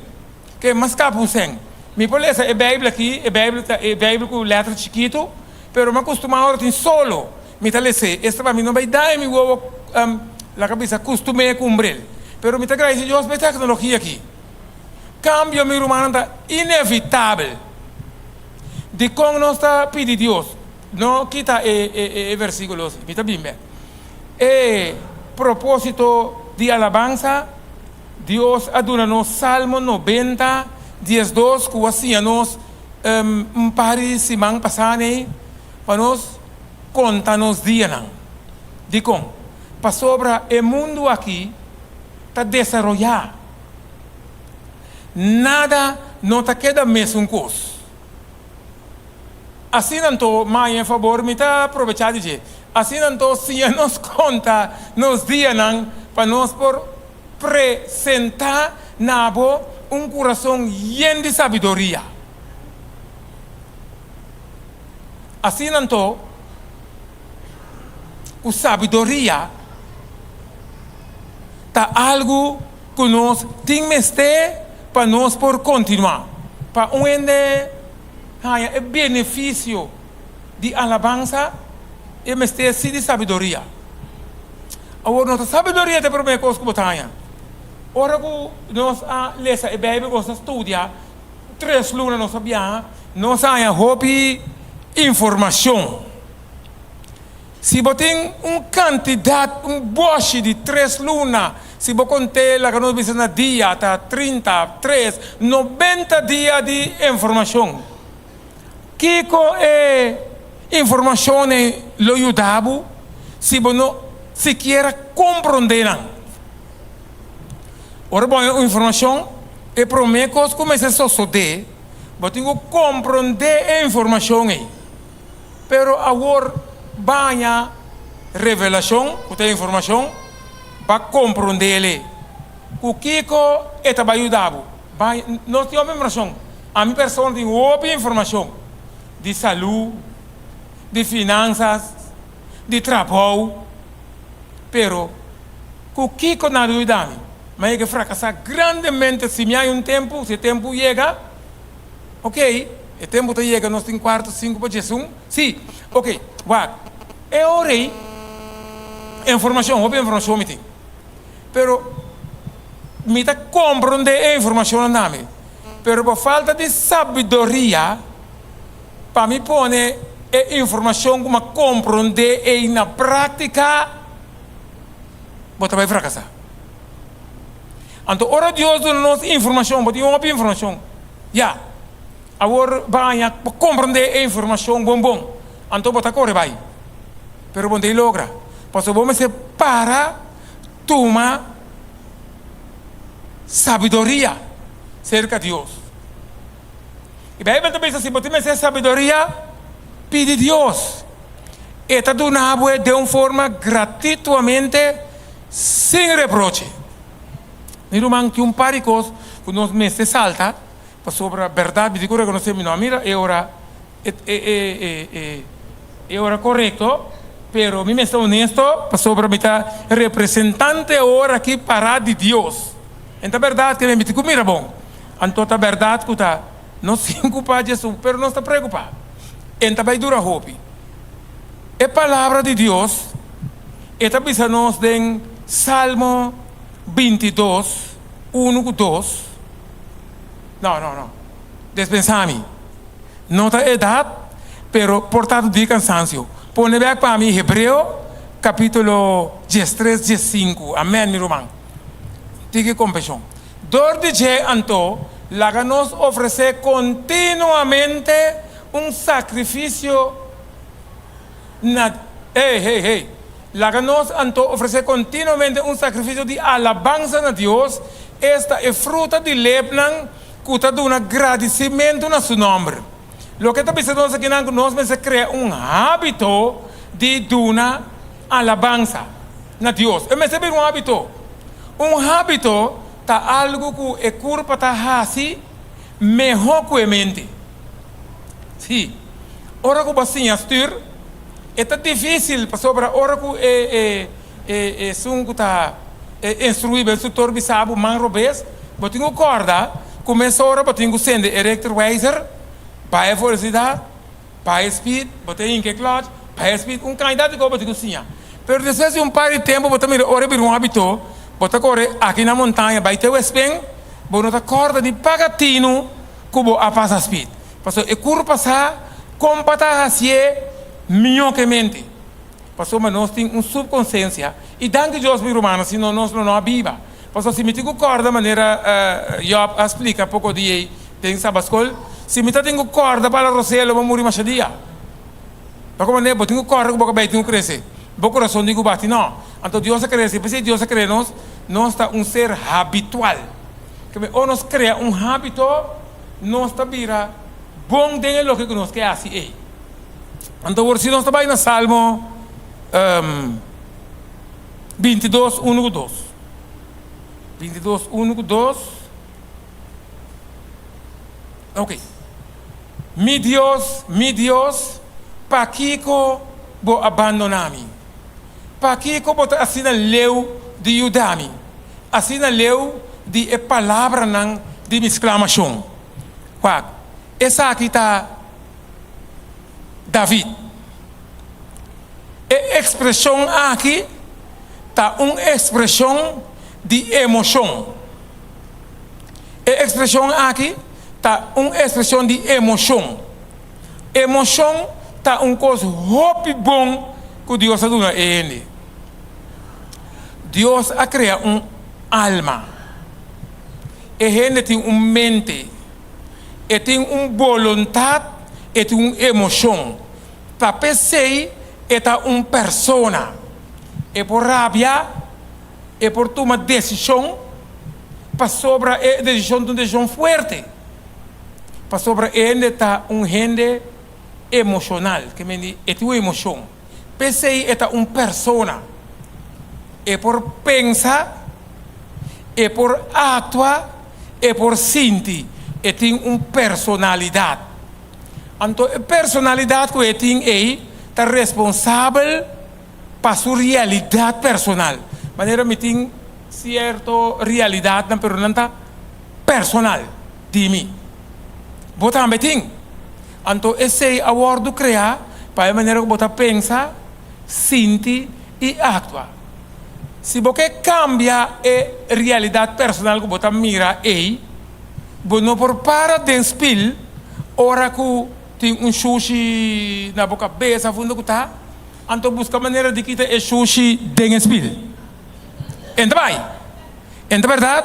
Speaker 11: Ke mas kap un sèn. Mi por lesa e Beibel aki, e Beibel ta e Beibel ku lèter chikitu, pero mi a kustumá ora tin solo mi ta les'é. Esta pa mi no bai daña mi wowo, laga bisa kustum'é ku un bril. Pero mi ta gradisí Dios pa e teknologia aki. Kambio, mi rumannan, ta inevitabel. Dikon nos ta pidi Dios no kita e e versíkulo si? Mi ta bin bek. E propósito di alabansa, Dios a duna nos Salmo 90, 12 ku a siña nos un par di siman pasá nei pa nos konta nos dianan. Dikon? Pasobra e mundu aki ta desaroyá. Nada no ta keda mesun kos. Asina anto, maña e fabor mi ta probechá di dje. Asina anto siña nos konta nos dianan pa nos por presentá na bo un kurason yen di sabiduria. Asina anto, ku sabiduria ta algu ku nos tin mester pa nos por kontinuá. Pa un hende haña e benefisio di alabansa, e mester si di sabiduria. Awor, no ta sabiduria ta e promé kos ku bo ta haña. Ora ku nos a lesa e Beibel, nos a studia tres luna, nos a biaha, nos a haña hopi informashon. Si bo tin un kantidat, un bòshi di tres luna, si bo kont'é laga nos bisa na dia ta 30, tres, 90 dia di informashon. Kiko e informashon ei lo yuda bo si bo no sikiera komprondé nan? Ora bo haña un informashon, e promé kos ku mester sosodé, bo tin ku komprondé e informashon ei. Pero awor baña revelashon, ku ta informashon, ba komprondé-le. Ku kiko e ta bai yuda bo? Baña, nos tin hopi informashon. Ami persona tin hopi informashon di salú, di finansas, di trabou. Pero ku kiko nan lo yuda mi? Mi a yega frakasá grandemente si mi haña un tempu, si e tempu yega. Ok, e tempu ta yega, nos tin kuarto sinku pa djesun. Sí, ok, wak, e ora ei, informashon, hopi informashon mi tin. Pero mi ta komprondé e informashonnan na mi. Pero pa falta di sabiduria pa mi pone e informashon ku mi a komprondé ei na práktika, bo ta bai frakasá. Anto ora Dios duna nos informashon, bo tin hopi informashon. Ya. Awor bo a haña pa komprondé e informashon bon bon, anto bo ta kore bai. Pero bo no ta e logra, pasobra bo mester para tuma sabiduria serka Dios. E Beibel ta bisa si bo tin mester sabiduria, pidi Dios. E ta duna bo e den un forma gratituamente sin reproche. Mi ruman, tin un par di kos ku nos mester salta pasobra bèrdat mi tin ku rekonosé mi no a mira e ora e ora korekto, pero mi mester honesto pasobra mi ta representante awor aki pará di Dios. En ta bèrdat ke mi tin ku mira bon. Anto ta bèrdat ku ta nos sin kulpa Jesús, pero nos ta preokupá. En ta bai dura hopi. E palabra di Dios e ta bisa nos den Salmo 22, unu ku dos, no, no, no, despensá mi, no ta edat, pero por ta di kansansio. Pone bèk pa mi Hebreo kapítulo 13, 15. Amèn, mi ruman. Tiki kompashon. Dor di dje anto, laga nos ofresé kontinuamente un sakrifisio na Hey, hey, hey! Laga nos anto ofresé kontinuamente un sakrifisio di alabansa na Dios, esta e fruta di lepnan ku ta duna gradisimentu na su nòmber. Loke ta bisa nos akinan ku nos mester krea un hábito di duna alabansa na Dios. E mester bira un hábito. Un hábito ta algu ku e kurpa ta hasi mehó ku e mente. Sí, ora ku bo a siña stür, e ta difísil pasobra ora ku e e esun ku ta instruí bo, e instruktor bisa bo man robes, bo tin ku kòrda ku mesora bo tin ku sende e rechterwijzer, baha e velosidat, Baha e speed, bo ta hinka e clutch, baha e speed, un kantidat di kos bo tin ku siña. Pero despues di un par di tempu bo ta mira ora e bira un habito, bo ta kore aki na montaña bai te Westpen, bo no ta kòrda ni paga tinu ku bo a pasa speed. Pasobra e kurpa sa kon pa ta hasié mihó ku e mente. Pasobra nos tin un subkonsiensia i danki Dios mi rumannan sino nos lo no a biba. Pasobra si mi tin ku kòrda manera Job a splika poko di ei den Sabaskol, si mi ta tin ku kòrda pa la rosea lo bo muri masha dia. Pa ku manera bo tin ku kòrda ku bo kabei tin ku krese, bo kurason tin ku bati. No. Anto Dios a krea asina. P'esei Dios a krea nos, nos ta un ser habitual. Keme ora nos krea un hábito, nos ta bira bon den e loke ku nos ke hasi ei. Anto awor si nos ta bai na Salmo 22, unu ku dos. 22, unu ku dos. Ok. Mi Dios, mi Dios, pakiko bo a bandoná mi? Pakiko bo ta asina leu di yuda mi, asina leu di e palabranan di mi sklamashon? Wak, esaki ta David. E ekspreshon aki ta un ekspreshon di emoshon. E ekspreshon aki ta un ekspreshon di emoshon. Emoshon ta un kos hopi bon ku Dios a duna e hende. Dios a krea un alma. E hende tin un mente, e tin un boluntat, e tin un emoshon. Ta p'esei e ta un persona. E por rabia. E por tuma desishon pasobra e desishon ta un desishon fuerte, pasobra e hende ta un hende emoshonal, ke mende e tin un emoshon. P'esei e ta un persona. E por pensa, e por aktua, e por sinti, e tin un personalidat. Anto e personalidat ku e tin ei ta responsabel. pa su realidat personal. Manera mi tin sierto realidatnan pero nan ta personal di mi. Bo tambe tin. Anto esei a wòrdu kreá pa e manera ku bo ta pensa, sinti i aktua. Si bo ke kambia e realidat personal ku bo ta mira ei, bo no por para den spil ora ku tin un shushi na bo kabes of unda ku ta. Anto buska manera di kita e shushi den e spil. En ta bai. En ta bèrdat,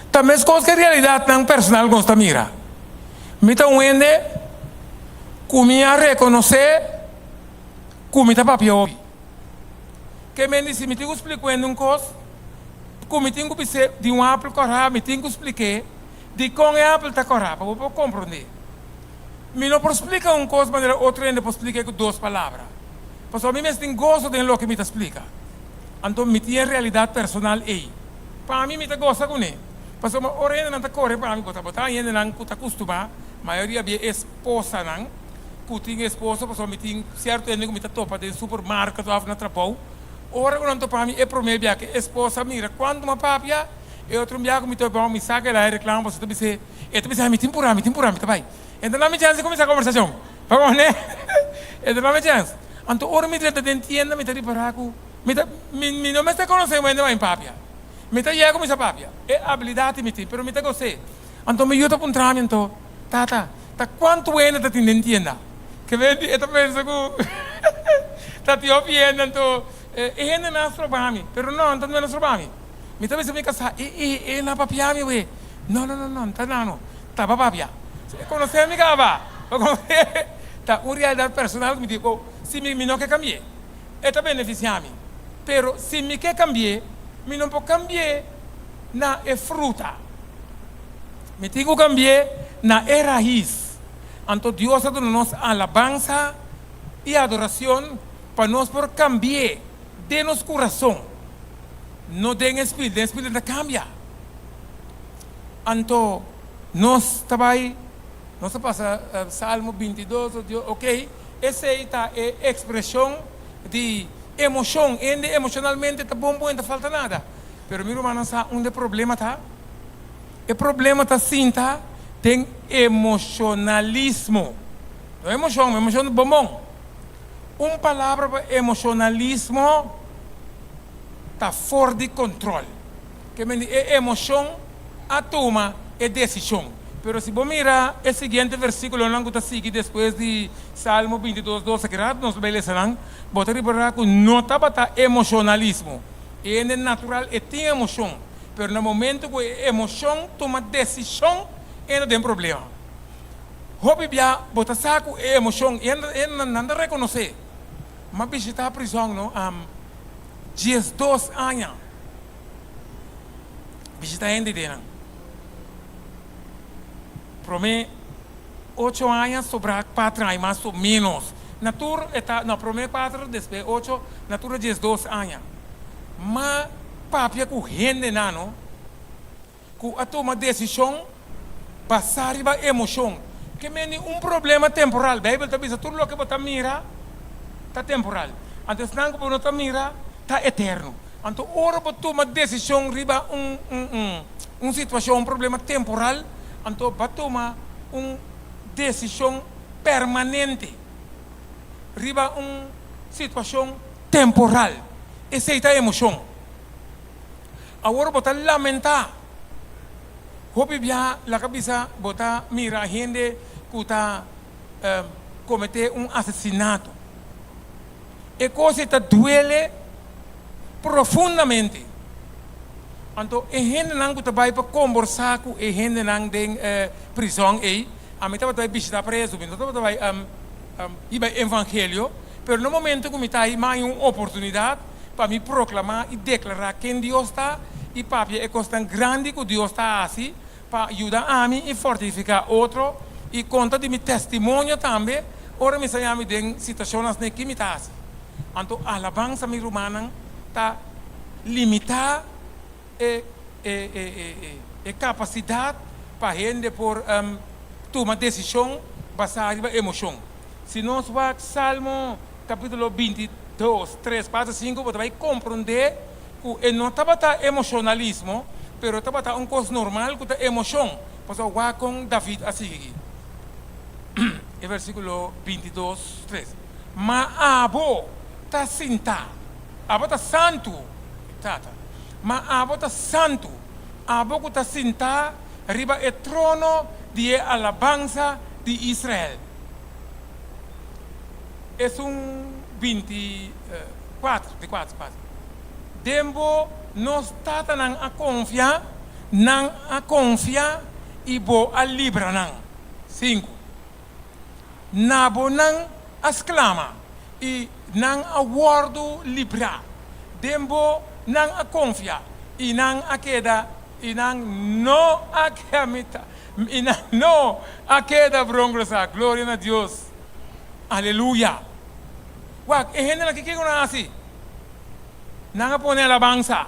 Speaker 11: ta meskos ku e realidatnan personal ku nos ta mira. Mi ta un hende ku mi a rekonosé ku mi ta papia hopi. Ke men di si mi tin ku splika un hende un kos, ku mi tin ku bis'é di un apel kòrá, mi tin ku splik'é dikon e apel ta kòrá pa bo por komprondé. Mi no por splika un kos manera otro hende por splik'é ku dos palabra, pasobra mi mes tin goso den loke mi ta splika. Anto mi tin e realidat personal ei. Pa mi, mi ta gosa kuné. Pasobra ora hendenan ta kore pa mi, bo ta bo ta hendenan ku ta kustumá, mayoria bia esposanan ku tin esposo, pasobra mi tin sierto hende ku mi ta topa den supermarket òf na trabou. Ora ku nan topa mi e promé bia ku e esposa mira kuantu mi a papia, e otro bia ku mi topa mi sa ku el a reklama pasobra ta bis'é, e ta bisa mi tin purá, mi tin purá, mi ta bai. E ta na mi chèns di kuminsá kombersashon. Pabia ne? E ta na mi chèns. Anto ora mi drenta den tienda mi ta ripará ku mi ta mi mi no mester konosé un hende bai papia. Mi ta yega kuminsá papia. E abilidat mi tin, pero mi ta gos'é. Anto mi yu ta puntra mi anto, Tata, ta kuantu hende ta tin den tienda? Ke benti e ta pensa ku ta tin hopi hende anto e hendenan a stroba mi. Pero no, anto no a stroba mi. Mi ta bisa mi kasá, e e e na papia mi wee. No, no, no, no, ta nano. Ta pa papia. E konosé mi kaba. Ta un realidat personal ku mi di, oh, si mi mi no ke kambi'é, e ta benefisiá mi. Pero si mi ke kambi'é, mi no por kambi'é na e fruta. Mi tin ku kambi'é na e rais. Anto Dios a duna nos alabansa i adoracion pa nos por kambi'é den nos kurason, no den e spiritu. Den e spiritu ta kambia. Anto nos ta bai, nos a pasa Salmo 22, ok, esei ta e ekspreshon di emoshon. Hende emoshonalmente ta bon bon, e no ta falta nada. Pero mi rumannan sa unda e problema ta? E problema ta sinta den emoshonalismo. No emoshon, emoshon ta bon bon. Un palabra pa emoshonalismo ta for di kontrol. Ke men di e emoshon a tuma e desishon. Pero si bo mira e siguiente versikulonan ku ta sigui despues di Salmo 22, 12, ki rato nos lo bai lesa nan, bo ta ripará ku no tabata emoshonalismo. E hende natural e tin emoshon, pero na momento ku e emoshon tuma desishon e ta den problema. Hopi bia bo ta sa ku e emoshon, e nan ta rekonosé. M'a bishitá prizòn no 12 aña. Bishita hende den nan. Prome ocho aña sobra cuatro aña mas o menos. Na tur e ta, no prome cuatro despues ocho, na tur e 12 aña. Ma papia cu hendenan no cu a tuma decision basa riba emocion. Ke meni un problema temporal. Bijbel ta bisa tur loke bo ta mira ta temporal. Anto esnan cu bo no ta mira ta eterno. Anto ora bo tuma desishon riba un un situashon, un problema temporal, anto bo a tuma un desishon permanente riba un situashon temporal. Esei ta emoshon. Awor bo ta lamentá. Hopi bia laga bisa bo ta mira hende ku ta kometé un asesinato. E kos ei ta duele profundamente. Anto e hendenan ku ta bai pa kombersá ku e hendenan den prizòn ei, ami tabata bai bishitá prezu, mi no tabata bai hiba e evangelio, pero na momento ku mi ta ei mi haña un oportunidat pa mi proklamá i deklará ken Dios ta i papia e kosnan grandi ku Dios ta hasi pa yuda ami i fortifiká otro i konta di mi testimonio tambe ora mi sa yami den situashonnan asina ki mi ta hasi. Anto alabansa mi rumannan ta limitá e e kapasidat pa hende por tuma desishon basá riba emoshon. Si nos wak Salmo kapítulo 22, 3, 4, 5 bo ta bai komprondé ku e no tabata emoshonalismo, pero tabata un kos normal ku ta emoshon. Pasobra wak kon David a sigui. E versíkulo 22, 3, Ma abo ta sintá, abo ta santu, Tata, ma abo ta santu, abo ku ta sintá riba e trono di e alabansa di Israel. Esun 24, 24, 4. Den bo nos tatanan a konfia, nan a konfia i bo a libra nan. Sinku. Na bo nan a sklama, i nan a wòrdu librá. Den bo nan a konfia, i nan a keda, i nan no a keda, i nan no a keda brongosá. Gloria na Dios! Aleluya! Wak, e hendenan aki kiko nan a hasi? Nan a pone alabansa.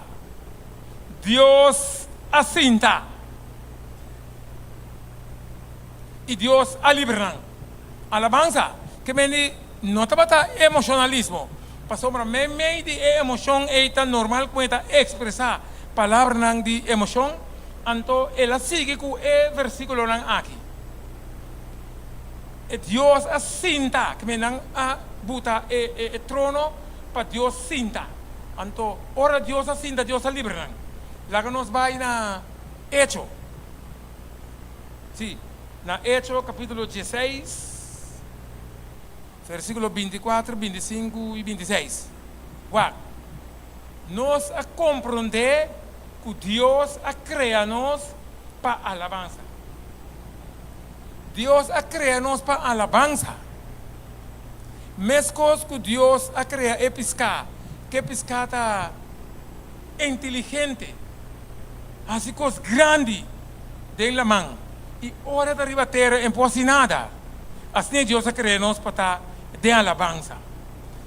Speaker 11: Dios a sinta. I Dios a libra nan. Alabansa ke men di no tabata emoshonalismo, pasobra meimei di e emoshon ei ta normal ku e ta ekspresá palabranan di emoshon, anto el a sigui ku e versíkulonan aki. E Dios a sinta, ke men nan a buta e trono pa Dios sinta. Anto ora Dios a sinta, Dios a libra nan. Laga nos bai na Echo. Sí, na Echo kapítulo dieseis, versíkulo bintikuater, bintisinku i bintiseis. Wak, nos a komprondé ku Dios a krea nos pa alabansa. Dios a krea nos pa alabansa. Meskos ku Dios a krea e piská, ku e piská ta inteligente, hasi kos grandi den laman i ora ta riba tera en por hasi nada. Asina Dios a krea nos pa ta den alabansa.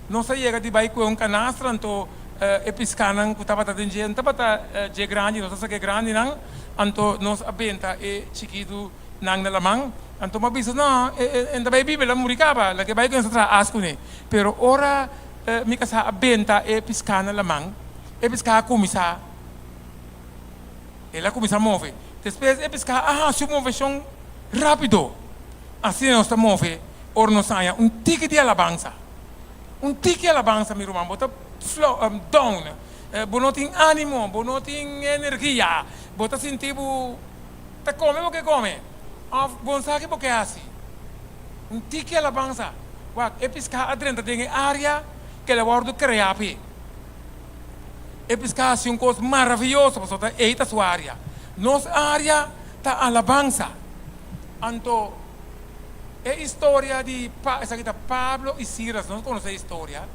Speaker 11: Nos a yega di bai kue un kanastra anto e piskanan ku tabata den dje no tabata dje grandi, nos a saka e grandinan anto nos a benta e chikitu nan na laman. Anto mi a bisa, no, e ta bai biba, el a muri kaba, laga e bai ku nos a traha as kuné. Pero ora mi kasá a benta e piská na laman, e piská a kuminsá, el a kuminsá move. Despues e piská a hasi un moveshon rápido. Asina nos ta move ora nos haña un tiki di alabansa. Un tiki alabansa, mi ruman, bo ta flow, down, bo no tin ánimo, bo no tin energia, bo ta sinti bo ta kome bo ke kome, òf bo no sa ke bo ke hasi. Un tiki alabansa. Wak, e piská a drenta den e área ku el a wòrdu kreá p'e. E piská hasi un kos maravioso pasobra ta ei ta su área. Nos área ta alabansa. Anto e historia di Pa, esaki ta Pablo i Silas, nos konosé e historia.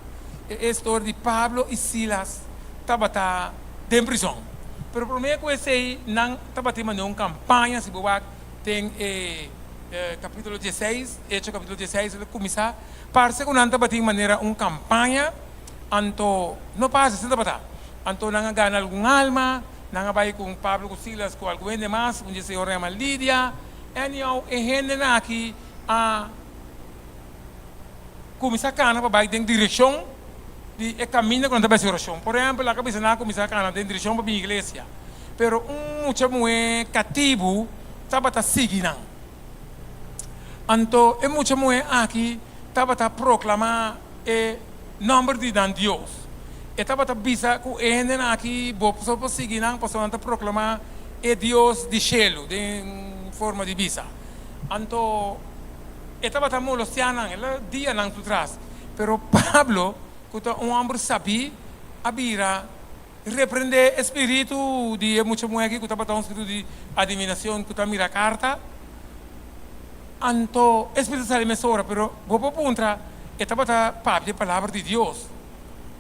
Speaker 11: E historia di Pablo i Silas tabata den prizòn. Pero promé ku esei nan tabatin manera un kampaña, si bo wak den e kapítulo dieseis, Echo kapítulo dieseis, el a kuminsá parse ku nan tabatin manera un kampaña. Anto, no pasa, asina tabata. Anto nan a gana algun alma, nan a bai ku Pablo ku Silas ku algun hende mas, un dje señora yama Lidia. Anyhow, e hendenan aki a kuminsá kana pa bai den direkshon di e kaminda ku nan ta bai hasi orashon. Por ehèmpel, nan a bisa nan a kuminsá kana den direkshon pa bin iglesia, pero un mucha muhé katibu tabata sigui nan. Anto e mucha muhé aki tabata proklamá e nòmber di nan Dios. E tabata bisa ku e hendenan aki bo so por sigui nan pasobra nan ta proklamá e Dios di shelu den forma di bisa. Anto e tabata molostiá nan, el a dia nan su tras. Pero Pablo, ku ta un hòmber sabí, a bira reprendé e spiritu di e mucha muhé aki ku tabata un spiritu di adivinashon ku ta mira karta. Anto e spiritu sali mesora, pero bo por puntra, e tabata papia e palabra di Dios.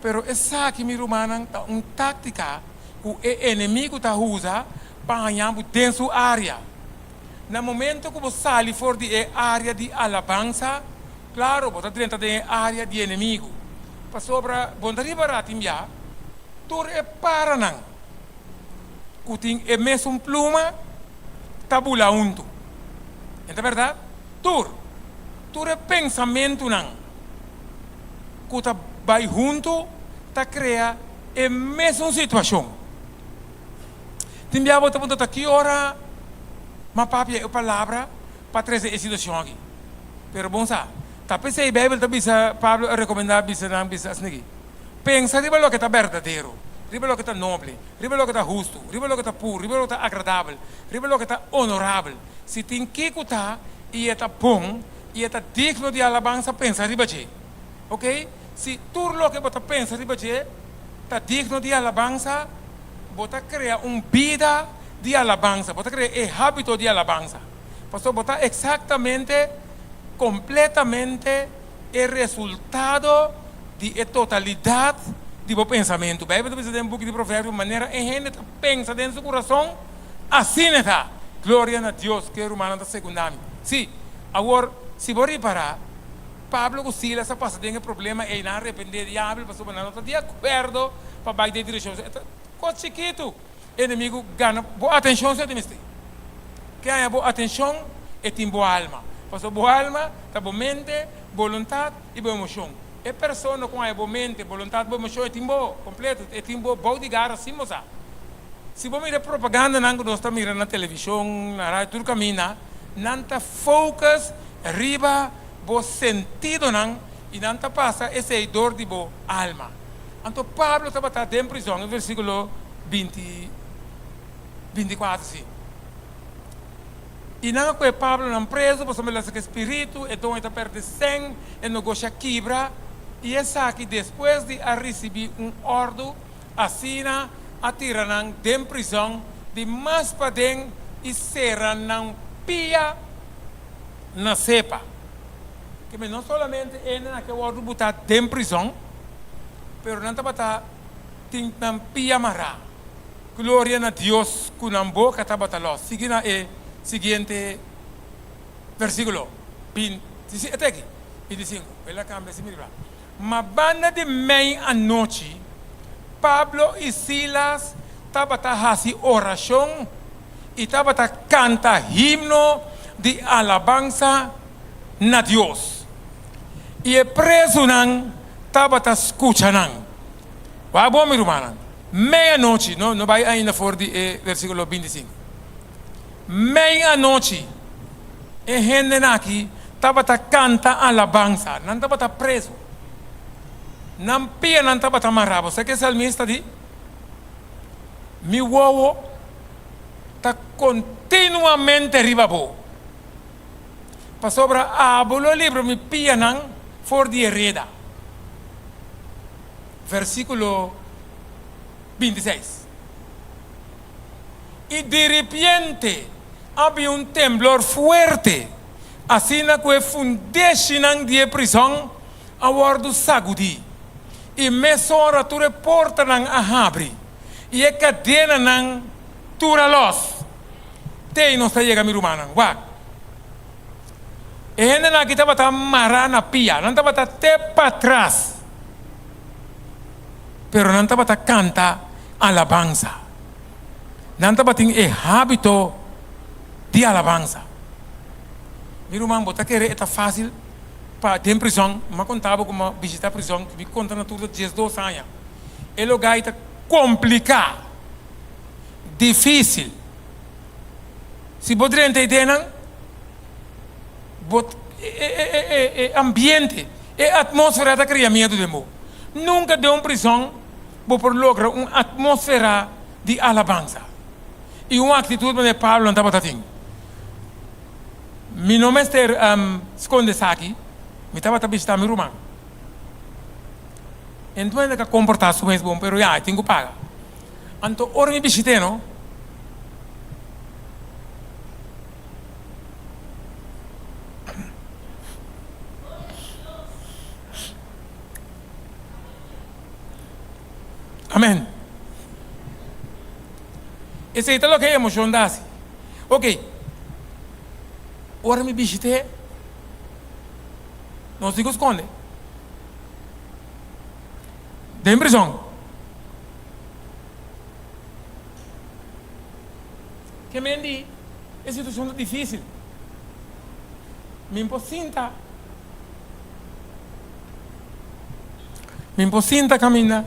Speaker 11: Pero esaki, mi rumannan, ta un táktika ku e enemigu ta usa pa haña bo den su área. Na momento ku bo sali for di e área di alabansa, klaro, bo ta drenta den e área di enemigu. Pasobra bo no ta ripará tin bia tur e paranan ku tin e mesun pluma ta bula huntu. E ta bèrdat? Tur, tur e pensamentunan ku ta bai huntu ta krea e mesun situashon. Tin bia bo ta puntra ta ki ora m'a papia e palabra pa trese e situashon aki. Pero bon sa, ta p'esei Beibel ta bisa, Pablo a rekomendá bisa nan bisa asin'aki, Pensa riba loke ta berdadero, riba loke ta noble, riba loke ta hustu, riba loke ta puru, riba loke ta agradabel, riba loke ta onorabel. Si tin kiko ta i e ta bon i e ta digno di alabansa, pensa riba dje. Oke? Si tur loke bo ta pensa riba dje ta digno di alabansa, bo ta krea un bida di alabansa, bo ta krea e hábito di alabansa. Pasobra bo ta eksaktamente, kompletamente e resultado di e totalidat di bo pensamentu. Beibel ta bisa den buki di Proverbio, Manera e hende ta pensa den su kurason, asina e ta. Gloria na Dios ku e rumannan ta segunda mi. Sí, awor, si bo ripará, Pablo ku Silas a pasa den e problema ei, nan a arependé diabel pasobra nan no ta di akuerdo pa bai den e direkshon. E ta kos chikitu. E enemigu gana bo atenshon si e ta mester. Ke haña bo atenshon, e tin bo alma. Pasobra bo alma ta bo mente, boluntat i bo emoshon. E persona ku haña bo mente, boluntat, bo emoshon, e tin bo kompleto, e tin bo bou di gara sin bo sa. Si bo mira e propagandanan ku nos ta mira na televishon, na radio, tur kaminda, nan ta focus riba bo sentidonan i nan ta pasa esei dor di bo alma. Anto Pablo tabata den prizòn, e versíkulo binti, bintikuater si. I nan a kohe Pablonan prezu pasobra el a saka e spiritu, e doño ta pèrdè sèn, e negoshi a kibra, i esaki despues di a risibí un òrdu, asina a tira nan den prizòn di mas paden i sera nan pia na sepa. Keme no solamente e hendenan aki a wòrdu butá den prizòn, pero nan tabata tin nan pia mará. Gloria na Dios ku nan boka tabata lòs. Sigui na e siguiente versíkulo, binti, e ta aki, bintisinku. El a kambia si mira. Ma banda di mei anochi, Pablo i Silas tabata hasi orashon i tabata kanta himno di alabansa na Dios, i e prezunan tabata skucha nan. Wak bon, mi rumannan, mei anochi, no, no bai ainda for di e versíkulo bintisinku. Mei anochi, e hendenan aki tabata kanta alabansa. Nan tabata prezu. Nan pianan tabata mará. Bo sa ke salmista di? Mi wowo ta kontinuamente riba bo, pasobra abo lo libra mi pianan for di e reda. Versíkulo bintiseis. I diripiente a bin un temblor fuerte, asina ku e fundeshinan di e prizòn a wòrdu sagudí, i mesora tur e portanan a habri, i e kadenanan tur a lòs. Te ei nos ta yega, mi rumannan. Wak! E hendenan aki tabata mará na pia, nan tabata te patras, pero nan tabata kanta alabansa. Nan tabatin e hábito di alabansa. Mi ruman, bo ta kere e ta fásil pa den prizòn? Mi a konta bo ku mi a bishitá prizòn, mi konta na tur ta diesdos aña. E lugá ei ta kompliká, difísil. Si bo drenta ei den nan, bo e ambiente, e atmósfera ta kria miedu den bo. Nunka den un prizòn bo por logra un atmósfera di alabansa i un aktitut manera Pablo tabata tin. Mi no mester skonde esaki, mi tabata bishitá mi ruman. E no ta komportá su mes bon, pero ya, e tin ku paga. Anto ora mi bishit'é no, Amen. Esei ta loke e emocion ta hasi. Ok, ora mi bishit'é, nos tin ku skonde den prison. Ke men di e situashon ta difísil. Mi por sinta. Mi por sinta caminda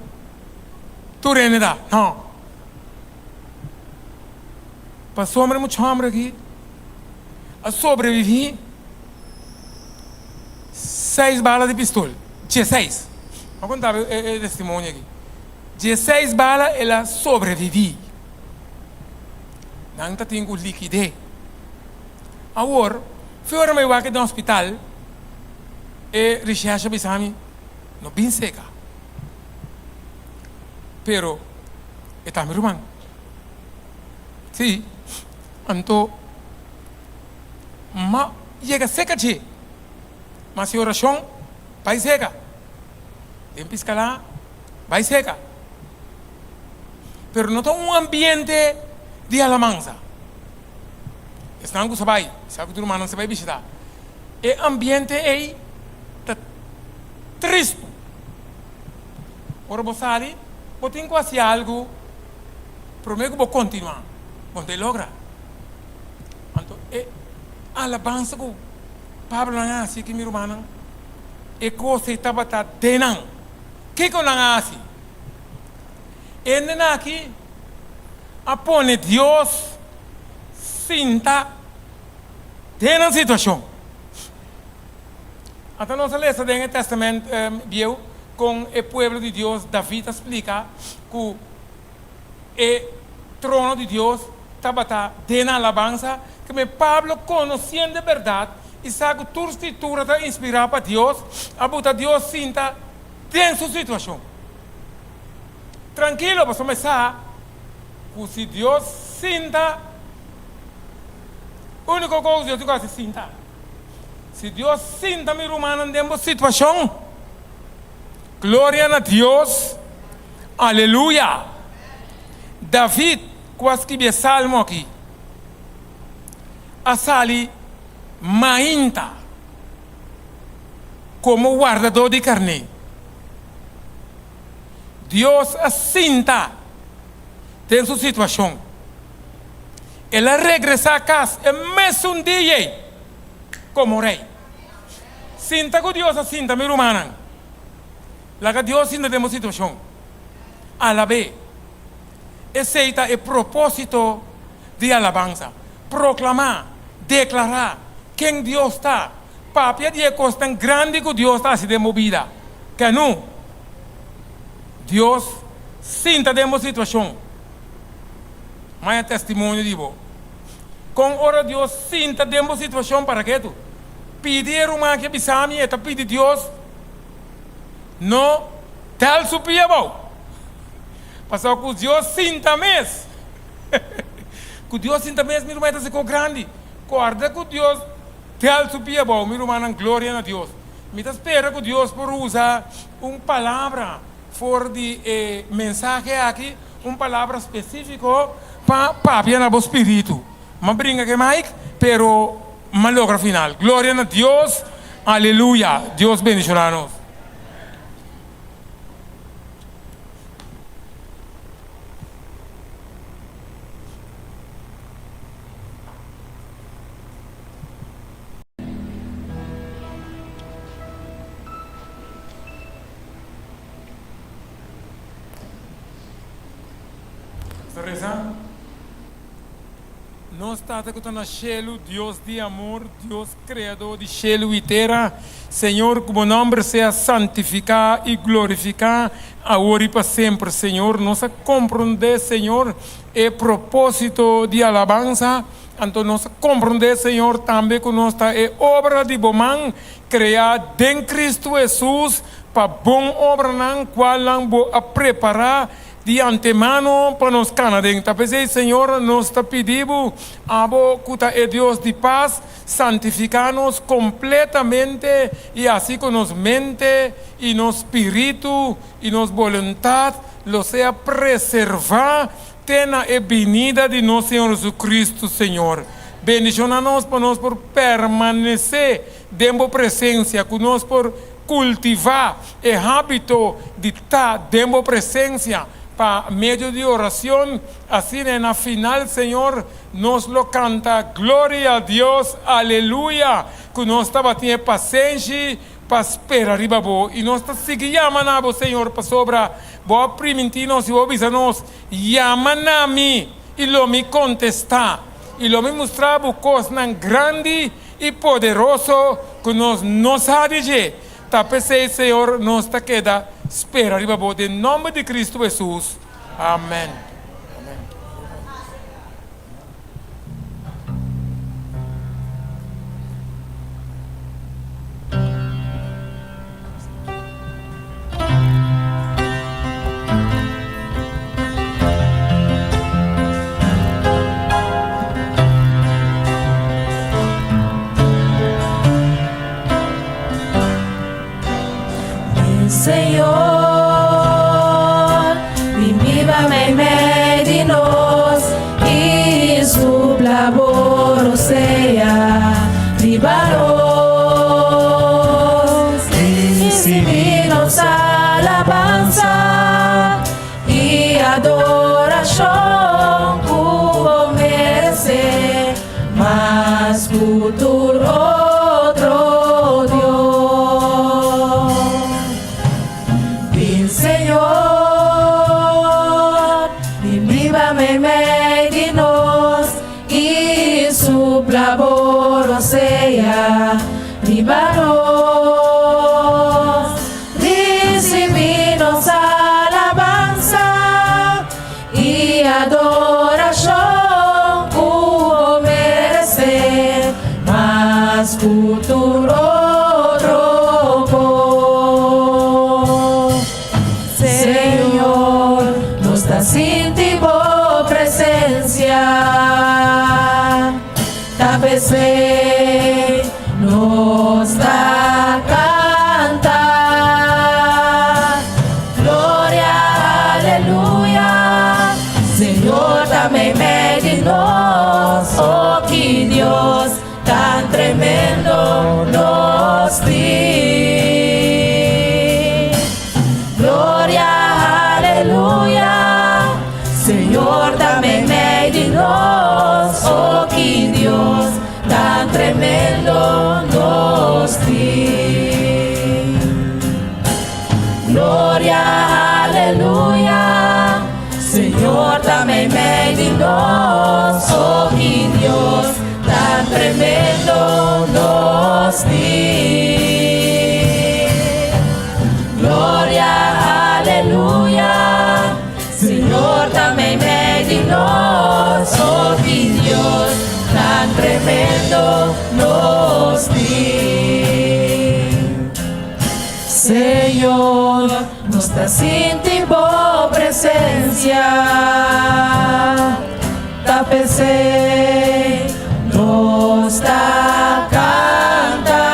Speaker 11: tur hende ta. No. Pasobra mucha homber aki a sobrevivi seis bala di pistol. Dieseis. Mi a conta bo e testimonio aki. Dieseis bala el a sobrevivi. Nan ta tin cu likid'e. Awor, fi ora mi wak den hospital, e recherche a bisa mi, no bin seka. Pero, e ta mi ruman. Si, anto, M'a yega seka dje. M'a hasi orashon, bai seka. Den Piscalá, bai seka. Pero no ta un ambiente di alabansa. Esnan ku sa bai, sa ku tur rumannan sa bai bishitá. E ambiente ei ta tristu. Ora bo sali, bo tin ku hasi algu promé ku bo kontinuá. Bo no ta e logra. Anto e alabansa ku Pablo nan a hasi ki mi rumannan, e kos ei tabata den nan. Kiko nan a hasi? Hende aki a pone Dios sinta den nan situashon. Ata nos a lesa den e Testament Bieu kon e pueblo di Dios, David a splika ku e trono di Dios tabata den nan alabansa, keme Pablo konosiendo e bèrdat i sa ku tur Skritura ta inspirá pa Dios, a buta Dios sinta den su situashon. Trankilo, pasobra mi sa ku si Dios sinta, úniko kos ku Dios tin ku hasi sinta. Si Dios sinta mi rumannan den bo situashon, gloria na Dios, aleluya! David ku a skibi e salmo aki a sali mainta komo wardadó di karné. Dios a sinta den su situashon. El a regresá kas e mesun dia ei komo rei. Sinta ku Dios a sinta, mi rumannan. Laga Dios sinta den bo situashon. Alab'é. Esei ta e propósito di alabansa, proklamá, deklará ken Dios ta, papia di e kosnan grandi ku Dios ta hasi den bo bida. Kenu? Dios sinta den bo situashon. Maya testimonio di bo. Kon ora Dios sinta den bo situashon para ketu? Pidi e ruman aki a bisa mi e ta pidi Dios no tel su pia abou. Pasobra ku Dios sinta mes. Ku Dios sinta mes mi ruman e ta hasi kos grandi. Kòrda ku Dios tel su pia abou mi rumannan gloria na Dios. Mi ta spera ku Dios por usa un palabra for di e mensahe aki, un palabra spesífiko pa papia na bo spiritu. M'a bringa ku e mic, pero m'a logra final. Gloria na Dios! Aleluya! Dios bendishoná nos. Nos ta reza, Nos Tata ku ta na shelu, Dios di amor, Dios Kreadó di shelu i tera, Señor, ku bo nòmber sea santifiká i glorifiká awor i pa semper. Señor, nos a komprondé, Señor, e propósito di alabansa. Anto nos a komprondé, Señor, tambe ku nos ta e obra di bo man, kreá den Kristu Hesus pa bon obranan kualnan bo a prepará di antemano pa nos kana den. Ta p'esei, Señor, nos ta pidi bo, abo ku ta e Dios di pas, santifiká nos kompletamente i hasi ku nos mente i nos spiritu i nos boluntat lo sea preservá Te na e binida di nos Señor Jesucristo, Señor. Bendiciona nos pa nos por permanece den bo presencia, cu nos por cultiva e habito di ta den bo presencia pa medio di oracion, asina na final, Señor, nos lo canta Gloria a Dios, Aleluya, cu nos tabatin e pasenshi pa spera riba bo. Y nos ta sigui yama na bo, Señor, pasobra Bo a primintí nos i bo a bisa nos, Yama na mi, i lo mi kontestá, i lo mi mustra bo kosnan grandi i poderoso ku nos no sa di dje. Ta p'esei, Señor, nos ta keda spera riba bo den nòmber di Kristu Hesus. Amèn.
Speaker 15: tur otro Dios. Bin Señor, bin biba meimei di nos i supla bo rosea riba nos. Risibí nos alabansa i adorashon ku bo meresé mas ku tur otro kos. Señor, nos ta sinti bo presensia, ta p'esei nos ta kanta. Gloria, aleluya, Señor ta meimei di nos, o ki Dios tan tremendo nos tin. Gloria, aleluya, Señor ta meimei di nos, o ki Dios tan tremendo nos tin. Gloria, aleluya, Señor ta meimei di nos, o ki Dios tan tremendo nos tin. Gloria, aleluya, Señor ta meimei di nos, o ki Dios tan tremendo nos tin. Señor, nos ta sinti bo presencia, ta p'esei nos ta canta.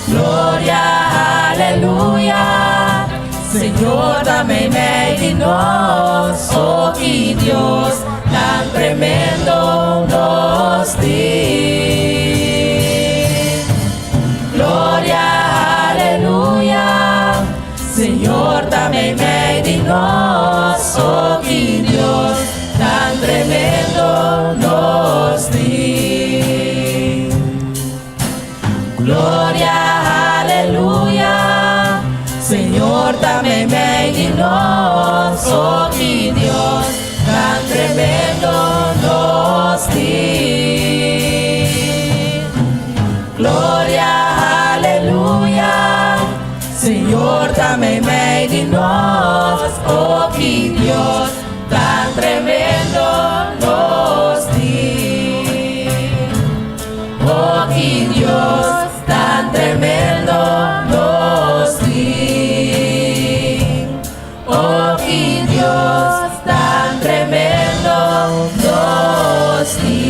Speaker 15: Gloria, aleluya, Señor ta meimei di nos, o ki Dios tan tremendo nos tin. Gloria, aleluya, Señor ta meimei di nos, o ki Dios tan tremendo nos tin. Gloria, aleluya, Señor ta meimei di nos, o ki Dios tan tremendo nos tin. Gloria, aleluya, Señor ta meimei di nos, o ki Dios tan tremendo nos tin. O ki Dios tan tremendo nos tin. O ki Dios tan tremendo nos tin.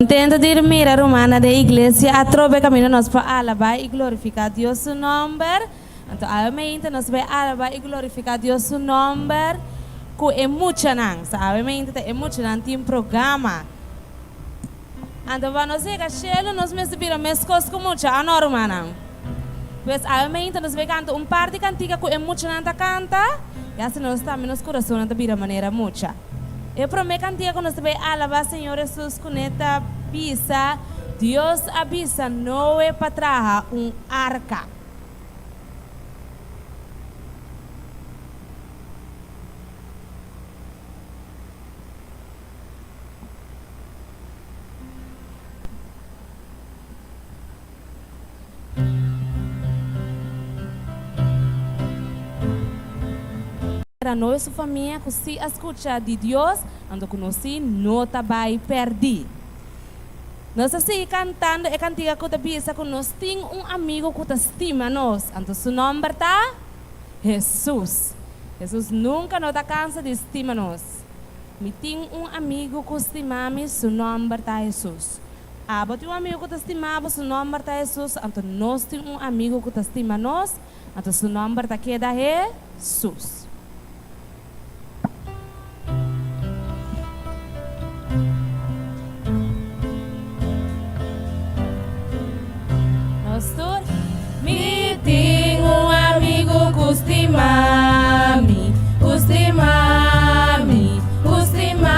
Speaker 1: Contento di mira rumannan den iglesia atrobe caminda nos por alaba y glorifica Dios su nomber. Anto awe mainta nos bay alaba y glorifica Dios su nomber cu e muchanan. Sa awe mainta ta e muchanan tin programa. Anto pa nos yega shelu nos mester bira meskos ku mucha, a no rumannan? Pues awe mainta nos bai kanta un par di kantika ku e muchanan ta kanta, i asina nos tambe nos kurasonnan ta bira manera mucha. E promé kantika ku nos ta bai alabá Señor Hesus kuné ta bisa, Dios a bisa Noe pa traha un arka. Era Noe su famia ku sí a skucha di Dios, anto ku nos sí no ta bai pèrdí. Nos a sigui kantando e kantiga ku ta bisa ku nos tin un amigu ku ta stima nos, anto su nòmber ta Hesus. Hesus nunka no ta kansa di stima nos. Mi tin un amigu ku stima mi, su nòmber ta Hesus. Abo tin un amigu ku ta stima bo, su nòmber ta Hesus. Anto nos tin un amigu ku ta stima nos, anto su nòmber ta keda Hesus. Nos tur.
Speaker 2: Mi tin un amigu ku stima mi, ku stima mi, ku stima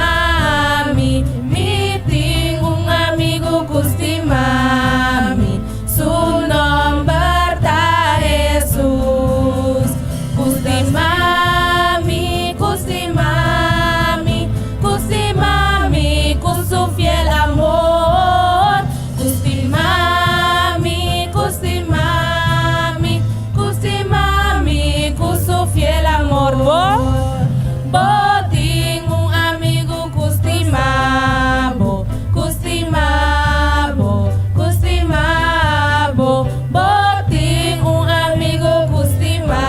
Speaker 2: mi. Mi tin un amigu ku stima mi, su nòmber ta Hesus. Ku stima mi, ku stima mi, ku stima mi ku su fiel amor. Ku stima mi, ku stima mi, ku stima mi ku su fiel amor. Bo, bo tin un amigu ku stima bo, ku stima bo, ku stima bo. Bo tin un amigu ku stima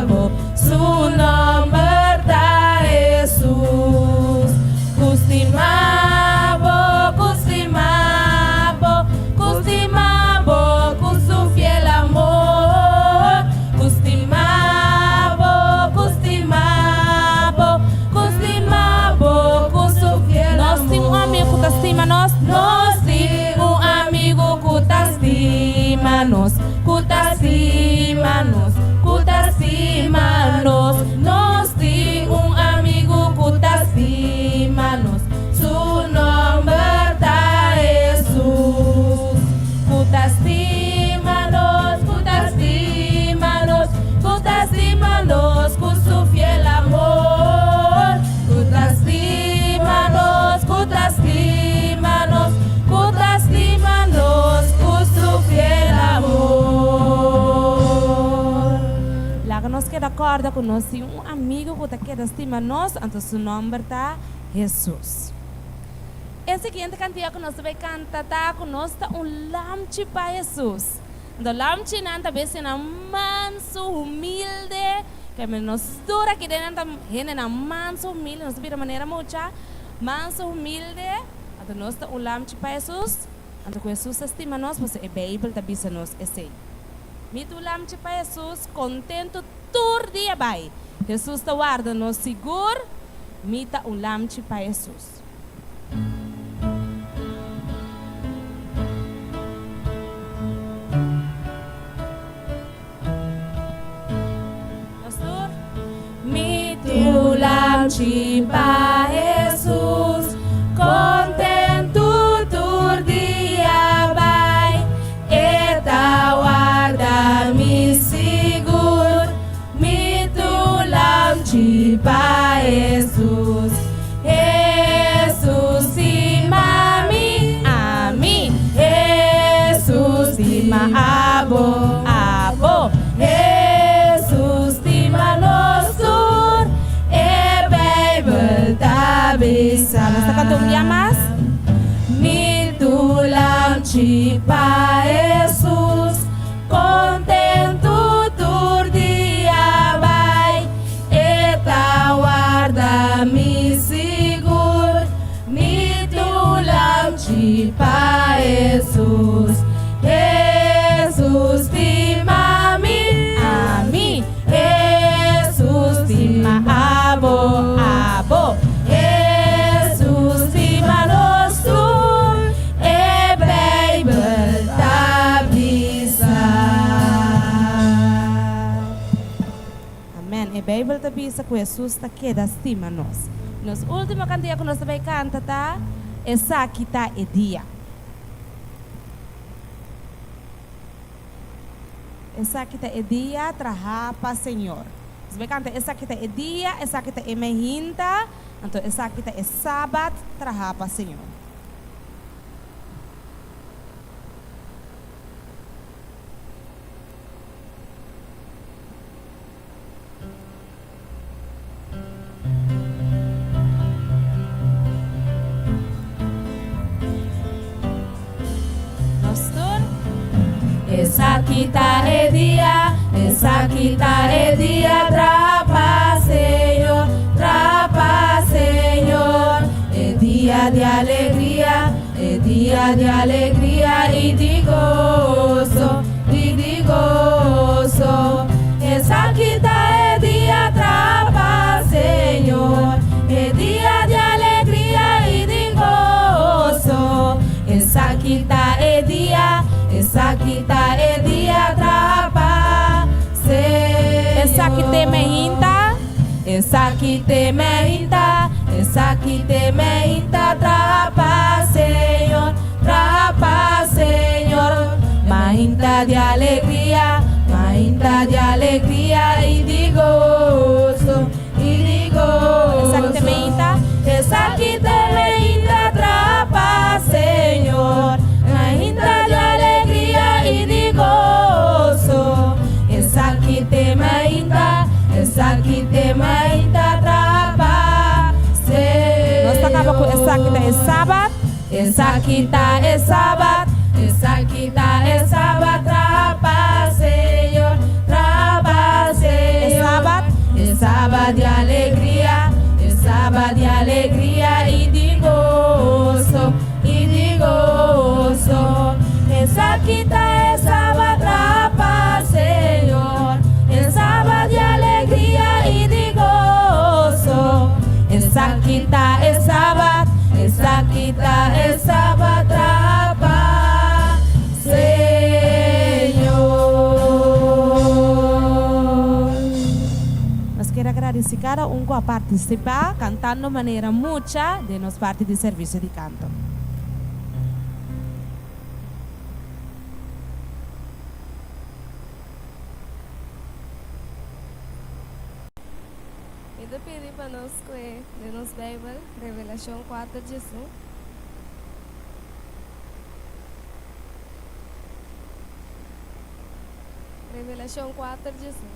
Speaker 2: bo, su nòmber ta Hesus. Ku stima bo, ku stima bo, ku stima bo ku su fiel amor. Ku stima bo, ku stima bo, ku stima bo ku su fiel
Speaker 1: Nos tin un amigu ku ta stima nos.
Speaker 2: Nos tin un amigu ku ta stima nos, ku ta stima nos, ku ta stima nos. Nos tin un amigu ku ta stima nos, su nòmber ta Hesus. Ku ta stima nos, ku ta stima nos, ku ta stima nos ku su fiel amor. Ku ta stima nos, ku ta stima nos, ku ta stima nos ku su fiel amor.
Speaker 1: Laga nos keda kòrda ku nos tin un amigu ku ta keda stima nos, anto su nòmber ta Hesus. E siguiente kantia ku nos ta bai kanta ta ku nos ta un lamchi pa Hesus. Anto lamchinan ta bestianan mansu, humilde, ke nos tur aki den nan ta hendenan mansu, humilde, nos ta bira manera mucha, mansu, humilde, anto nos ta un lamchi pa Hesus, anto ku Hesus ta stima nos pasobra e Beibel ta bisa nos esei. Mi ta un lamchi pa Hesus, kontentu tur dia bai. Hesus ta warda nos sigur, mi ta un lamchi pa Hesus. Nos tur.
Speaker 2: Mi ta un lamchi pa Hesus, kontentu tur dia bai. E ta warda mi sigur, mi ta un lamchi pa Hesus. Hesus stima mi,
Speaker 1: Ami.
Speaker 2: Hesus stima abo,
Speaker 1: Abo.
Speaker 2: Hesus stima nos tur, e Beibel ta bisa.
Speaker 1: Nos ta kanta un bia mas.
Speaker 2: Mi ta un lamchi pa Hesus, kontentu tur dia bai. E ta warda mi sigur, mi ta un lamchi pa Hesus. Hesus stima mi,
Speaker 1: Ami.
Speaker 2: Hesus stima abo,
Speaker 1: Abo.
Speaker 2: Hesus stima nos tur, e Beibel ta bisa.
Speaker 1: Amèn. E Beibel ta bisa ku Hesus ta keda stima nos. Nos último kantia ku nos ta bai kanta ta, Esaki ta e dia. Esaki ta e dia trahá pa Señor. Nos bai kanta Esaki ta e dia, esaki ta e mehinta, anto esaki ta e sabat trahá pa Señor. Nos tur.
Speaker 2: Esaki ta e dia, esaki ta e dia, traha pa Señor, traha pa Señor. E dia di alegria, e dia. dia di alegria i di goso, i di goso. Esaki ta e dia traha pa Señor, e dia di alegria i di goso. Esaki ta e dia, esaki ta e dia traha pa Señor.
Speaker 1: Esaki t'e meinta,
Speaker 2: Esaki t'e meinta, esaki t'e meinta traha pa Señor, traha pa Señor. Mainta di alegria, mainta di alegria i di goso, i di goso.
Speaker 1: Esaki t'e meinta.
Speaker 2: Esaki t'e meinta traha pa Señor, mainta di alegria i di goso. Esaki t'e mainta, esaki t'e mainta traha pa
Speaker 1: Nos ta kaba ku
Speaker 2: Señor.
Speaker 1: esaki ta e sabat.
Speaker 2: Esaki ta e sabat, esaki ta e sabat traha pa Señor, traha pa
Speaker 1: E
Speaker 2: Señor.
Speaker 1: sabat.
Speaker 2: E sabat di alegria, e sabat di alegria i di goso, i di goso. Esaki ta e sabat traha pa Señor, e sabat di alegria i di goso. Esaki ta e sabat, esaki ta e sabat traha pa Señor.
Speaker 1: Nos kier a gradisí kada un ku a partisipá kantando manera mucha den nos parti di servisio di kanto.
Speaker 3: Mi ta pidi pa nos koe den nos Bijbel Revelashon kuater djesun. Revelashon kuater djesun.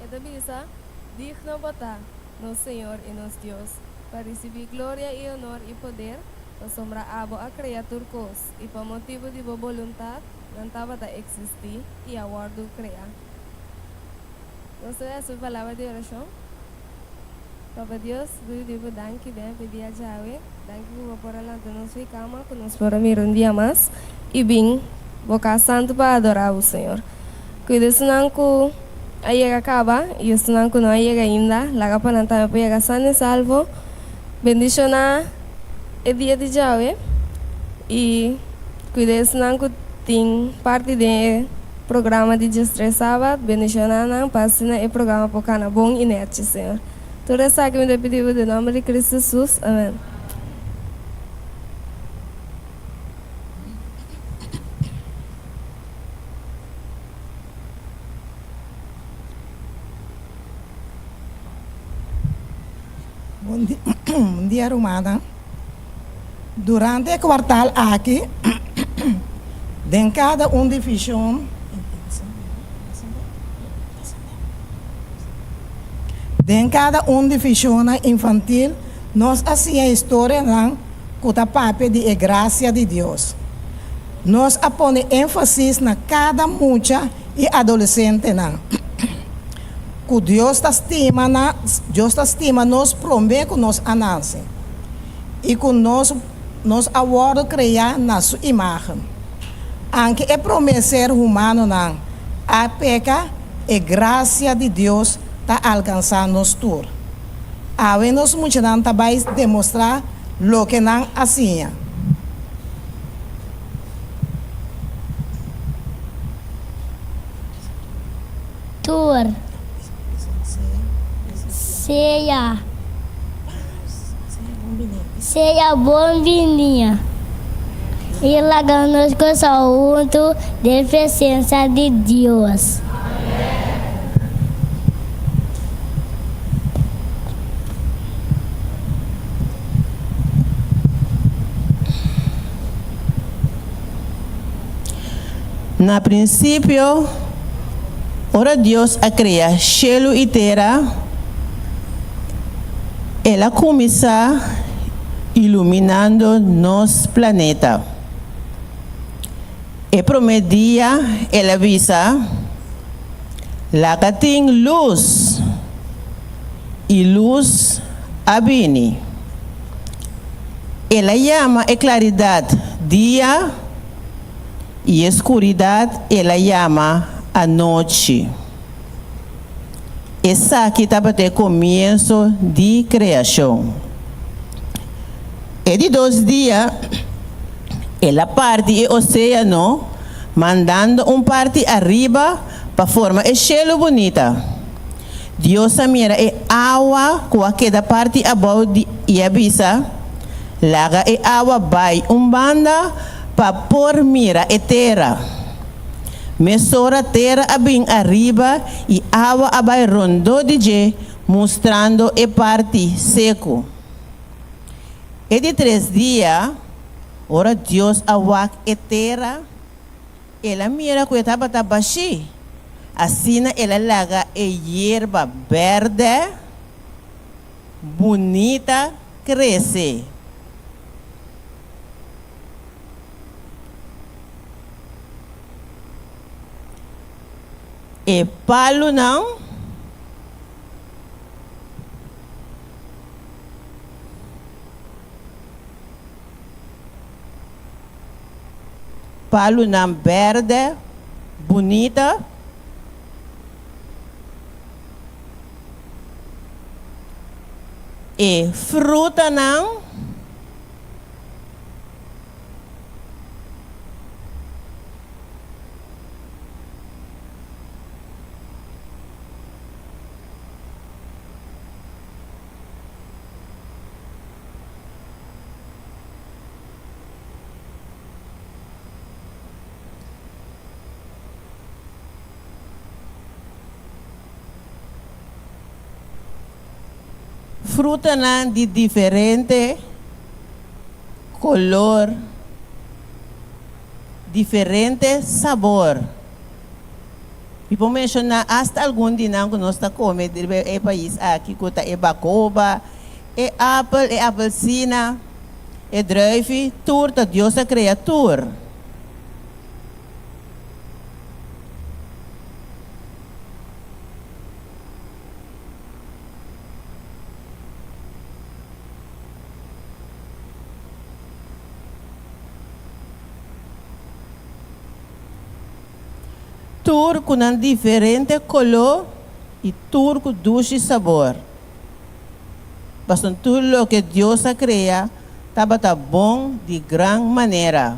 Speaker 3: E ta bisa, Digno bo ta, nos Señor i nos Dios, pa risibí gloria i onor i poder, pasobra abo a krea tur kos, i pa motibu di bo boluntat nan tabata eksistí i a wòrdu kreá. Nos ta hasi un palabra di orashon. Papa Dios, bo di bo danki den e dia djawe. Danki ku bo por a lanta nos fi kama, ku nos por a mira un dia mas i bin bo kas santu pa adorá bo, Señor. Kuida esnan ku a yega kaba i esnan ku no a yega ainda, laga pa nan tambe por yega san i salvo. Bendishoná e dia di djawe i kuida esnan ku tin parti den e programa di diestres sabat. Bendishoná nan pa asina e programa por kana bon i nèchi, Señor. Tur esaki mi ta pidi bo den nòmber di Cristo Jesus. Amèn.
Speaker 4: Bon dia rumannan. Durante e kwartal aki den kada un divishon den kada un divishonnan infantil nos a siña historianan ku ta papia di e grasia di Dios. Nos a pone énfasis na kada mucha i adolesentenan ku Dios ta stima na Dios ta stima nos promé ku nos a nase i ku nos nos a wòrdu kreá na su imágen. Anke e promé ser humanonan a peka, e grasia di Dios ta alkansá nos tur. Awe nos muchanan ta bai demostrá loke nan a siña.
Speaker 5: Tur sea sea bon binia i laga nos gosa huntu den presensia di Dios.
Speaker 6: Na prinsipio, ora Dios a krea shelu i tera, el a kuminsá iluminando nos planeta. E promé dia el a bisa, Laga tin lus! I lus a bini. El a yama e klaridat dia, i e skuridat el a yama anochi. Esaki tabata e komienso di kreashon. E di dos dia, el a parti e oséano, mandando un parti ariba pa forma e shelu bunita. Dios a mira e awa ku a keda parti abou di i a bisa, Laga e awa bai un banda pa por mira e tera. Mesora tera a bin ariba i awa a bai rondó di dje, mustrando e parti seku. E di tres dia, ora Dios a wak e tera, el a mira ku e tabata bashí. Asina el a laga e yerba bèrdè bunita krese. E palunan. Palunan bèrdè bunita. E frutanan. Frutanan di diferente color, diferente sabor. Mi por menciona hasta algun di nan cu nos ta come riba e pais aki cu ta e bacoba, e apel, e apelsina, e druifi, tur ta Dios a crea tur. Tur ku nan diferente koló i tur ku dushi sabor. Pasobra tur loke Dios a krea tabata bon di gran manera.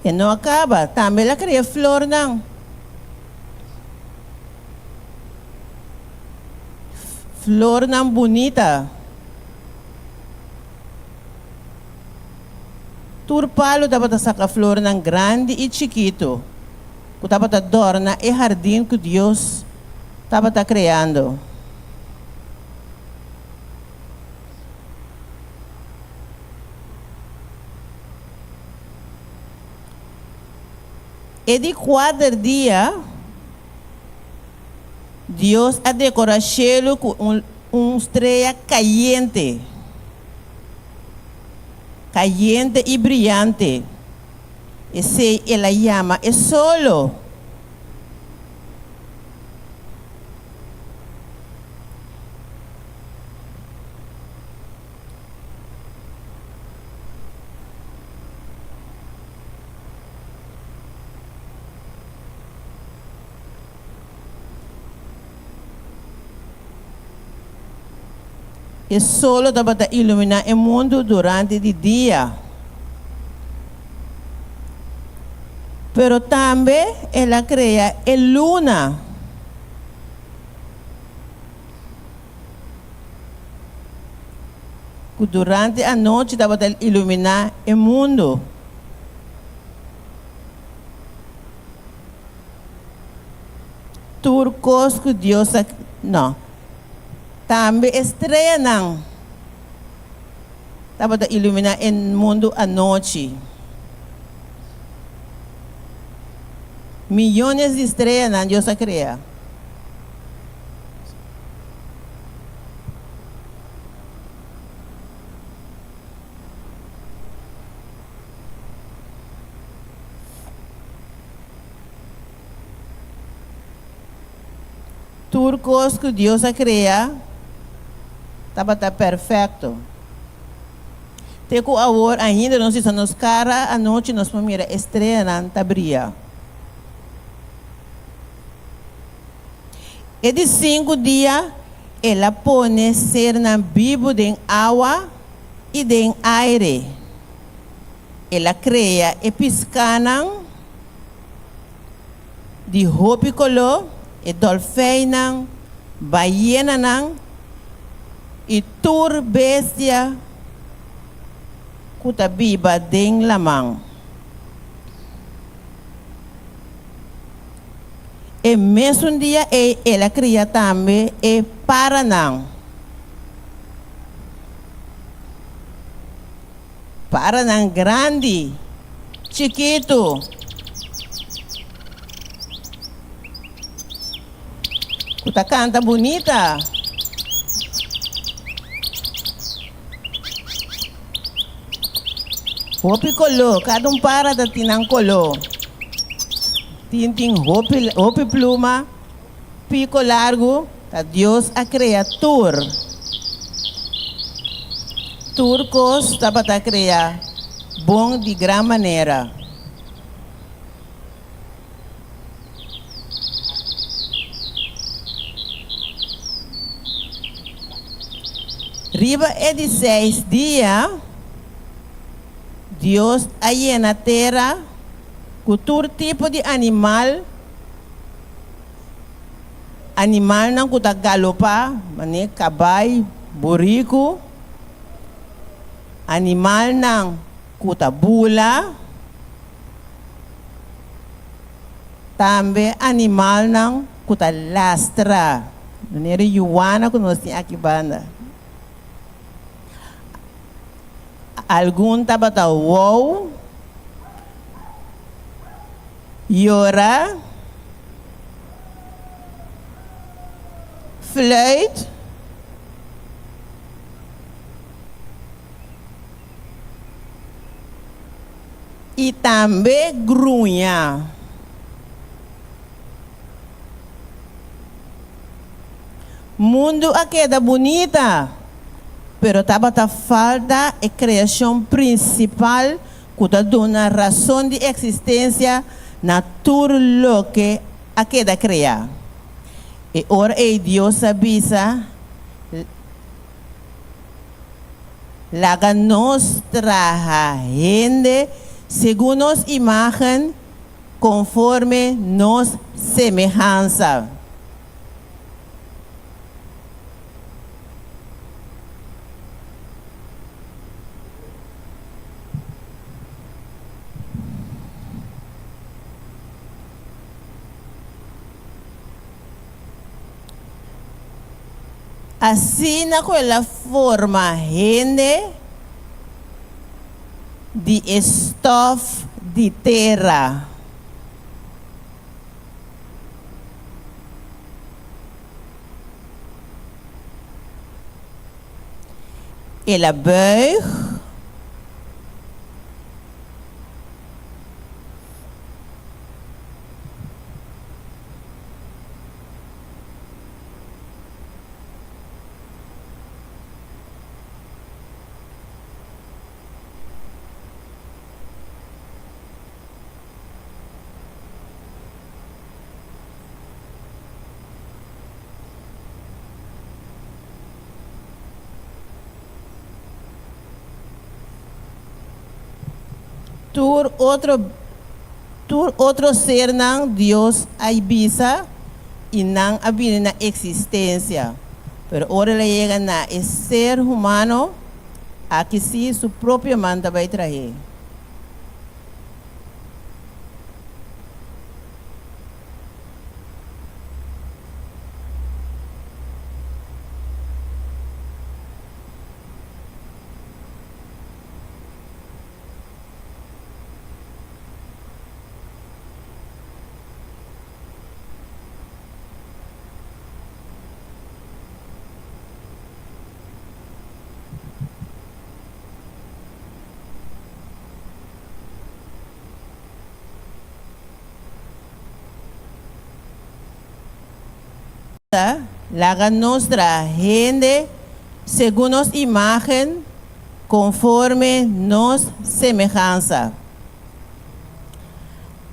Speaker 6: E no a kaba, tambe el a krea flornan. Flornan bunita. Tur palu tabata saka flornan grandi i chikitu ku tabata dòrna e hardin ku Dios tabata kreando. E di kuater dia, Dios a dekorá shelu ku un un strea kayente, kayente i briante. Esei el a yama e solo. E solo tabata iluminá e mundu durante di dia. Pero tambe el a krea e luna. Ku durante anochi tabata iluminá e mundu. Tur kos ku Dios a no. Tambe e streanan tabata iluminá e mundu anochi. Miyones di streanan Dios a krea. Tur kos ku Dios a krea tabata perfekto. Te ku awor ainda nos hisa nos kara anochi nos por mira e streanan ta bria. E di sinku dia el a pone sernan bibu den awa i den aire. El a krea e piskanan di hopi koló, e dòlfeinnan, bayenanan i tur bestia ku ta biba den laman. E mesun dia ei el a kria tambe e paranan. Paranan grandi, chikitu. Ku ta kanta bunita. Hopi koló, kada un para ta tin nan koló. Tin tin hopi hopi pluma, piko largu, ta Dios a krea tur. Tur kos tabata krea bon di gran manera. Riba e di seis dia, Dios a yena tera ku tur tipo di animal, animalnan ku ta galopá, manera kabai, buriku, animalnan ku ta bula, Tambe animalnan ku ta lastra, manera yuana ku nos tin aki banda. Algun tabata wou, yora, fluit. I tambe gruña. Mundu a keda bunita, pero tabata falta e kreashon prinsipal ku ta duna rason di eksistensia na tur loke a keda kreá. E ora ei Dios a bisa. Laga nos traha hende segun nos imágen, konforme nos semehansa. Asina ku el a forma hende di e stòf di tera. El a bùig. Tur otro tur otro sernan Dios a bisa i nan a bini na eksistensia. Pero ora el a yega na e ser humano, aki sí su propio man ta bai trah'é. Laga nos traha hende segun nos imágen, konforme nos semehansa.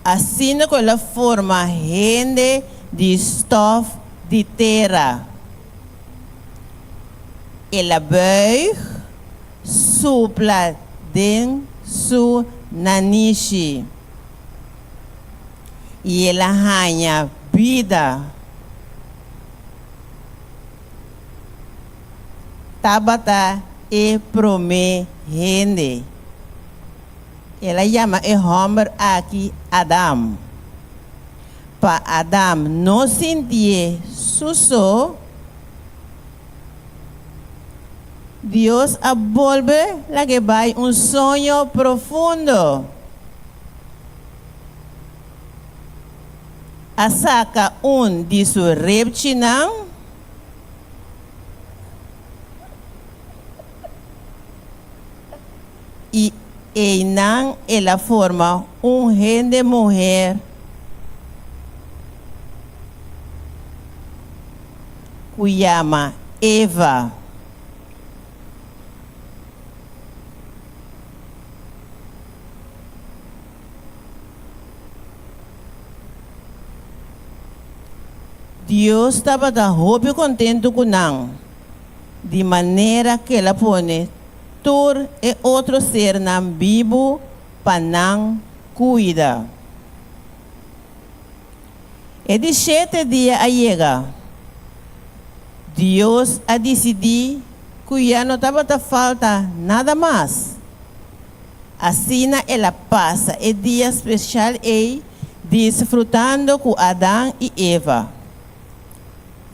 Speaker 6: Asina ku el a forma hende di stòf di tera. El a bùig supla den su nanishi i el a haña bida. Tabata e promé hende. El a yama e hòmber aki Adam. Pa Adam no sintié su so, Dios a bolbe lag'é bai un soño profundo. A saka un di su repchinan. I einan el a forma un hende muher ku yama Eva. Dios tabata hopi kontentu ku nan, di manera ku el a pone tur e otro sernan bibu pa nan kuida. E di shete dia a yega. Dios a disidí ku ya no tabata falta nada mas. Asina el a pasa e dia spesial ei disfrutando ku Adam i Eva.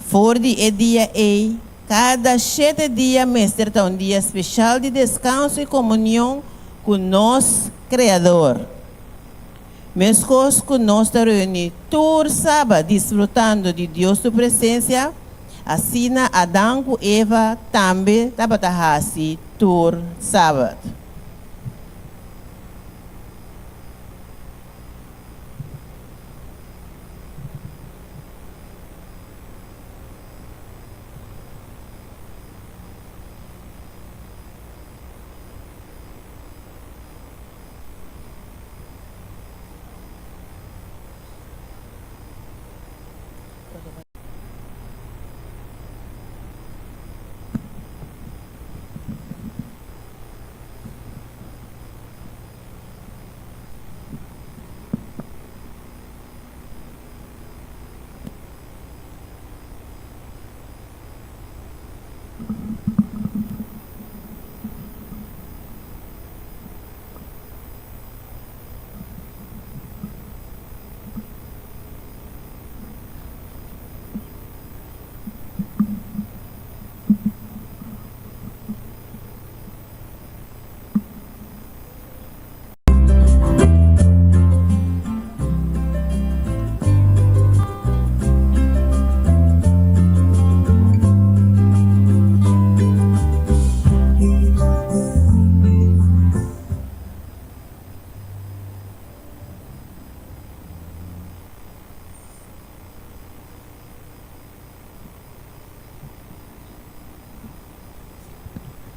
Speaker 6: For di e dia ei, kada shete dia mester ta un dia spesial di deskanso i komunion ku nos Kreador. Meskos ku nos ta reuní tur sabat disfrutando di Dios su presensia, asina Adam ku Eva tambe tabata hasi tur sabat.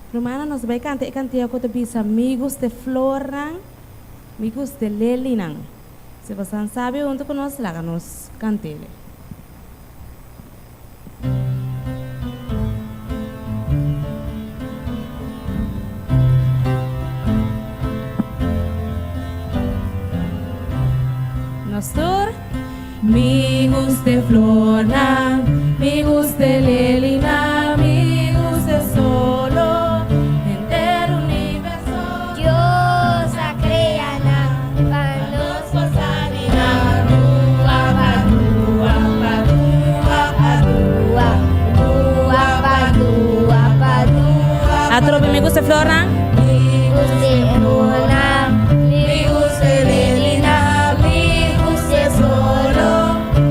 Speaker 1: Rumannan nos bai kanta e kantia ku ta bisa Mi gusta e flornan, mi gusta e lelinan. Si bosan sabi huntu ku nos laga nos kant'ele. Nos tur.
Speaker 2: Mi gusta e flornan, mi gusta e lelinan, mi gusta e solo, henter universo.
Speaker 5: Dios a crea nan pa nos por camina. Dua pa dua pa dua pa dua, dua pa dua pa dua.
Speaker 1: Atrobe mi gusta e flornan.
Speaker 5: Mi gusta e flornan, mi gusta e lelinan, mi gusta e solo,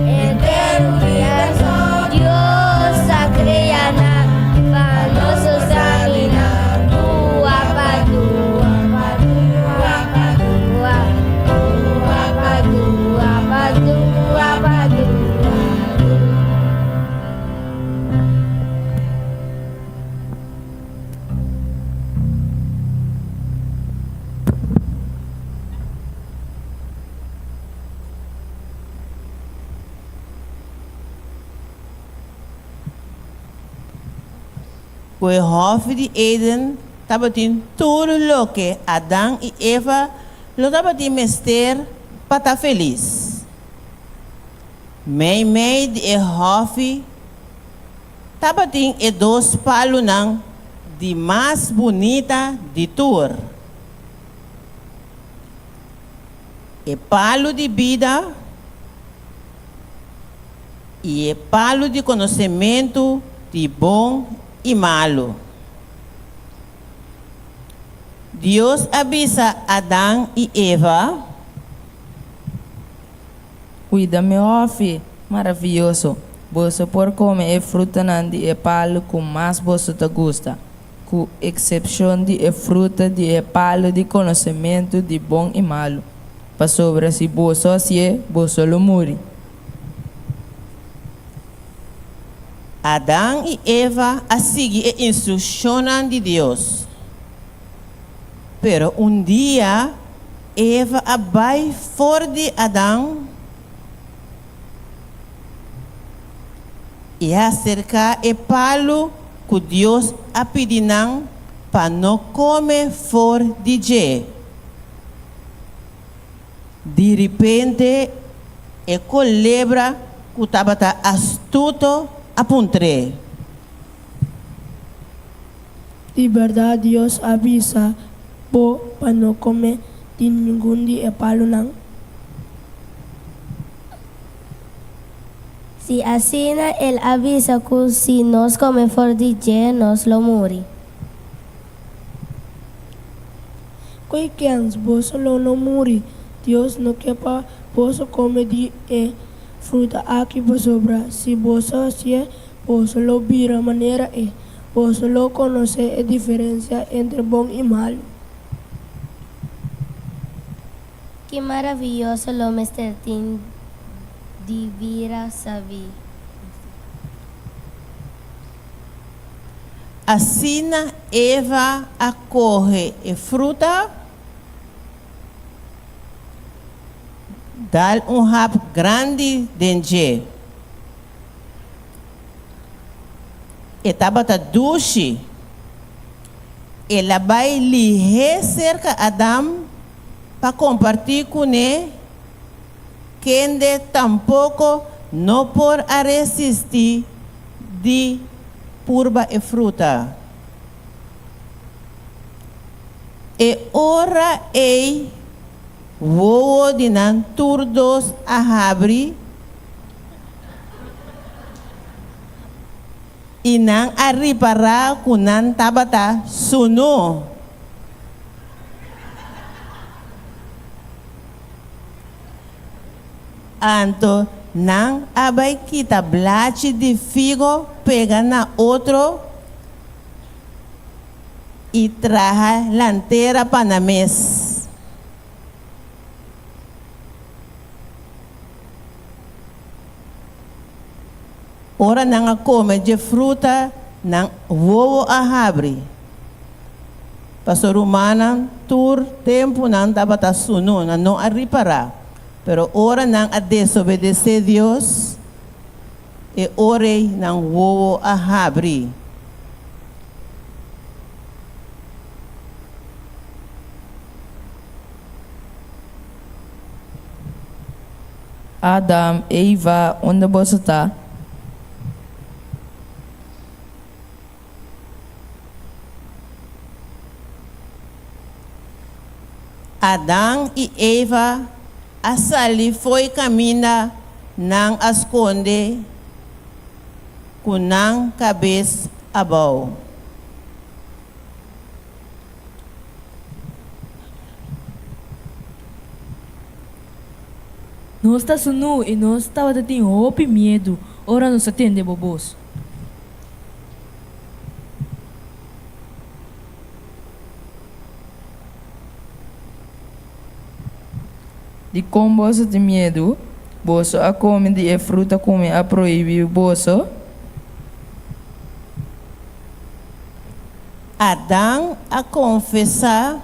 Speaker 5: henter universo. Dios a crea nan pa nos por camina. Dua pa dua pa dua pa dua, dua pa dua pa dua pa dua.
Speaker 6: ku e Hòfi di Eden tabatin tur loke Adan i Eva lo tabatin mester pa ta felis. Meimei di e hòfi tabatin e dos palunan di mas bunita di tur, e palu di bida i e palu di konosementu di bon i malu. Dios a bisa Adan i Eva.
Speaker 7: Kuida mi hòfi maravioso. Boso por kome e frutanan di e palu ku mas boso ta gusta, ku eksepshon di e fruta di e palu di konosementu di bon i malu, pasobra si boso hasié, boso lo muri.
Speaker 6: Adan i Eva a sigui e instrukshonnan di Dios. Pero un dia Eva a bai for di Adan i a aserká e palu ku Dios a pidi nan pa no kome for di dje. Diripente e kolebra ku tabata astuto a puntr'é.
Speaker 8: Di bèrdat Dios a bisa bo pa no kome di ningun di e palunan?
Speaker 5: Si asina el a bisa ku si nos kome for di dje nos lo muri.
Speaker 8: Koe kens, boso lo no muri. Dios no ke pa boso kome di e fruta aki pasobra si boso hasié Boso lo bira manera e. Boso lo konosé e diferensia entre bon i malu.
Speaker 5: Ki maravioso lo mester tin di bira sabí!
Speaker 6: Asina Eva a kohe e fruta, dal un hap grandi den dje. E tabata dushi. El a bai lihé serka Adam pa kompartí kuné, kende tampoko no por a resistí di purba e fruta. E ora ei wowo di nan tur dos a habri. I nan a ripará ku nan tabata sunú. Anto nan a bai kita blachi di figo pega na otro i traha lantera pa nan mes. Ora nan a kome dje fruta, nan wowo a habri. Pasobra rumannan tur tempu nan tabata sunu, nan no a ripará. Pero ora nan a desobedesé Dios, e ora ei nan wowo a habri.
Speaker 7: Adam, Eva, unda boso ta?
Speaker 6: Adam i Eva a sali fo'i kaminda nan a skonde ku nan kabes abou.
Speaker 2: Nos ta sunú i nos tabata tin hopi miedu ora nos a tende bo bos.
Speaker 7: Dikon boso tin miedu? Boso a kome di e fruta ku mi a prohibí boso?
Speaker 6: Adan a konfesá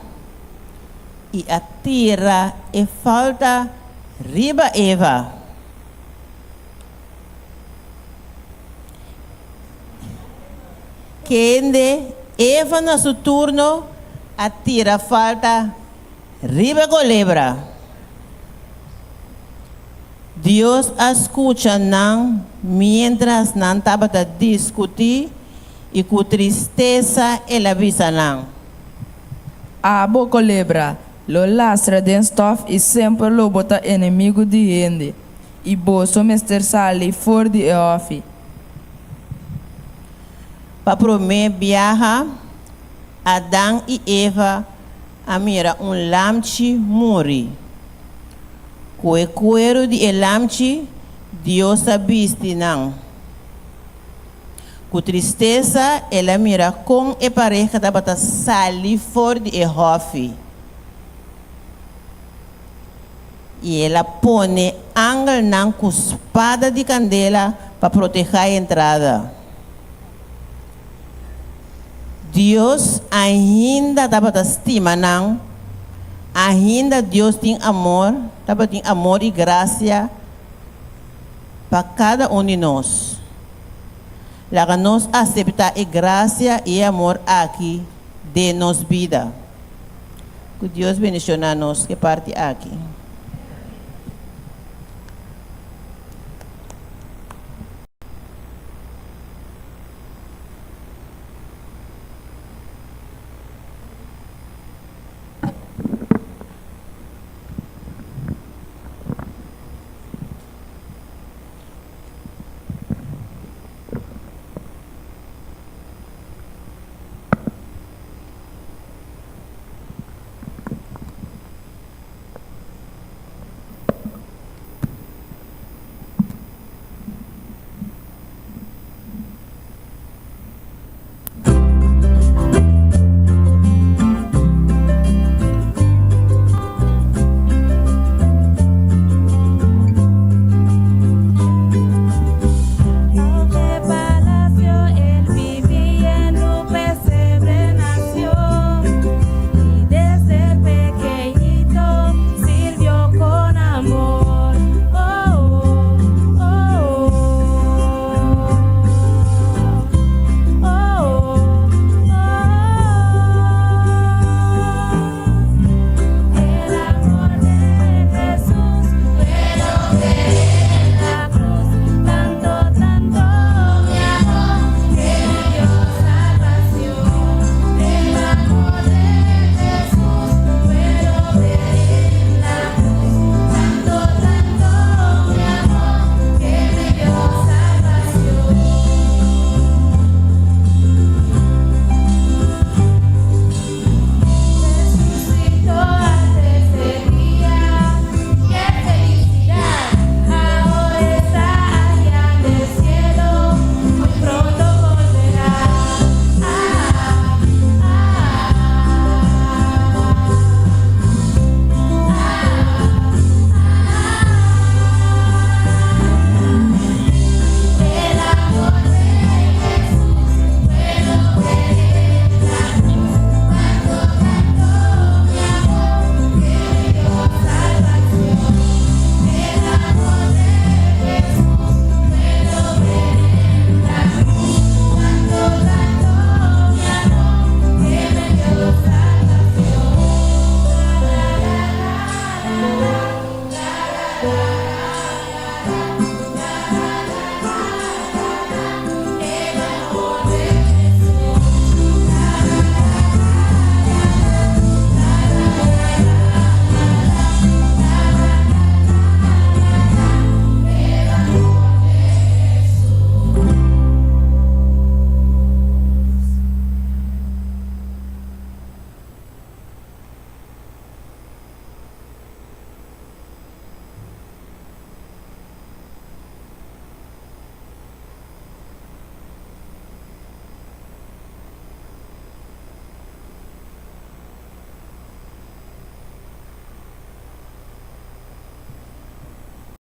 Speaker 6: i a tira e falta riba Eva. Kende Eva na su turno a tira falta riba e kolebra. Dios a skucha nan miéntras nan tabata diskutí i ku tristesa el a bisa nan.
Speaker 7: Abo, kolebra, lo lastra den stòf i semper lo bo ta enemigu di hende, i boso mester sali for di e hòfi.
Speaker 6: Pa promé biaha, Adan i Eva a mira un lamchi muri. Ku e kueru di e lamchi, Dios a bisti nan. Ku tristesa el a mira kon e pareha tabata sali for di e hòfi. I el a pone angelnan ku spada di kandela pa protehá e entrada. Dios ainda tabata stima nan, ainda Dios tin amor, tabatin amor i grasia pa kada un di nos. Laga nos aseptá e grasia i e amor aki den nos bida. Ku Dios bendishoná nos ke parti aki.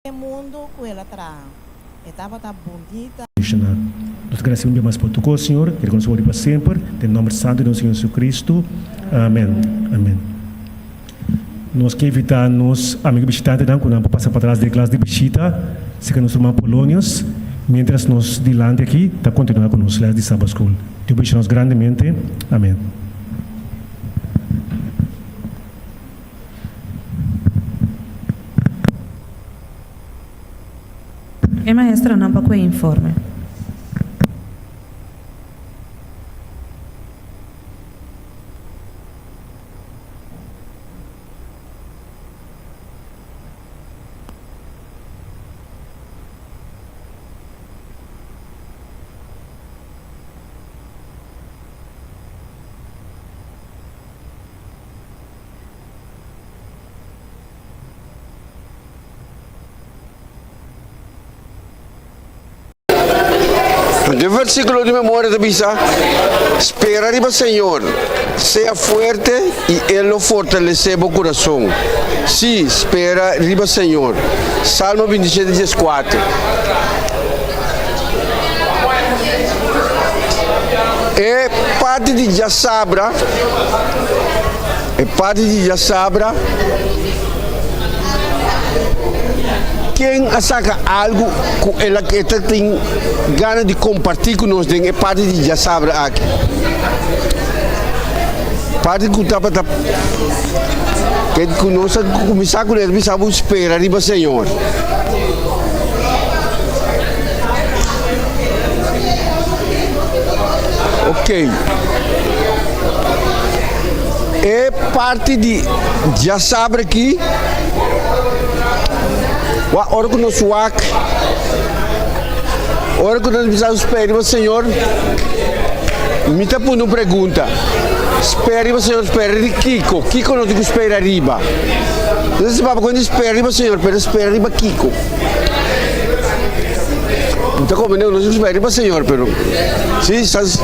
Speaker 6: E mundu ku el a traha, e tabata bunita.
Speaker 9: Nos ta gradisé un bia mas pa tur kos, Señor, i rekonosé bo di pa semper, den nòmber santu di nos Señor Jesucristo. Amèn. Amèn. Nos ke invitá nos amigu bishitantenan ku nan por pasa patras den e klas di bishita serka nos ruman Polonius. Miéntras nos dilanti aki ta kontinuá ku nos lès di Sabbath School. Dios bendicion nos grandemente. Amén.
Speaker 1: E maestronan pa ku e informe.
Speaker 10: E versíkulo di memoria ta bisa, Spera riba Señor, sea fuerte i E lo fortalesé bo kurason. Sí, spera riba Señor. Salmo 27, 14. E parti di djasabra, e parti di djasabra, ken a saka algu ku el a e ta tin gana di kompartí ku nos den e parti di djasabra aki? Parti ku tabata ke ku nos a kuminsá kuné ta bisa bo spera riba Señor. Ok. E parti di djasabra aki, wak ora ku nos wak, ora ku nos bisa spera riba Señor, mi ta pone un pregunta. Spera riba Señor, spera di kiko? Kiko nos tin ku spera riba? Entonces papá cuando spera riba Señor, pero spera riba kiko? Mi ta comprende nos spera riba Señor, pero si estás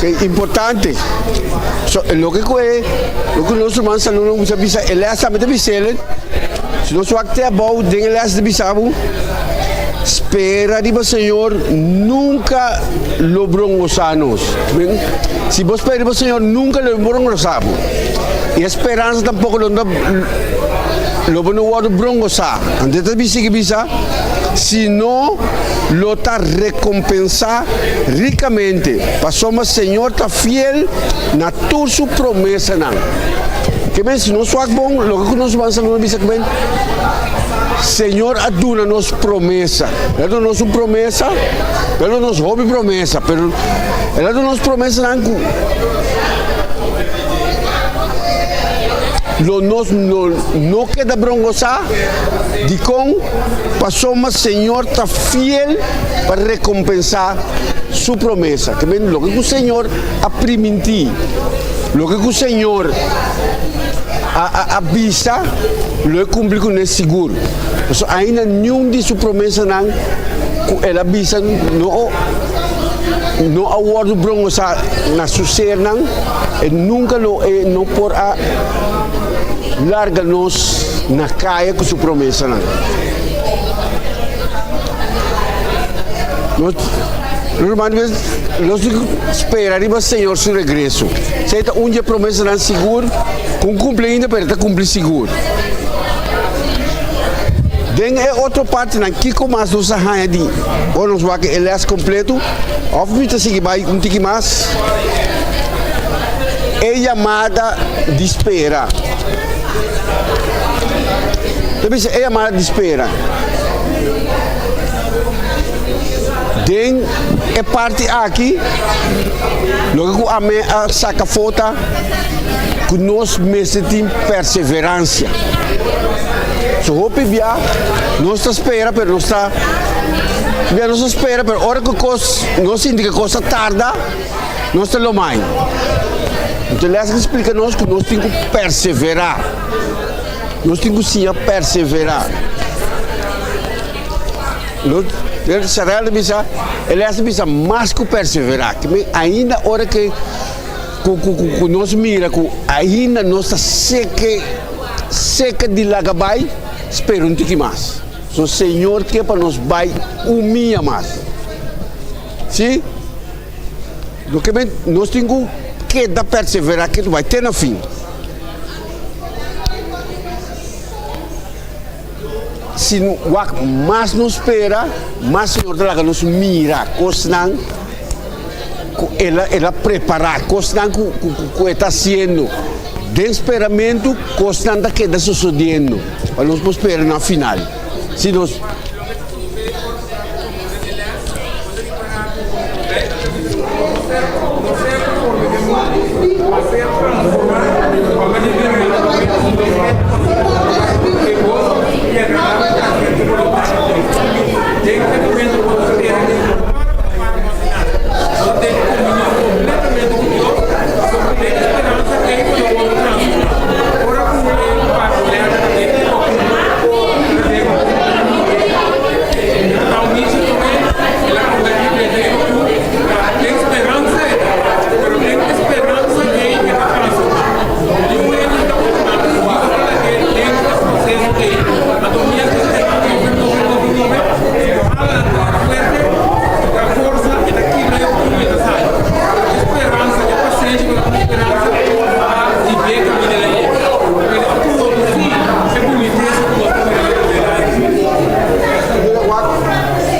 Speaker 10: Ke importante. So, loke ku e, loke nos ruman saludo gusta bisa, e les tambe ta bis'el, si nos wak te abou den e les ta bisa bo, spera riba Señor nunka lo brongosá nos. Si bo spera riba Señor nunka lo brongosá bo. I e speransa tampoko lo no lo bo no wòrdu brongosá. Anto e ta sigui bisa, sino lo ta rekompensá rikamente, pasobra Señor ta fiel na tur su promesanan. Ke men, si nos wak bon, loke ku nos ban sa nos bisa ke men, Señor a duna nos promesa. El a duna nos un promesa, el a duna nos hopi promesa, pero el a duna nos promesanan ku Lo nos lo no keda brongosá? Dikon? Pasobra Señor ta fiel pa rekompensá su promesa. Ke men, loke ku Señor a primintí, loke ku Señor a a a bisa, lo e kumpli kuné sigur. Pasobra ainda niun di su promesanan ku el a bisa no no a wòrdu brongosá na su sernan. E nunka lo e no por a larga nos na kaya ku su promesanan. Nos, ruman, nos tin ku spera riba Señor su regreso. Esei ta un di e promesanan sigur ku un kumpli ainda, pero e ta kumpli sigur. Den e otro partinan, kiko mas nos a haña di ora nos wak e lès kompletu? Òf mi ta sigui bai un tiki mas? E yamada di spera. Ta bisa e yamada di spera. Den e parti aki, loke ku ami a saka afó ta ku nos mester tin perseveransia. So hopi bia nos ta spera pero nos ta bia nos ta spera pero ora ku kos nos sinti ku e kos ta tarda nos ta lo mai. Enton les a splika nos ku nos tin ku perseverá. Nos tin ku siña perseverá. Nos. Sarel ta bisa, e les ta bisa mas ku perseverá. Ke men ainda ora ke ku ku ku nos mira ku ainda nos ta seke seke di laga bai, spera un tiki mas. So Señor ke pa nos bai un mia mas. Si? Loke men nos tin ku keda perseverá ke bai te na fin. Si wak mas nos spera, mas Señor ta laga nos mira kosnan ku El a El a prepará, kosnan ku ku ku E ta hasiendo. Den speramentu kosnan ta keda sosodiendo pa nos por spera na final. Si nos.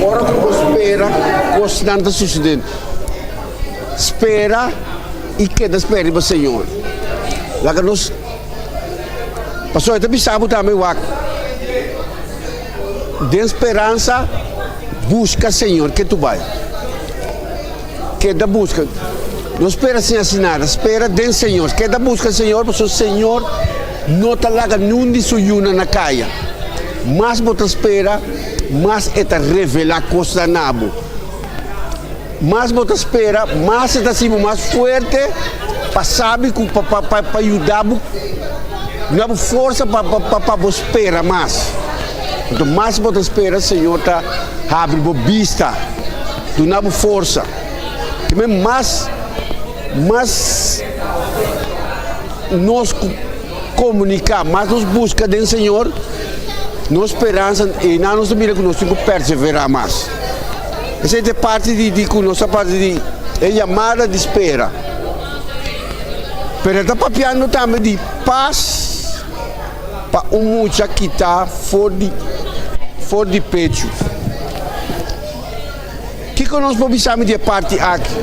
Speaker 10: Ora ku bo spera, kosnan ta susedé. Spera i keda spera riba Señor. Laga nos, pasobra e ta bisa bo tambe wak, den speransa buska Señor ke tu bai. Keda buska. No spera sin hasi nada. Spera den Señor. Keda buska Señor pasobra Señor no ta laga niun di su yunan na kaya. Mas bo ta spera, mas e ta revelá kosnan na bo. Mas bo ta spera, mas e ta hasi bo mas fuerte pa sabi ku pa pa pa pa yuda bo, duna bo forsa pa pa pa pa bo spera mas. Anto mas bo ta spera, Señor ta habri bo bista. Duna bo forsa. Kimen mas mas nos komuniká, mas nos buska den Señor, nos speransa i nan nos ta mira ku nos tin ku perseverá mas. Esei ta e parti di di ku nos ta parti di e yamada di spera. Pero e ta papiando tambe di pas pa un mucha kitá for di for di pechu. Kiko nos por bisa mi di e parti aki?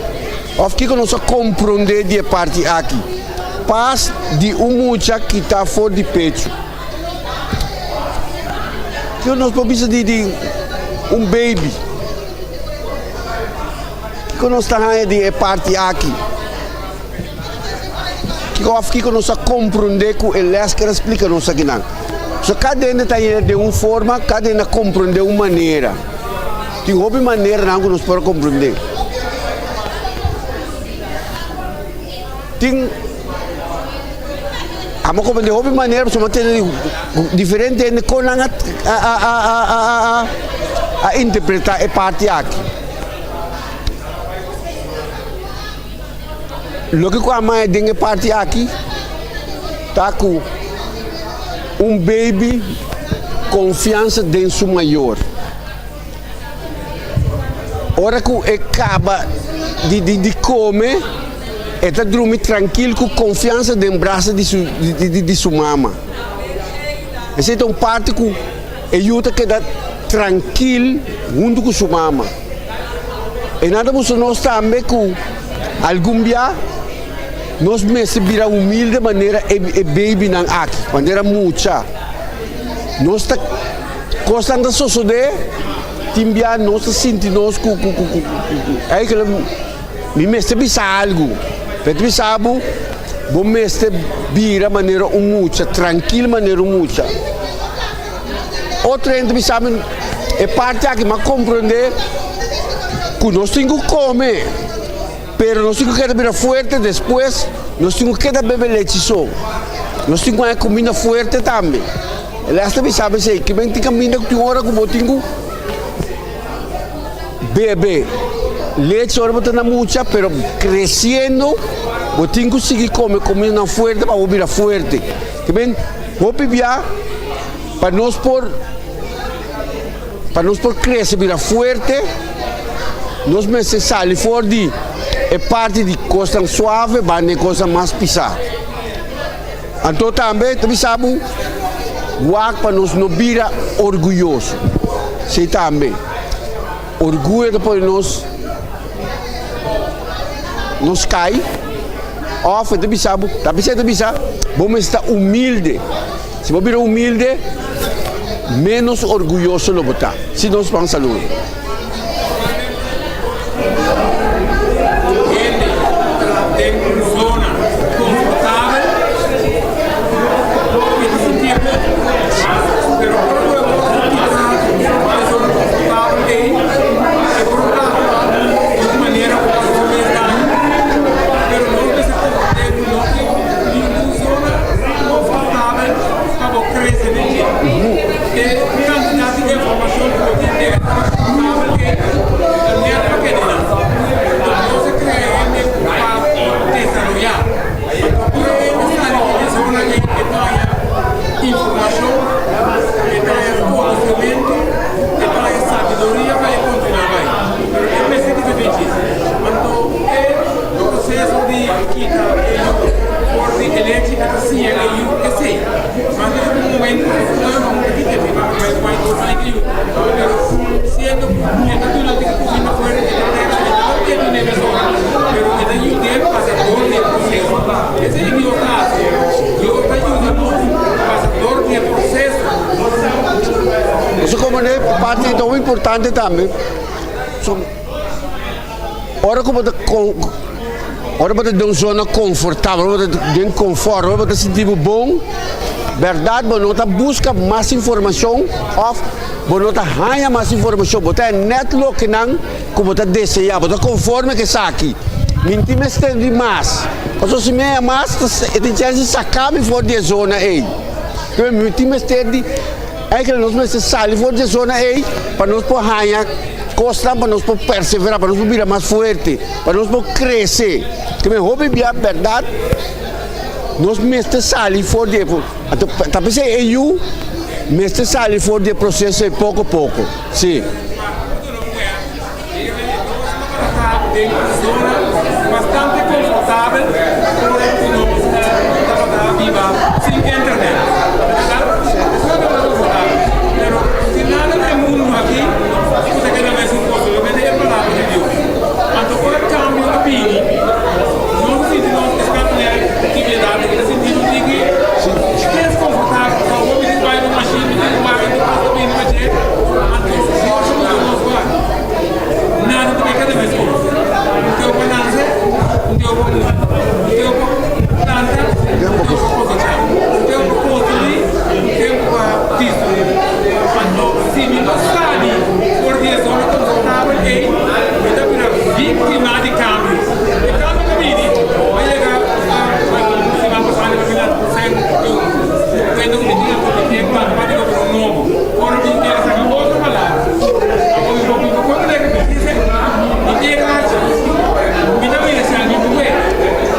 Speaker 10: Òf kiko nos a komprondé di e parti aki? Pas di un mucha kitá for di pechu. Kiko nos por bisa di di un baby? Kiko nos ta haña di e parti aki? Kiko òf kiko nos a komprondé ku e lès ku el a splika nos akinan? So kada hende ta yega den un forma, kada hende a komprondé un manera. Tin hopi maneranan ku nos por a komprondé. Tin amo komprondé hopi manera pasobra mi a tende di diferente hende kon nan a a a a a a interpretá e parti aki. Loke ku a maya den e parti aki ta ku un baby konfiansa den su mayor. Ora ku e kaba di di di kome e ta drumi trankil ku konfiansa den brasa di su di di su mama. Esei ta un parti ku e yu ta keda trankil huntu ku su mama. E nan ta mustra nos tambe ku algun bia nos mester bira humilde manera e babynan aki, manera mucha. Nos ta, kosnan ta sosodé, tin bia nos ta sinti nos ku ku ku ku eigenlijk mi mester bisa algu. Pero ta bisa bo, bo mester bira manera un mucha, trankil manera un mucha. Otro hende bisa mi e parti aki m'a comprende cu nos tin cu come, pero nos tin cu keda bira fuerte despues, nos tin cu keda bebe lechi so, nos tin cu haña cuminda fuerte tambe. El hasta bisa mi esey, kimen tin caminda cu tin ora cu bo tin cu. Bebe lechi ora bo ta na mucha, pero kresiendo bo tin ku sigui kome kumindanan fuerte pa bo bira fuerte. Te men hopi bia pa nos por pa nos por krese bira fuerte nos mester sali for di e parti di kosnan suave ba na e kosnan mas pisá. Anto tambe ta bisa bo wak pa nos no bira orguyoso. Si tambe orguyo ta pone nos nos kai of e ta bisa bo ta bisa e ta bisa bo mester ta humilde. Si bo bira humilde menos orguyoso lo bo ta. Si nos ban saludo.
Speaker 11: Hende ta den un zona konfortabel i ta sintié bon. Pero ora ku e wòrdu kitá for di e zona konfortabel ei, e por aktua di un manera ku ta hasi mes daño. Pero nos mester komprendé ku no tin ningun zona konfortabel pa bo krese den dje. E kantidat di informashon ku bo tin den e zona konfortabel ei ta nèt pa keda nan. Enton nos a krea hende pa por desaroyá. Anto ora hende sali di e zona ei e ta haña informashon, e ta haña konosementu, e ta haña sabiduria pa e kontinuá bai. Pero e mester kita den dje. Anto e proseso di kita e yu for di e lechi e ta siña e yu esei. Mas den un momento no ta kita e bai bai dos aña yu. Pero siendo ku e ta duna di kuminda fuerte e ta keda e ta loke duna e persona pero e ta yud'é pasa dor di e proseso. Esei Dios ta hasi. Dios ta yuda nos pasa dor di e proseso.
Speaker 10: Nos a komprendé parti ta hopi importante tambe. So, ora ku bo ta ora bo ta den un zona konfortabel, ora bo ta den konfòrt, ora bo ta sinti bo bon, bèrdat bo no ta buska mas informashon òf bo no ta haña mas informashon, bo ta haña nèt lokenan ku bo ta deseá, bo ta konforme ku esaki. Mi no tin mester di mas, pasobra si mi haña mas e tin chèns di saka mi for di e zona ei. Mi tin mester di. Eigenlijk nos mester sali for di e zona ei pa nos por haña kosnan pa nos por perseverá, pa nos por bira mas fuerte, pa nos por krese. Ke men hopi bia bèrdat nos mester sali for di e anto ta p'esei e yu mester sali for di e proseso ei poko poko. Si.
Speaker 11: Den un zona bastante confortabel ora cu nos tabata biba sin internet. Verdad? Esuna tabata confortabel. Pero sin nada na e mundo aki cu ta keda mesun cos, solamente e palabra di Dios. Anto ora cambio a bini, nos a sinti nos especialmente tin mi edad aki ta sinti nos diki desconfortabel. Pasobra mi tin bai un machine, mi tin wak en tur cos ta bini pa dje. Anto Dios a muda nos wak. Nada ta bai kada mes kos. Un teo pa nanse, un teo pa muri. Un teo pa planta, un teo pa kosechá. Un teo pa konstruí, un tempu pa destruí. Anto, si mi no sali for di e zona konfortabel ei, mi ta bira víktima di kambio. E kambio ta bini, a yega a siman pasá mi ta bira un kuenta ku mi tin anto mi tin pa di gobierno nobo. Ora mi kere saka otro palabra, abo mi por biba kontra di e dice, mi tin e haci, mi ta mira si algin por wet.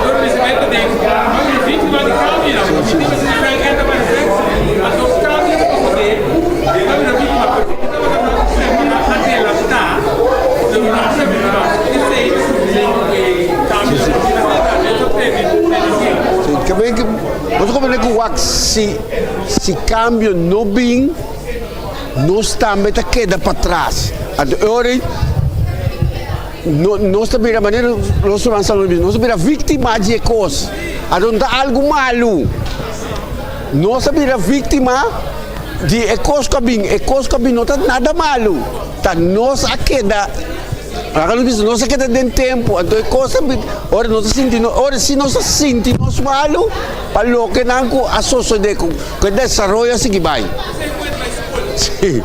Speaker 11: Ora mi bai paden, mi a bira víctima di cambio nan, mi tin mester di Frank Enta para seks, anto cambio ta pasade, mi a bira víctima, pero mi tabata na prepara adelanta, pero no a prepara, esey ta sucede cu e cambio nan, mi ta predeci.
Speaker 10: Bo ta comprende cu wak si. Si kambio no bin, nos tambe ta keda patras. Anto e ora ei nos ta bira manera nos ruman Salomon a bisa, nos ta bira víktima di e kos. Anto no ta algu malu. Nos a bira víktima di e kos ku a bin. E kos ku a bin no ta nada malu. Ta nos a keda. Laga nos bisa, nos a keda den tempu, anto e kos a bin, ora nos a sinti nos, ora si nos a sinti nos malu pa loke nan ku a sosodé, ku e desaroyo a sigui bai. Sí.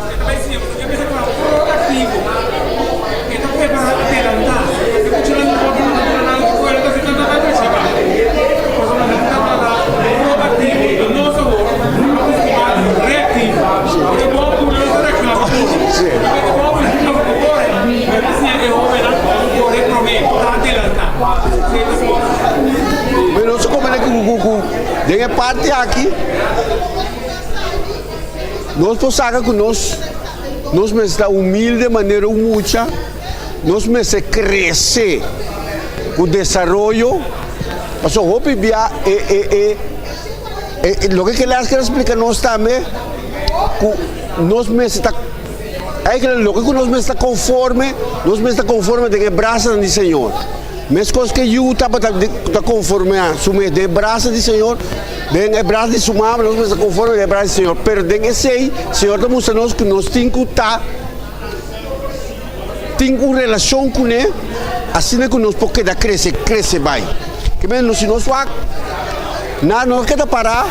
Speaker 10: Sí. Den e parti aki nos por saka ku nos nos mester ta humilde manera un mucha, nos mester krese ku desaroyo, pasobra hopi bia e e e e loke ke les ker a splika nos tambe ku nos mester ta Eigenlijk loke ku nos mester ta konforme, nos mester ta konforme den e brasanan di Señor. Meskos ku e yu tabata ta konformá su mes den e brasa di Señor, den e brasa di su mama, nos mester ta konforme den e brasa di Señor. Pero den esei, Señor ta mustra nos ku nos tin ku ta tin un relashon kuné, asina ku nos por keda krese, krese bai. Ke men si nos wak, na no a keda pará.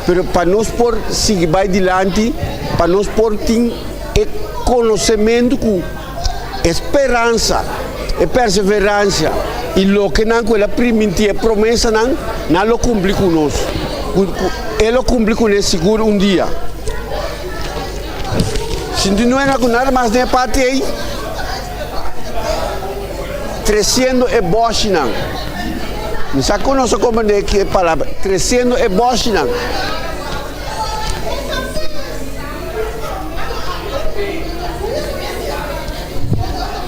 Speaker 10: Pero pa nos por sigui bai dilanti, pa nos por tin e konosementu ku e speransa, e perseveransia i lokenan ku el a primintí, e promesanan, nan lo kumpli ku nos. Ku e lo kumpli kuné sigur un dia. Sinti nuena ku nada mas den e parti ei, Tresiendo e bòshinan. Mi sa ku nos a komprendé ki e palabra tresiendo e bòshinan.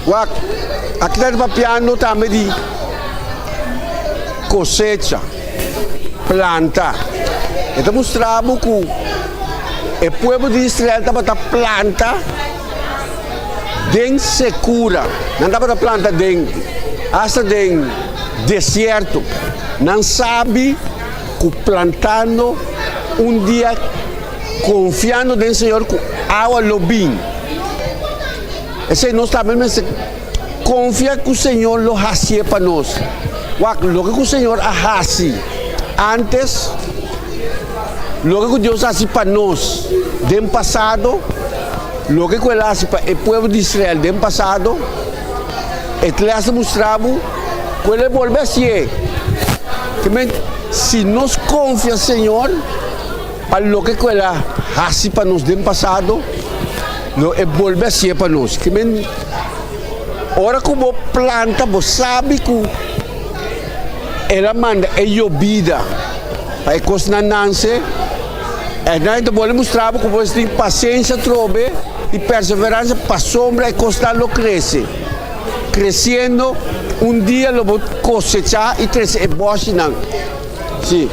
Speaker 10: Wak, aki ta papiando tambe di kosecha, planta. E ta mustra bo ku e pueblo di Israel tabata planta. Den sekura. Nan tabata planta den, asta den desierto. Nan sabi ku plantando un dia konfiando den Señor ku awa lo bin. Esei nos tambe mester konfia ku Señor lo hasié pa nos. Wak, loke ku Señor a hasi antes, loke ku Dios a hasi pa nos den pasado, Loke ku el a hasi pa e pueblo di Israel den pasado, e klas ta mustra bo ku el a bolbe hasié. Ke men, si nos konfia Señor pa loke ku el a hasi pa nos den pasado, lo e bolbe hasié pa nos. Ke men, ora ku bo planta, bo sabi ku el a manda e yobida pa e kosnan nanse. Esnan ta bolbe mustra bo ku bo tin pasensia atrobe i perseveransia pasobra e kosnan lo krese. Kresiendo, un dia lo bo kosechá i trese e bòshinan. Sí.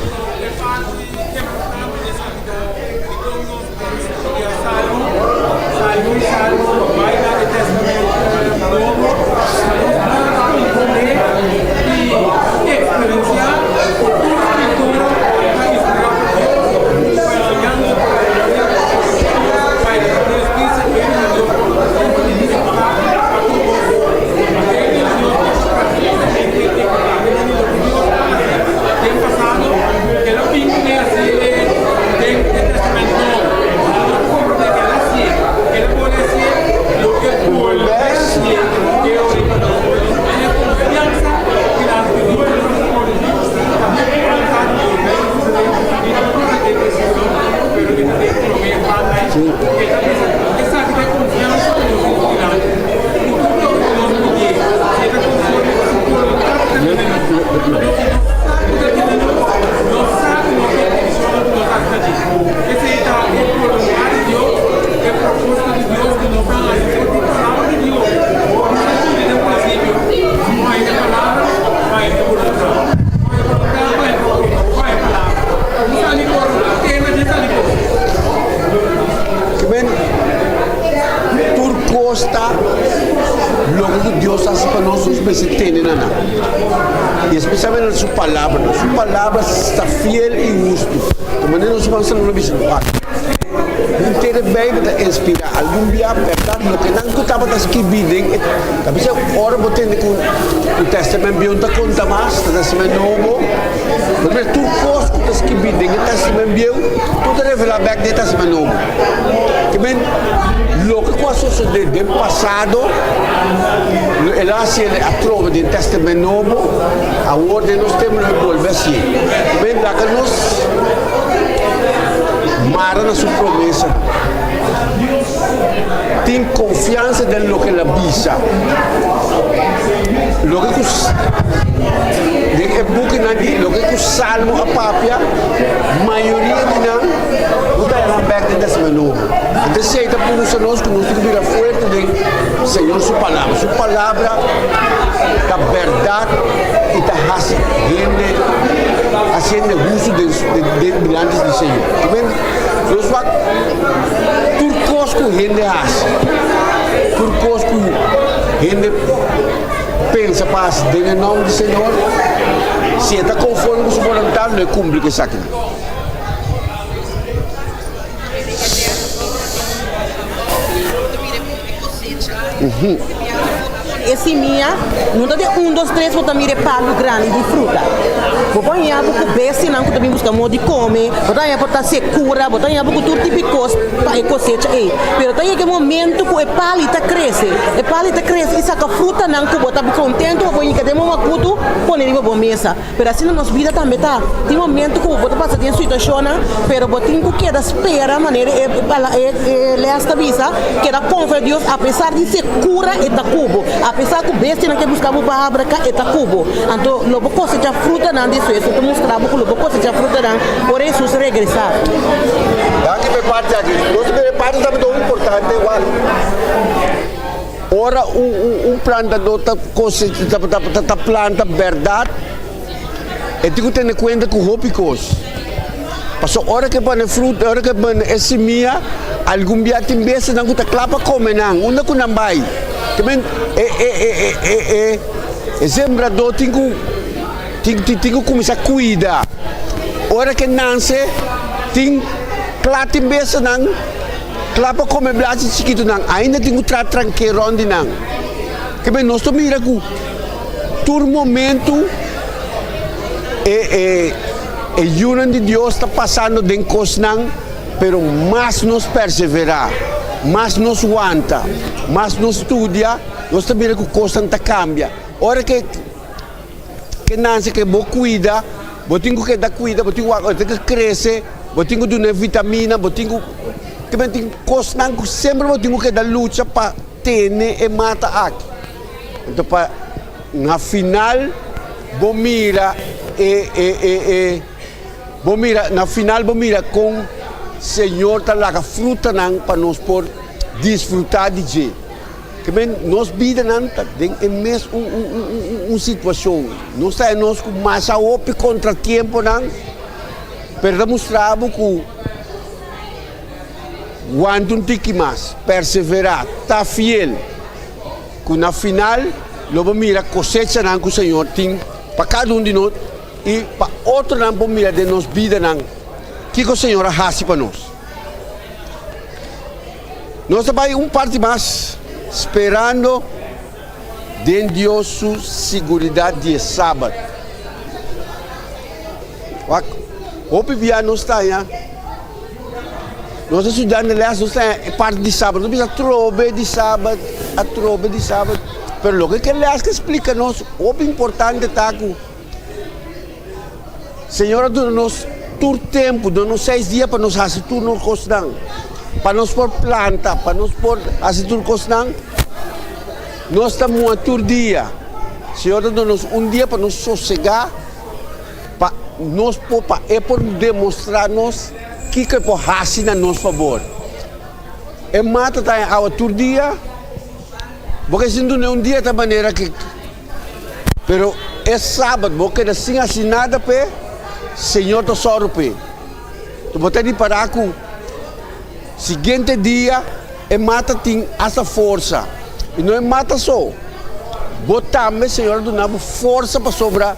Speaker 10: Men, tur kos ta loke ku Dios hasi pa nos, nos mester tene na nan. I espesialmente na su palabra. Su palabra ta fiel i hustu. Di manera nos ruman Salomon a bisa, Wak, henter e Beibel ta inspirá. Algun bia, bèrdat, loke nan ku tabata skibí den e, ta bisa ora bo tende ku e Tèstamènt Bieu no ta konta mas, ta Tèstamènt Nobo. Bo ta mira tur kos ku ta skibí den e Tèstamènt Bieu, tur ta revelá bèk den e Tèstamènt Nobo. Ke men, loke ku a sosodé den pasado, el a hasi el atrobe den Tèstamènt Nobo, awor den nos tempu lo e bolbe hasié. Ke men, laga nos mara na su promesanan. Tin konfiansa den loke el a bisa. Loke ku den e. e bukinan di loke ku Salmo a papia, mayoria di nan no ta haña nan bèk den Tèstamènt Nobo. Anto esei ta pusa nos ku nos tin ku bira fuerte den Señor su Palabra. Su Palabra ta bèrdat i ta hasi hende hasi hende hustu den den dilanti di Señor. Amen. Nos wak tur kos ku hende hasi, tur kos ku hende pensa pa hasi den e nòmber di Señor, si e ta konforme ku su boluntat, lo e kumpli ku esakinan.
Speaker 12: E simia no ta den un, dos, tres bo ta mira e palu grandi di fruta. Bo por haña bo ku bestianan ku ta bin buska modo di kome, bo ta haña por ta sekura, bo ta haña bo ku tur tipo di kos pa e kosecha ei. Pero ta yega e momento ku e pali ta krese, e pali ta krese i saka frutanan ku bo ta kontentu, bo por hinka den bo makutu pone riba bo mesa. Pero asina nos bida tambe ta. Tin momento ku bo ta pasa den situashonnan, pero bo tin ku keda spera manera e e les ta bisa, keda konfia Dios apesar di sekura e ta ku bo, apesar ku bestianan ke buska bo pa habraka e ta ku bo. Anto lo bo kosecha frutanan despues, e ta mustra bo ku lo bo kosecha frutanan ora Hesus regresá.
Speaker 10: Danki pa e parti aki. Nos ta mira e parti tambe ta hopi importante igual. Ora un plantadó ta ta planta bèrdat, e tin ku tene kuenta ku hopi kos. Pasobra ora ku e pone fruta, ora ku e pone e simia, algun bia tin bestianan ku ta kla pa kome nan. Unda ku nan bai? Te men e e e e e e sembradó tin ku tin tin ku kuminsá kuida. Ora ku e nanse tin kla tin bestianan. Kla pa kome blachi chikitunan, ainda tin ku tra tranke rònt di nan. Kebe nos ta mira ku tur momentu e e e yunan di Dios ta pasando den kosnan, pero mas nos perseverá, mas nos wanta, mas nos studia, nos ta mira ku kosnan ta kambia. Ora ke Ke nanse ke bo kuida, bo tin ku keda kuida, bo tin ku wak, e tin ku krese, bo tin ku duna e vitamina, bo tin ku te men tin kosnan ku semper bo tin ku keda lucha pa tene e mata aki. Anto pa na final bo mira e e e e bo mira na final bo mira kon Señor ta laga frutanan pa nos por disfruta di dje. Ke men nos bidanan ta den e mes un un un un un situacion. Nos ta nos cu masha hopi contratiemponan, pero ta mustra bo cu wanta un tiki mas, persevera, ta fiel, cu na final lo bo mira cosechanan cu Señor tin pa cada un di nos y pa otronan por mira den nos bidanan kico Señor a haci pa nos. Nos ta bai un parti mas sperando den Dios su siguridad di e Sabat. Wak, hopi bia nos ta haña, nos ta studiando les, nos ta haña e parti di Sabat, nos bisa atrobe di Sabat, atrobe di Sabat, pero loke ke les ke splika nos hopi importante ta ku Señor a duna nos tur tempu, duna nos seis dia pa nos hasi tur nos kosnan, pa nos por planta, pa nos por hasi tur kosnan. Nos ta muha tur dia. Señor ta duna nos un dia pa nos sosegá, pa nos por, pa E por demostrá nos kiko E por hasi na nos fabor. E mata ta haña awa tur dia, bo ke sinti un dia ta manera ke. Pero e sabat bo keda sin hasi nada p'e, Señor ta sòru p'e. Enton bo ta ripará ku siguiente dia e mata tin asta forsa. I no e mata so, bo tambe Señor a duna bo forsa pasobra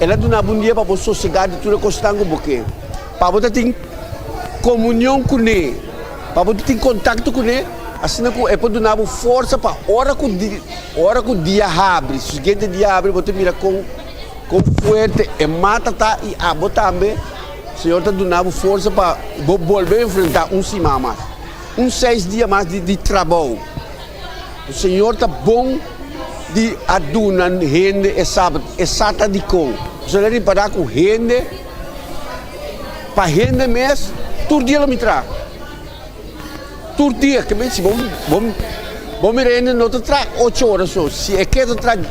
Speaker 10: El a duna bo un dia pa bo sosegá di tur e kosnan ku bo ke, pa bo ta tin komunion kuné. Pa bo tin kontakto kuné, asina ku e por duna bo forsa pa ora ku ora ku dia habri, siguiente dia habri bo ta mira kon kon fuerte e mata ta i abo tambe Señor ta duna bo forsa pa bo bolbe enfrentá un siman mas, un seis dia mas di di trabou. Señor ta bon di a duna hende e sabat, e sa ta dikon. Bo a ripará ku hende. Pa hende mes tur dia lo mi traha. Tur dia ke men si bo bo bo mira hende no ta traha ocho ora so si e ke ta traha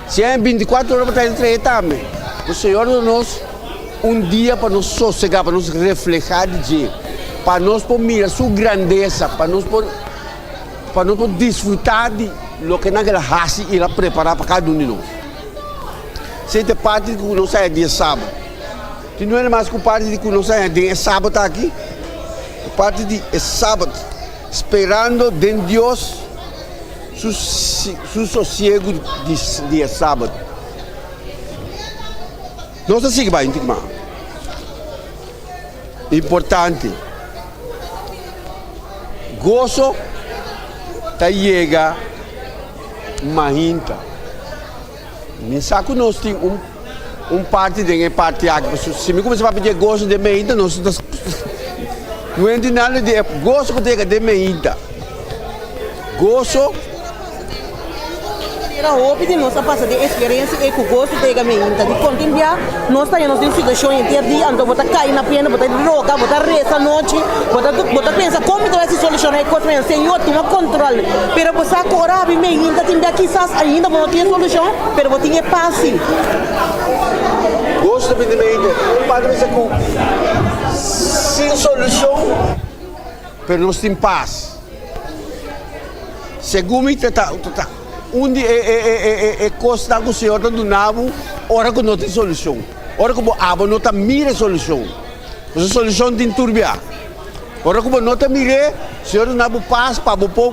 Speaker 10: si e binticuatro ora pa traha e ta traha tambe. Ku Señor duna nos un dia pa nos sosegá, pa nos reflehá di dje, pa nos por mira su grandesa, pa nos por pa nos por disfrutá di loke nan el a hasi i el a prepará pa kada un di nos. Esei ta e parti ku nos haña dia sabat. Tin nuebe mas ku parti di ku nos haña den e sabat aki, e parti di e sabat, sperando den Dios su su sosiegu di di e sabat. Nos ta sigui bai un tiki mas. Importante, goso ta yega mainta. Mi sa ku nos tin un un parti den e parti aki, pasobra si mi kuminsá papia di e goso den meinta nos ta no hende nada di e goso ku ta yega den meinta. Goso.
Speaker 12: Manera hopi di nos a pasa den eksperensia ei ku goso ta yega meinta. Dikon tin bia nos ta haña nos den situashon henter dia, anto bo ta kai na pena, bo ta roga, bo ta resa anochi, bo ta bo ta pensa kon mi ta bai hasi solushoná e kos mañana. Señor tuma kontrol. Pero bo sa ku ora abi meinta tin bia kisas ainda bo no tin e solushon, pero bo tin e pas si.
Speaker 10: Goso ta bini meinta. Un parte bisa ku sin solushon, pero nos tin pas. Segun mi ta ta un di e kosnan ku Señor ta duna bo ora ku no tin solushon, ora ku bo abo no ta mira e solushon. Pasobra solushon tin tur bia. Ora ku bo no ta mir'é, Señor ta duna bo pas pa bo por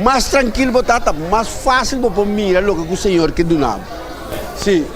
Speaker 10: mas trankil bo ta, ta mas fásil bo por mira loke ku Señor ke duna bo. Sí.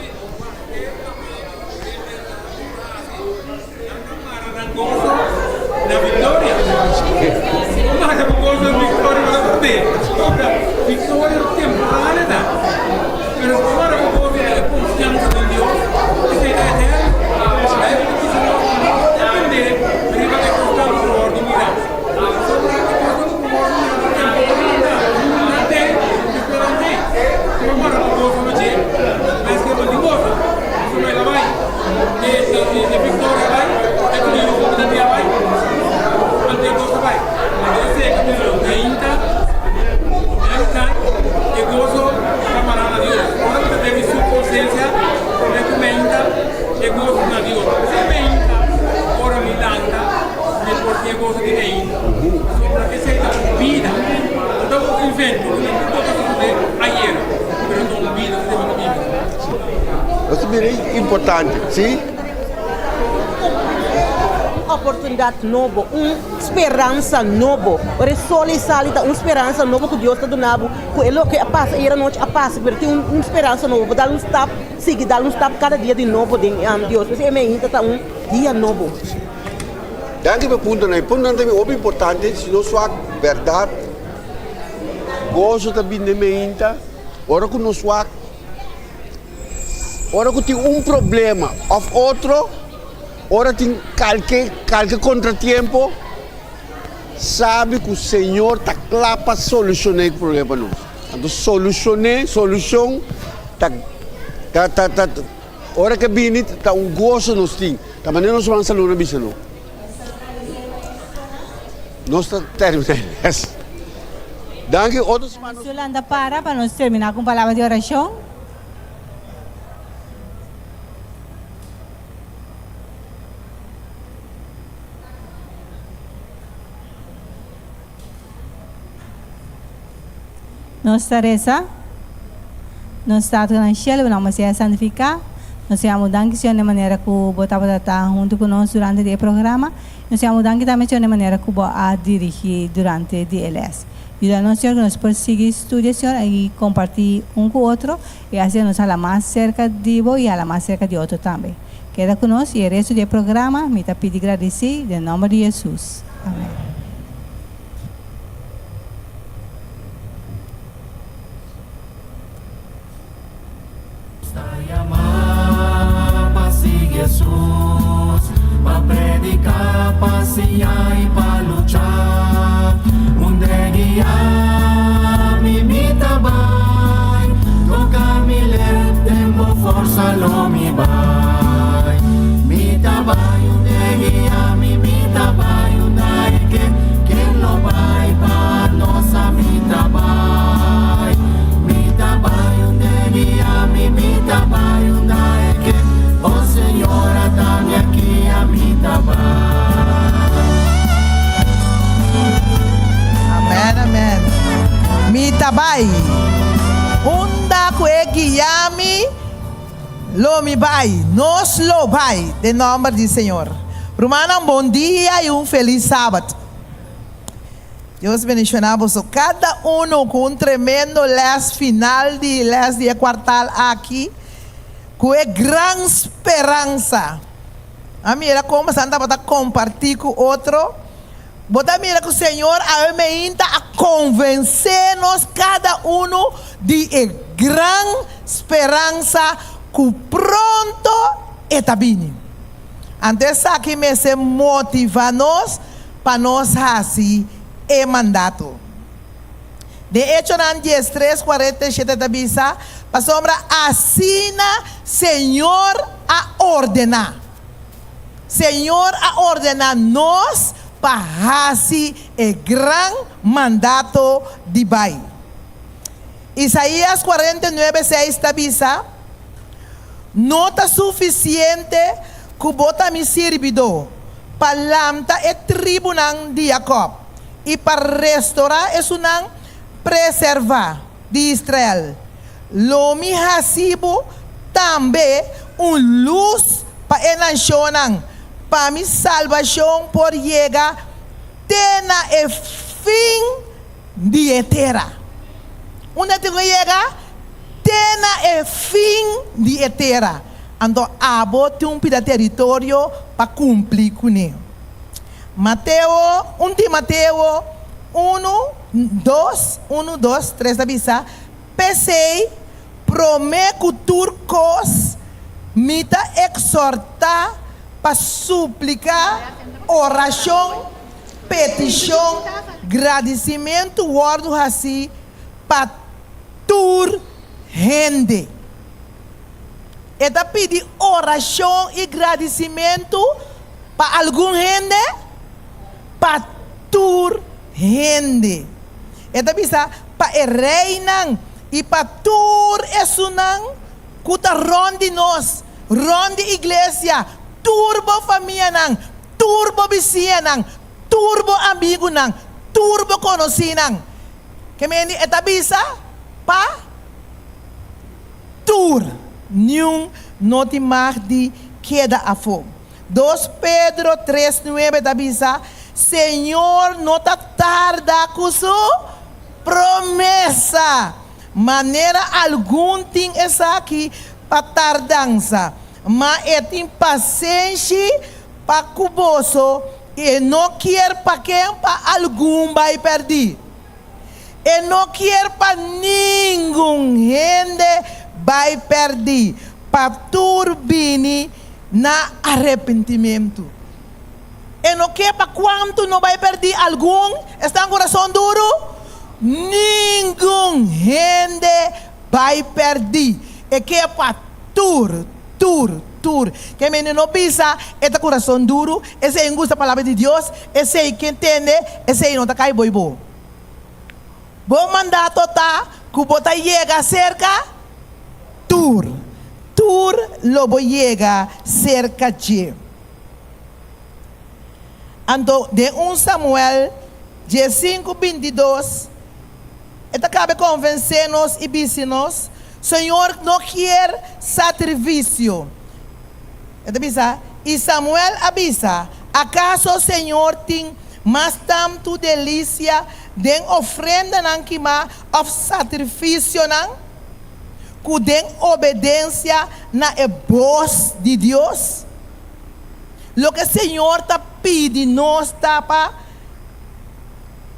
Speaker 10: Nos ta bira importante, si.
Speaker 12: Un oportunidat nobo, un speransa nobo. Ora e sol ei sali ta un speransa nobo ku Dios ta duna bo, ku e loke a pasa ayera nochi a pasa, pero tin un speransa nobo. Bo dal un stap, sigui dal un stap kada dia di nobo den Dios. P'esei e mainta ta un dia nobo.
Speaker 10: Danki pa e puntonan. E puntonan ta hopi importante. Si nos wak bèrdat, goso ta bini den mainta. Ora ku nos wak. Ora ku tin un problema òf otro, ora tin kalke kalke kontratiempo, sabi ku Señor ta kla pa solushoná e problema pa nos. Anto solushoné, solushon ta ta ta ta ora ke bini ta un goso nos tin. Ta manera nos ruman Salun a bisa no. Nos ta terminá e lès. Danki otro siman nos.
Speaker 13: Yolanda para pa nos terminá ku un palabra di orashon. Nos ta resa, Nos Tata na shelu, bo nomber sea santifiká. Nos ta yama bo danki, Señor, den manera ku bo tabata ta huntu ku nos durante di e programa. Nos ta yama bo danki tambe, Señor, den manera ku bo a dirigí durante di e lès. Yuda nos, Señor, ku nos por sigui studia, Señor, i kompartí un ku otro, i asina nos hala mas serka di bo i hala mas serka di otro tambe. Keda ku nos i e resto di e programa mi ta pidi gradisí den nomber di Hesus. Amen.
Speaker 14: Mi ta bai. Unda ku e guia mi, lo mi bai. Nos lo bai, den nòmber di Señor. Rumannan, bon dia i un felis sabat. Dios bendishoná boso kada unu ku un tremendo lès final di lès di e kuartal aki, ku e gran speransa. A mira kon boso tabata kompartí ku otro. Bo ta mira ku Señor awe meinta a konvensé nos kada unu di e gran speransa ku pronto e ta bini. Anto esaki mester motivá nos pa nos hasi e mandato. Den Echonan 13, 47 ta bisa, Pasobra asina Señor a ordená. Señor a ordená nos pa hasi e gran mandato di bai. Isaías 49, 6 ta bisa, No ta sufisiente ku bo ta mi sirbidó pa lanta e tribunan di Jakòb i pa restorá esunnan preservá di Israel. Lo mi hasi bo tambe un lus pa e nashonnan, pa mi salbashon por yega te na e fin di e tera. Unda tin ku yega? Te na e fin di e tera. Anto abo tin un pida teritorio pa kumpli kuné. Mateo, un di Mateo unu, dos, unu, dos, tres ta bisa, P'esei, promé ku tur kos, mi ta eksortá pa supliká, orashon, petishon, gradisimentu wòrdu hasí pa tur hende. E ta pidi orashon i gradisimentu pa algun hende? Pa tur hende. E ta bisa pa e reinan i pa tur esunnan ku ta rònt di nos, rònt di iglesia, tur bo famianan, tur bo bisiñanan, tur bo amigunan, tur bo konosínan. Ke mende e ta bisa pa tur, niun no tin mag di keda afó. Dos Pedro tres nuebe ta bisa, Señor no ta tarda ku su promesa, manera algun tin esaki pa tardansa, ma e tin pasenshi pa ku boso, i e no kier pa ken pa algun bai pèrdí. E no kier pa ningun hende bai pèrdí, pa tur bini na arepentimentu. E no ke pa kuantu no bai pèrdí algun, esnan kurason duru, ningun hende bai pèrdí. E ke pa tur, tur, tur. Ke mende no bisa e ta kurason duru, esei no gusta palabra di Dios, esei ke tende, esei no ta kai boi bo. Bo mandato ta ku bo ta yega serka tur. Tur lo bo yega serka dje. Anto den un Samuel 15, 22, e ta kabe konvensé nos i bisi nos, Señor no kier satrifisio. E ta bisa, I Samuel a bisa, Akaso Señor tin mas tantu delisia den ofrendanan kimá òf satrifisionan ku den obedensia na e bos di Dios? Loke Señor ta pidi nos ta pa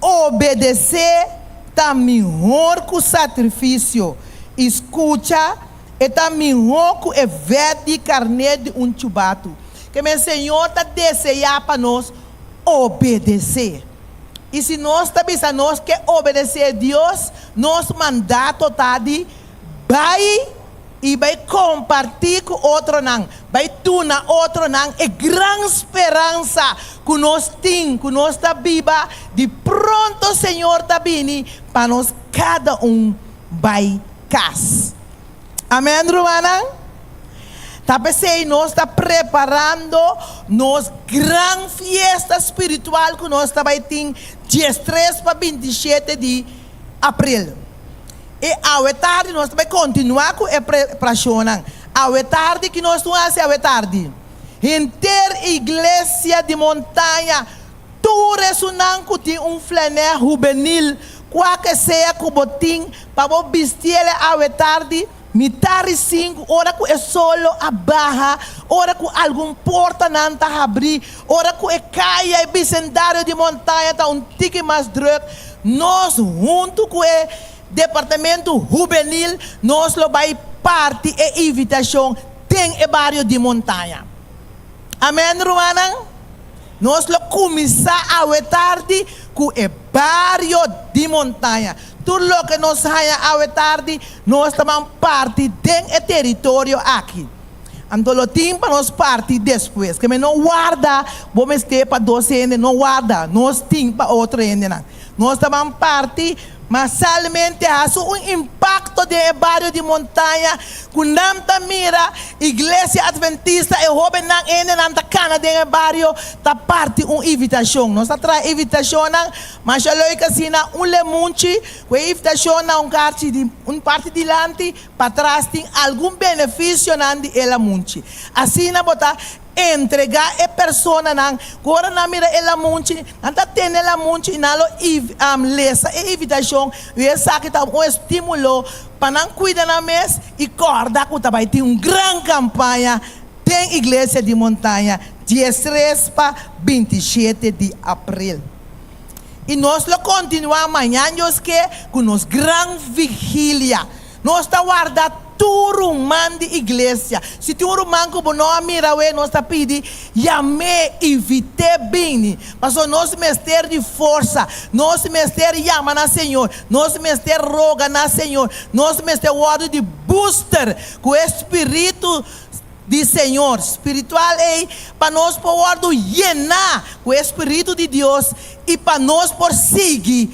Speaker 14: obedesé ta mihor ku satrifisio, i skucha e ta mihó ku e vèt di karné di un chubatu. Ke men Señor ta deseá pa nos obedesé. I si nos ta bisa nos ke obedesé Dios, nos mandato ta di bai i bai kompartí ku otronan, bai duna otronan e gran speransa ku nos tin, ku nos ta biba, di pronto Señor ta bini pa nos kada un bai kas. Amèn, rumannan? Ta p'esei nos ta preparando nos gran fiesta spiritual ku nos ta bai tin 13 pa 27 di. aprel. I awe tardi nos ta bai kontinuá ku e preparashonnan. Awe tardi ki nos tin hasi awe tardi? Henter iglesia di Montaña, tur esunnan ku tin un flanè hubenil, kua ke sea ku bo tin, pa bo bistiele awe tardi, mitar di sinku, ora ku e solo a baha, ora ku algun portanan ta habrí, ora ku e kaya, e bisendario di Montaña ta un tiki mas drùk, nos huntu ku e departamento hubenil, nos lo bai parti e invitashon den e bario di Montaña. Amèn, rumannan? Nos lo kuminsá awe tardi ku e bario di Montaña. Tur loke nos haña awe tardi, nos ta ban parti den e teritorio aki. Anto lo tin pa nos parti despues. Keme no warda bo mester pa dos hende, no warda, nos tin pa otro hendenan. Nos ta ban parti masalmente haci un impacto den e bario di Montaña cu nan ta mira Iglesia Adventista, e hobennan hendenan ta cana den e bario ta parti un invitacion. Nos ta traha invitacionnan masha leuk asina, un lemunchi cu e invitacion na un karchi di un parti dilanti, patras tin algun beneficionan di e lamunchi. Asina bo ta Entregá e personanan ku ora nan mira e lamunchi, nan ta tene e lamunchi i nan lo lesa e invitashon i esaki ta un estímulo pa nan kuida nan mes i kòrda ku ta bai tin un gran kampaña den Iglesia di Montaña diestres pa 27 di aprel. I nos lo kontinuá mañan Dios ke ku nos gran vigilia. Nos ta warda tur ruman di iglesia. Si tin un ruman ku bo no a mira awe, nos ta pidi, yam'é, invit'é bini. Pasobra nos mester di forsa. Nos mester yama na Señor. Nos mester roga na Señor. Nos mester wòrdu di booster ku e Spiritu di Señor spiritual ei pa nos por wòrdu yená ku e Spiritu di Dios i pa nos por sigui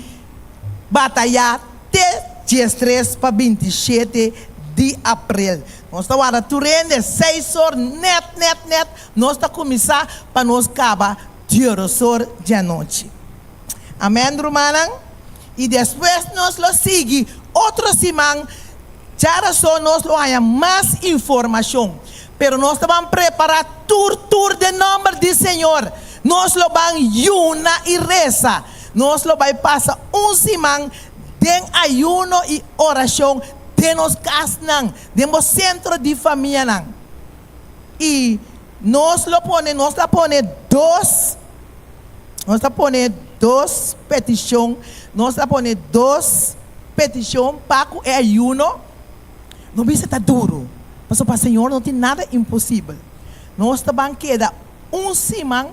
Speaker 14: batayá te 13 pa 27 di aprel. Nos ta warda tur hende seis or nèt nèt nèt nos ta kuminsá pa nos kaba dioros or di anochi. Amèn rumannan. I despues nos lo sigui otro siman djarason nos lo haña mas informashon. Pero nos ta ban prepará tur tur den nòmber di Señor. Nos lo ban yuna i resa. Nos lo bai pasa un siman den ayuno i orashon den nos kasnan, den bo sentro di famianan. I nos lo pone, nos ta pone dos, nos ta pone dos petishon, nos ta pone dos petishon pa ku e ayuno. No bisa ta duru, pasobra pa Señor no tin nada imposibel. Nos ta ban keda un siman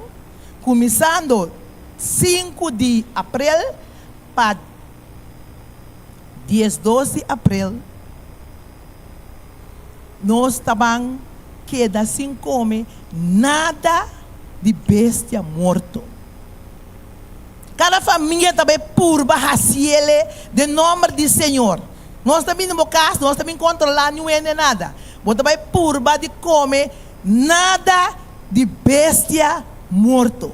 Speaker 14: kuminsando 5 di aprel pa 12 di aprel nos ta ban keda sin kome nada di bestia morto. Kada famia ta bai purba hasiele den nomber di Señor. Nos ta bini bo kas, nos ta bin kontrolá niun hende nada. Bo ta bai purba di kome nada di bestia morto.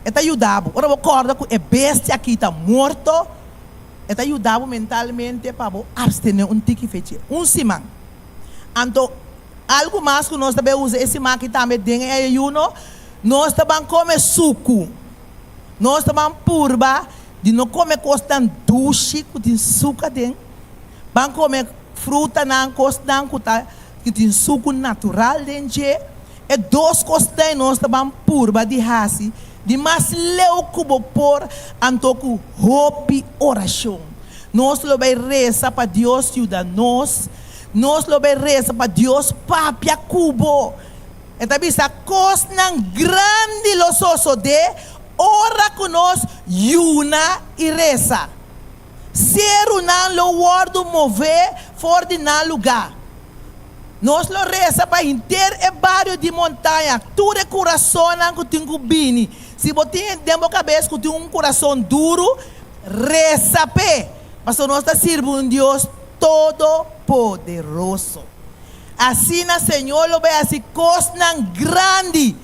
Speaker 14: E ta yuda bo. Ora bo kòrda ku e bestia aki ta morto, e ta yuda bo mentalmente pa bo apstené un tiki fechi, un siman. Anto, algu mas ku nos ta bai usa e siman aki tambe den e ayuno, nos ta ban kome suku. Nos ta ban purba di no kome kosnan dushi ku tin suku aden. Ban kome frutanan, kosnan ku ta ku tin suku natural den dje. E dos kosnan nos ta ban purba di hasi di mas leu ku bo por, anto ku hopi orashon. Nos lo bai resa pa Dios yuda nos. Nos lo bai resa pa Dios papia ku bo. E ta bisa, Kosnan grandi lo sosodé ora ku nos yuna i resa. Serunan lo wòrdu mové for di nan lugá. Nos lo resa pa henter e bario di Montaña, tur e kurasonnan ku tin ku bini. Si bo tin den bo kabes ku tin un kurason duru, resa p'e, pasobra nos ta sirbi un Dios todopoderoso. Asina Señor lo bai hasi kosnan grandi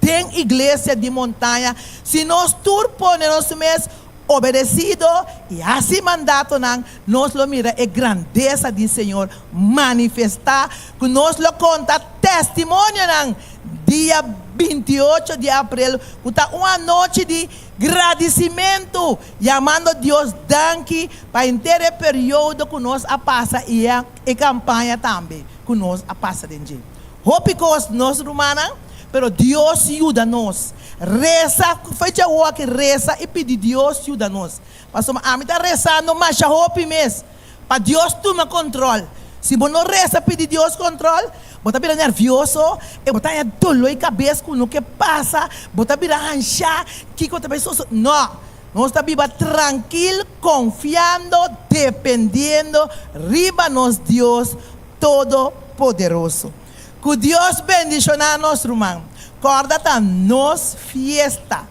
Speaker 14: den Iglesia di Montaña si nos tur pone nos mes. Obedesido i hasi mandatonan, nos lo mira e grandesa di Señor manifestá, ku nos lo konta testimonionan dia 28 di aprel, ku ta un anochi di gradisimentu, yamando Dios danki pa henter e periodo ku nos a pasa i e kampaña tambe ku nos a pasa den dje. Hopi kos nos rumannan, pero Dios yuda nos. Resa, fecha awor resa i pidi Dios yuda nos. Pasobra ami ta resando masha hopi mes pa Dios tuma kontrol. Si bo no resa pidi Dios kontrol, bo ta bira nervioso i bo ta haña doló i kabes ku no ke pasa, bo ta bira anshá kiko ta bai sosodé. No! Nos ta biba trankil konfiando, dependiendo riba nos Dios Todopoderoso. Ku Dios bendishoná nos ruman. Kòrda ta nos fiesta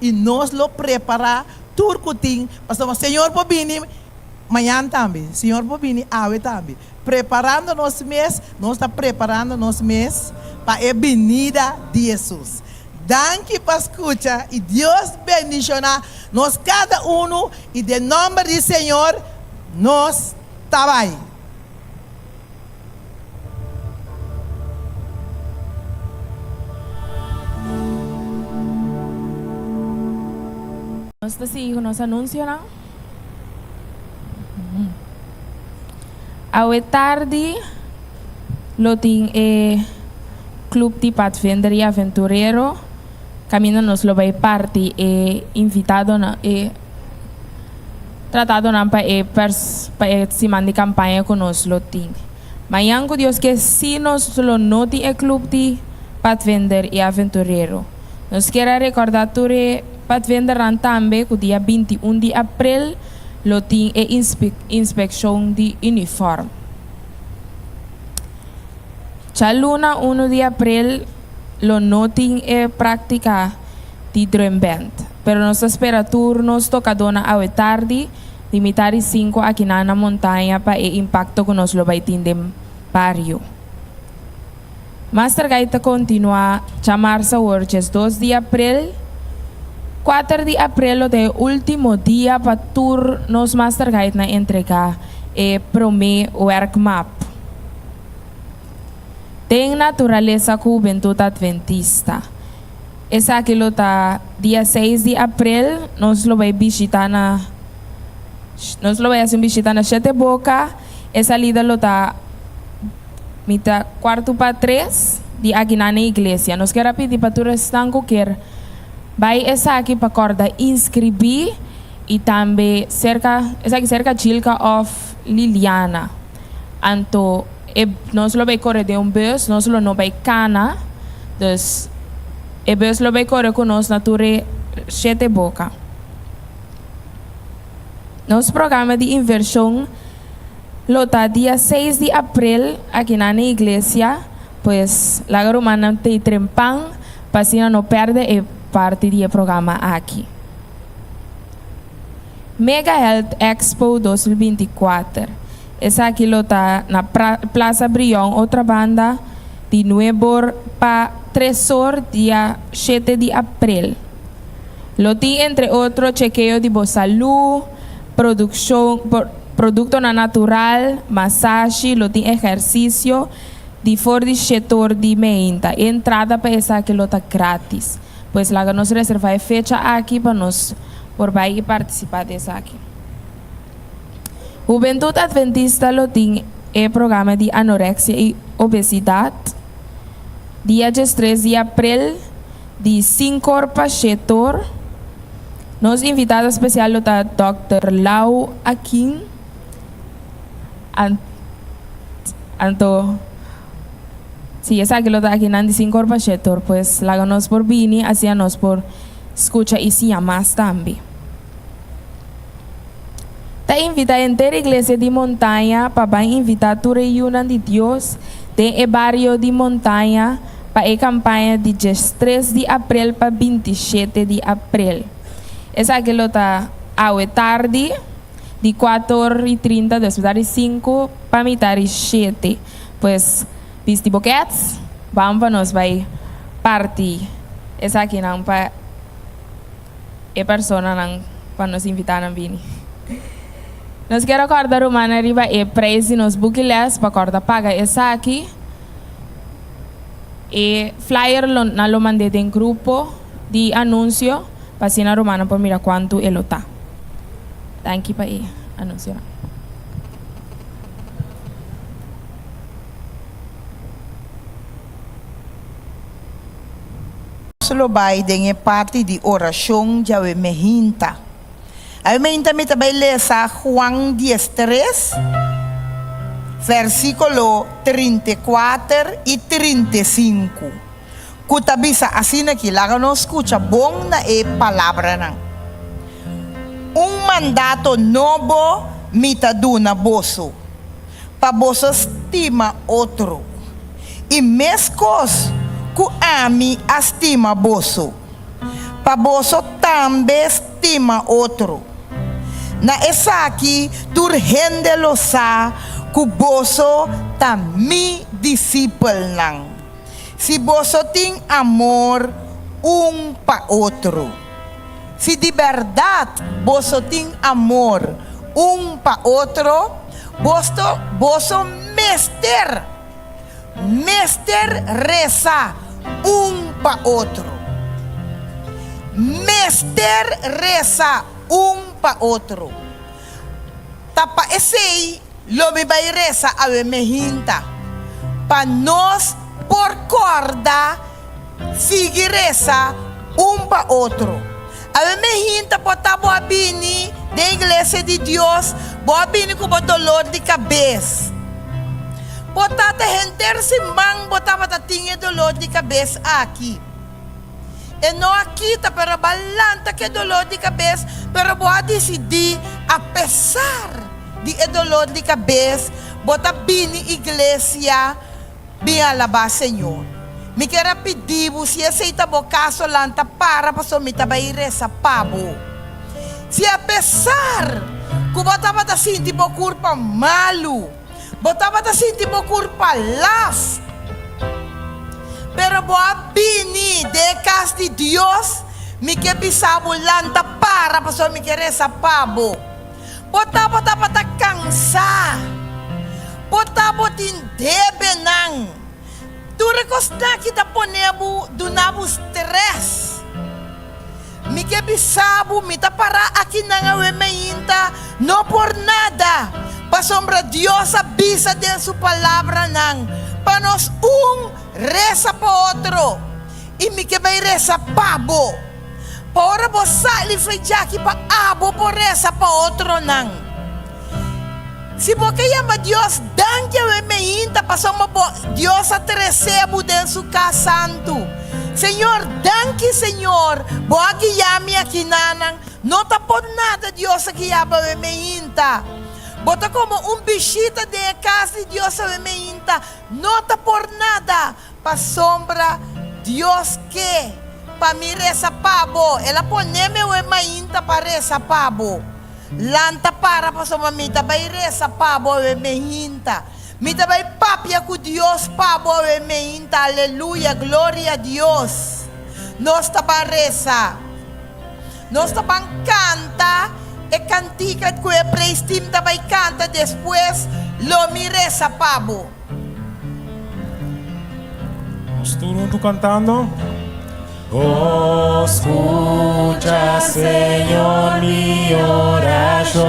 Speaker 14: i nos lo prepará tur ku tin pasobra Señor por bini mañan tambe, Señor por bini awe tambe. Preparando nos mes, nos ta preparando nos mes pa e binida di Hesus. Danki pa skucha i Dios bendishoná nos kada unu i den nòmber di Señor nos ta bai.
Speaker 2: Nos ta sigui ku nos anunsionan. Awe tardi lo tin e Club di Padvinder i Aventurero kaminda nos lo bai parti e invitadonan e Tratadonan pa e pers pa e siman di kampaña ku nos lo tin. Mañan ku Dios ke si nos lo no tin e club di padvinder i aventurero. Nos kier a rekordá tur e padvindernan tambe ku dia 21 di aprel lo tin e inspekshon di unifòrm. Djaluna unu di aprel lo no tin e práktika di drumband. Pero nos ta spera tur nos tokadónan awe tardi di mitar di sinku akinan na Montaña pa e impakto ku nos lo bai tin den bario. Master Guide ta kontinuá djamarsa awor 12 di aprel. 4 di aprel lo ta e último dia pa tur nos Master Guidenan entregá e promé wèrkmap. Den naturalesa ku Hubentut Adventista. Esaki lo ta dia 6 di aprel, nos lo bai bishita na nos lo bai hasi un bishita na Shete Boka. E salida lo ta mita kuartu pa tres di akinan na iglesia. Nos kier a pidi pa tur esnan ku kier bai esaki pa kòrda inskribí i tambe serka esaki serka Chilka òf Liliana. Anto e nos lo bay core den un bus, nos lo no bay cana, dus e bus lo bay core cu nos na tur e shete boca. Nos programa di inversion lo ta dia 6 di april akinan na iglesia, pues laga rumannan tey trempan pa asina no perde e parti di e programa aki. Mega Health Expo 2024. Esaki lo ta na Plaza Brion Otrabanda di nuebor pa tresor dia shete di aprel. Lo tin entre otro chekeo di bo salú, produkshon produktonan natural, masashi, lo tin ehersisio di for di shetor di meinta. E entrada pa esaki lo ta gratis. Pues laga nos reserva e fecha aki pa nos por bai i partisipá di esaki. Hubentut Adventista lo tin e programa di anorexia i obesidat dia 13 di aprel di sinkor pa shetor. Nos invitado spesial lo ta dòkter Lau Akin. Anto. Si esaki lo ta akinan di sinkor pa shetor, pues laga nos por bini, asina nos por skucha i siña mas tambe. Ta invitá henter Iglesia di Montaña pa ban invitá tur e yunan di Dios den e bario di Montaña pa e kampaña di 13 di aprel pa 27 di aprel. Esaki lo ta awe tardi di kuator i trinta despues di sinku pa mitar di shete. Pues bisti bo kets, ban pa nos bai parti esakinan pa e personanan.
Speaker 7: pa nos invitanan bini. Nos kier a kòrda rumannan riba e preis di nos buki lès pa kòrda paga esaki. E flyer lo nan lo mand'é den grupo di anunsio pa asina rumannan por mira kuantu e lo ta. Danki pa e anunsionan.
Speaker 14: Nos lo bai den e parti di orashon djawe mehinta. Awe meinta mi ta bai lesa Juan 13, versikulo 34 i 35, ku ta bisa asin'aki, laga nos skucha bon na e palabranan, Un mandato nobo mi ta duna boso, pa boso stima otro, i meskos ku ami a stima boso, pa boso tambe stima otro. Na esaki tur hende lo sa ku boso ta mi disipelnan, si boso tin amor un pa otro. Si di bèrdat boso tin amor un pa otro, bosto boso mester Mester resa un pa otro. Mester resa un pa otro. Ta pa esei lo mi bai resa awe mehinta, pa nos por kòrda sigui resa un pa otro. Awe mehinta por ta bo a bini den iglesia di Dios, bo a bini ku bo dolor di kabes. Por ta ta henter siman bo tabata tin e dolor di kabes aki. E no a kita, pero bo a lanta ku e dolor di kabes, pero bo a disidí apesar di e dolor di kabes, bo ta bini iglesia bin alabá Señor. Mi kier a pidi bo, si esei ta bo kaso, lanta para pasobra mi ta bai resa pa bo. Si apesar ku bo tabata sinti bo kurpa malu, bo tabata sinti bo kurpa laf, pero bo a bini den e kas di Dios, mi ke bisa bo, lanta para pasobra mi ke resa pa bo. Bo tabata tabata kansá. Bo tabatin debenan. Tur e kosnan aki ta pone bo duna bo strès. Mi ke bisa bo, mi ta pará akinan awe meinta no por nada, pasobra Dios a bisa den su palabranan pa nos un resa pa otro, i mi ke bai resa pa bo. Pa ora bo sali for djaki pa abo por resa pa otronan. Si bo ke yama Dios danki awe meinta pasobra bo Dios a trese bo den su kas santu. Señor danki Señor bo a guia mi akinanan no ta por nada Dios a guia bo awe meinta. Bo ta komo un bishita den e kas di Dios awe meinta no ta por nada. Pasobra Dios ke pa mi resa pa bo. El a pone mi awe mainta pa resa pa bo. Lanta para pasobra mi ta bai resa pa bo awe meinta. Mi ta bai papia ku Dios pa bo awe meinta. Aleluya, gloria Dios. Nos ta ban resa. Nos ta ban kanta e kantika ku e praise team ta bai kanta despues lo mi resa pa bo.
Speaker 11: Nos tur huntu kantando.
Speaker 15: Oh, skucha, Señor, mi orashon.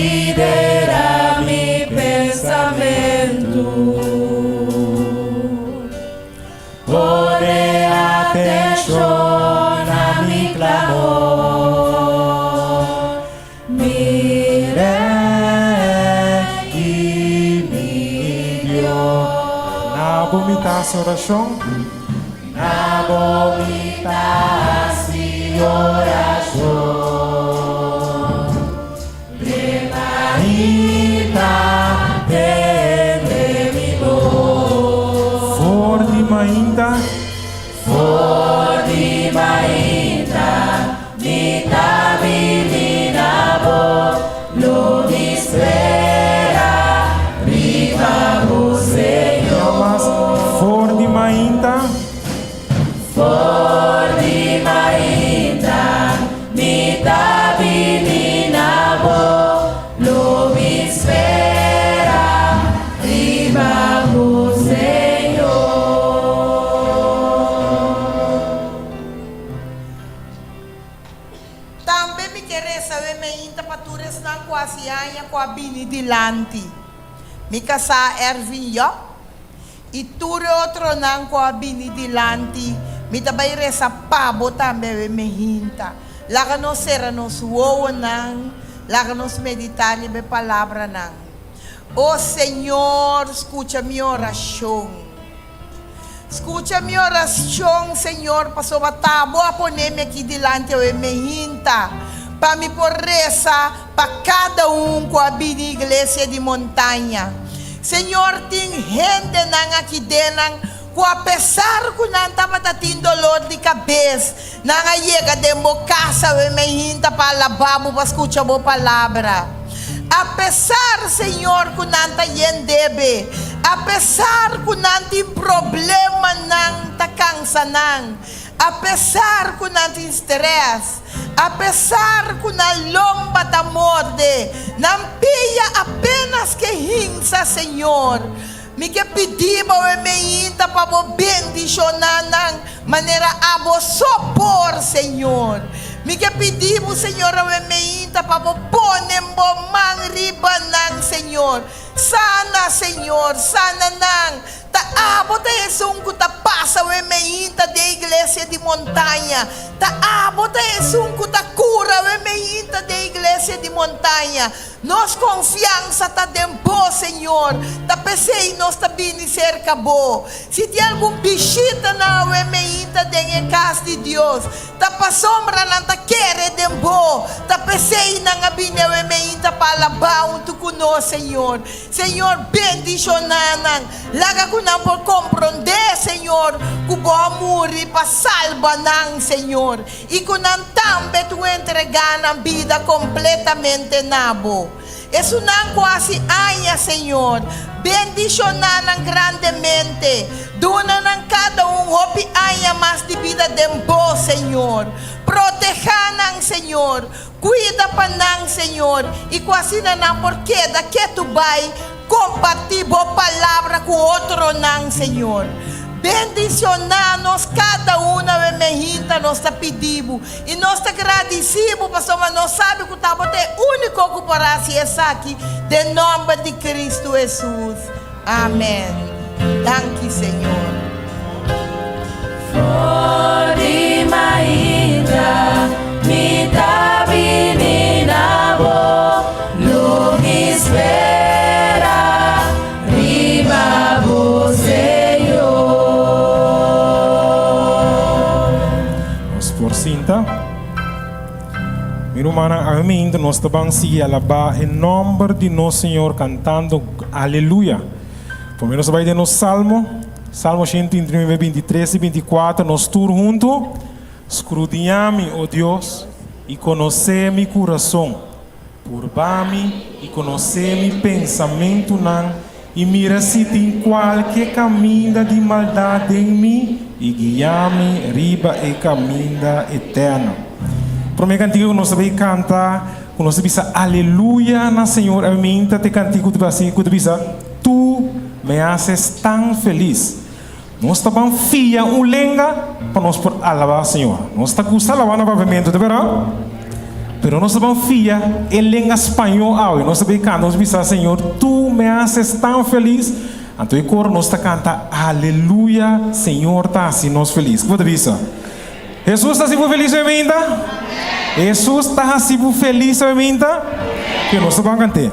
Speaker 15: Konsiderá mi pensamentu. Pone atenshon na mi klamor. Mi Rei i mi Dios.
Speaker 11: Na bo mi ta hasi orashon.
Speaker 15: Na bo mi ta hasi orashon. Te mainta tende mi bos.
Speaker 11: For di mainta.
Speaker 15: For di mainta Mi ta bini na bo, lo mi spera riba bo, Señor.
Speaker 11: For di mainta.
Speaker 15: For.
Speaker 14: ku a bini dilanti. Mi kasá Ervin Job i tur e otronan ku a bini dilanti, mi ta bai resa pa bo tambe awe mehinta. Laga nos sera nos wowonan, laga nos meditá riba e palabranan. O Señor, skucha mi orashon. Skucha mi orashon, Señor, pasobra ta bo a pone mi aki dilanti awe mehinta, pa mi por resa pa kada un ku a bini iglesia di Montaña. Señor, tin hendenan aki dennan ku apesar ku nan tabata tin dolor di kabes, nan a yega den bo kas awe mehinta pa alabá bo, pa skucha bo palabra. Apesar, Señor, ku nan ta yen debe, apesar ku nan tin problemanan ta kansa nan, apesar ku nan tin strès, apesar ku nan lomba ta morde, nan pia apenas ke hinsa, Señor, mi ke pidi Bo e meinta pa Bo bendishoná nan manera Abo so por, Señor. Mi ke pidi Bo, Señor, awe meinta pa Bo pone Bo man riba nan, Señor. Sana, Señor, sana nan. Ta Abo ta esun ku ta pasa awe meinta den iglesia di Montaña. Ta Abo ta esun ku ta kura awe meinta den iglesia di Montaña. Nos konfiansa ta den Bo, Señor, ta p'esei nos ta bini serka Bo. Si tin algun bishita na awe meinta den e kas di Dios, ta pasobra nan ta kere den Bo, ta p'esei nan a bini awe meinta pa alabá huntu ku nos, Señor. Señor, bendishoná nan. Laga ku nan por komprondé, Señor, ku Bo a muri pa salba nan, Señor. I ku nan tambe tu entregá nan bida kompletamente na Bo. Esunnan ku hasi aña, Señor, bendishoná nan grandemente. Duna nan kada un hopi aña mas di bida den Bo, Señor. Protehá nan, Señor. Kuida pa nan, Señor, i ku asina nan por keda ketu bai Kompartí bo palabra ku otronan, Señor. Bendishoná nos kada un awe mehinta nos ta pidi bo i nos ta gradisí bo pasobra nos sabi ku ta bo ta e úniko ku por hasi esaki den nòmber di Kristu Hesus. Amèn. Danki, Señor.
Speaker 15: For di mainta mi ta bini na bo, lo mi spera riba bo, Señor.
Speaker 11: Nos por sinta. Mi rumannan, awe mainta nos ta ban sigui alabá e nòmber di nos Señor kantando Aleluya. Promé nos ta bai den nos salmo. Salmo 139, 23 i 24, nos tur huntu, Skrudiñá mi, o Dios, i konosé mi kurason. Purba mi i konosé mi pensamentunan, i mira si tin kualke kaminda di maldat den mi, i guia mi riba e kaminda eterno. Promé kantika ku nos ta bai kanta, ku nos ta bisa Aleluya na Señor, awe ta e kantika ku ta bisa, ku ta bisa, Tu me haces tan feliz. Nos ta ban fia un lenga pa nos por alabá Señor. Nos ta gusta alabá na papiamentu, ta berdad? Pero nos ta ban fia e lenga spañó awe. Nos ta bay canta, nos bisa, Señor, Tu me haces tan feliz. Anto e coro nos ta canta, Aleluya, Señor ta haci nos feliz. Kico bo ta bisa? Hesus ta haci bo feliz awe minta? Hesus ta haci bo feliz awe minta? Ke nos ta ban cant'é.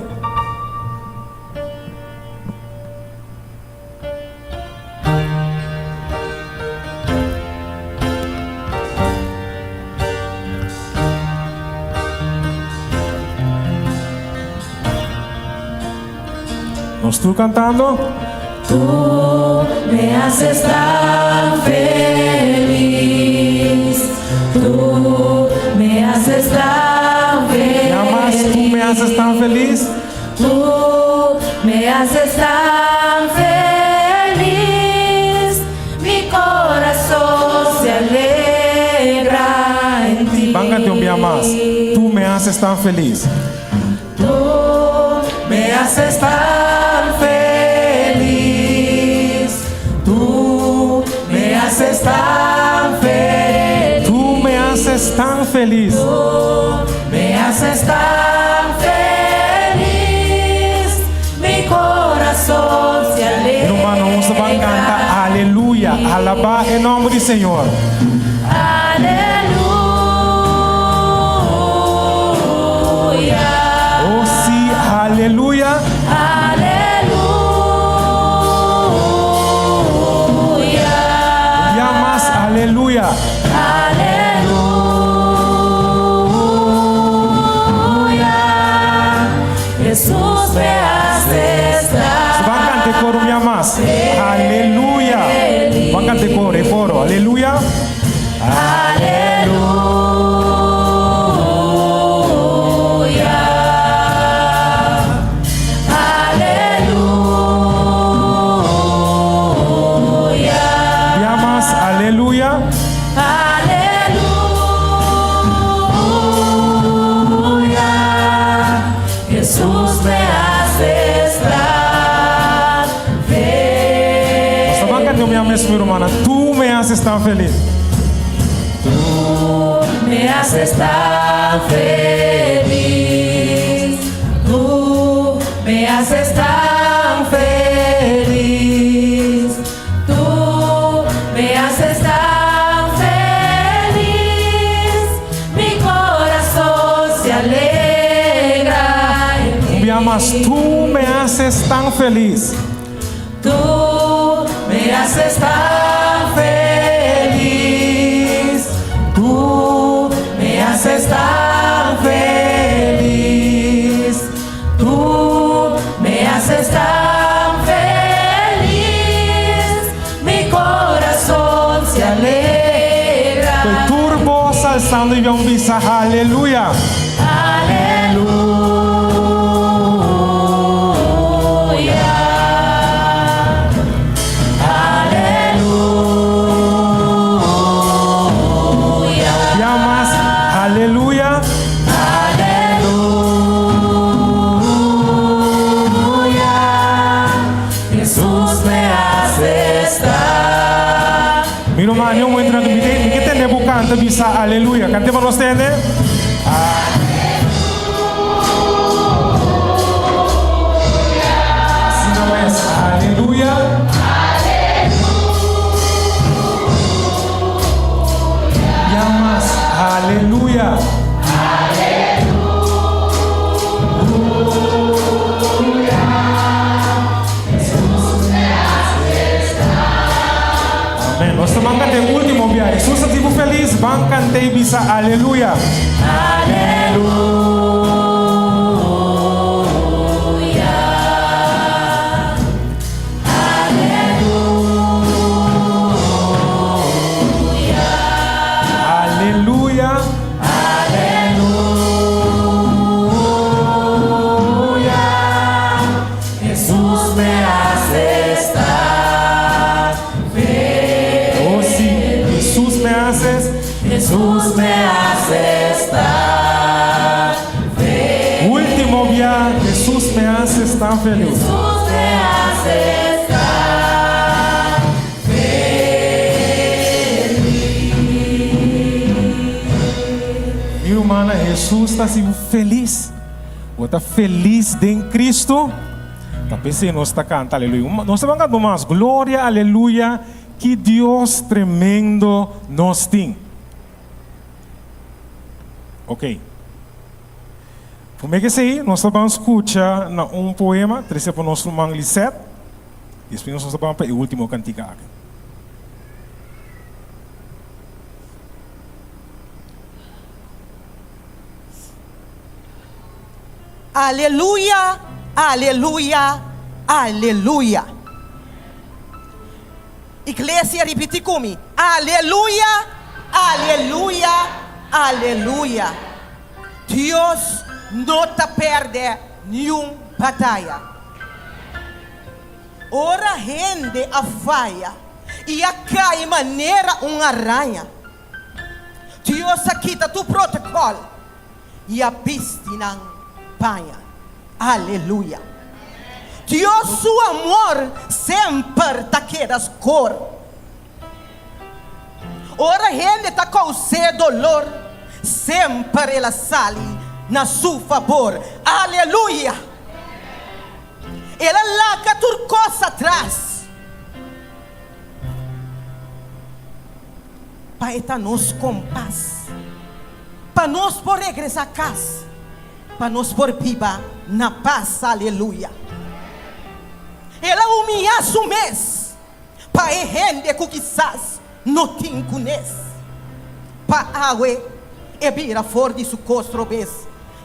Speaker 11: Nos tur cantando.
Speaker 15: Tú me haces tan feliz. Tú me haces tan feliz.
Speaker 11: Ya mas, tú me haces tan feliz.
Speaker 15: Tú me haces tan feliz, mi corazón se alegra en ti.
Speaker 11: Ban canta un bia mas. Tú me haces tan feliz.
Speaker 15: Tú me haces tan feliz. Tú me haces tan feliz.
Speaker 11: Tú me haces tan feliz.
Speaker 15: Tú me haces tan feliz. corazón se alegra.
Speaker 11: Ruman, nos ta ban kanta Aleluya, alabá e nòmber di Señor.
Speaker 15: Aleluya.
Speaker 11: Oh sí, aleluya.
Speaker 15: Aleluya.
Speaker 11: Un bia mas, aleluya.
Speaker 15: Aleluya. Jesús me hace estar.
Speaker 11: Ban kanta e koro un bia mas. Aleluya. Ban kanta e koro, e koro. Aleluya.
Speaker 15: Aleluya. Aleluya.
Speaker 11: Un bia mas, aleluya.
Speaker 15: Aleluya. Jesús me hace estar
Speaker 11: Nos ta ban kanta un bia mes, mi ruman. Tú me haces tan feliz.
Speaker 15: Tú me haces tan feliz. Tú me haces tan feliz. Tú me haces tan feliz. Mi corazón se alegra en
Speaker 11: Un bia mas, tú me haces tan feliz.
Speaker 15: Tú me haces tan feliz. Tú me haces tan feliz. Tú me haces tan feliz. Mi corazón se alegra.
Speaker 11: Ku tur bos alsando i ban bisa, aleluya.
Speaker 15: Aleluya. Aleluya.
Speaker 11: Un bia mas, aleluya.
Speaker 15: Aleluya. Jesús me hace estar.
Speaker 11: Mi ruman, un momento, mi ke tende bo kanta bisa aleluya. Kant'é pa nos tende. Asina mes, aleluya. Un bia mas, aleluya. Amèn. Nos ta ban kanta e último bia. Hesus ta hasi bo felis, ban kanta i bisa aleluya.
Speaker 15: Aleluya. Aleluya.
Speaker 11: Aleluya.
Speaker 15: Aleluya. Jesús me hace estar
Speaker 11: Oh sí, Jesús me haces.
Speaker 15: Jesús me hace estar
Speaker 11: Último bia, Jesús me haces tan feliz.
Speaker 15: Jesús me hace estar feliz.
Speaker 11: Mi ruman, Hesus ta hasi bo felis. Bo ta felis den Kristu? Ta p'esei nos ta kanta, aleluya. Nos ta kanta mas. Gloria, aleluya. Ki Dios tremendo nos tin. Ok. Promé ku esei, nos ta ban skucha na un poema, trese pa nos ruman Lisette. Despues nos ta ban pa e último kantika aki.
Speaker 12: Aleluya, aleluya, aleluya. Iglesia, ripití ku mi. Aleluya, aleluya, aleluya. Dios no ta pèrdè niun bataya. Ora hende a faya i a kai manera un araña, Dios a kita tur protokòl i a bisti nan paña. Aleluya! Dios su amor semper ta keda skor. Ora hende ta kous'é dolor, semper el a sali na su fabor. Aleluya!
Speaker 14: El a laga tur kos atras pa e ta nos kompas, pa nos por regresá kas, pa nos por biba na pas. Aleluya! El a humiyá su mes pa e hende ku kisas no tin kunes, pa awe e bira for di su kos robes.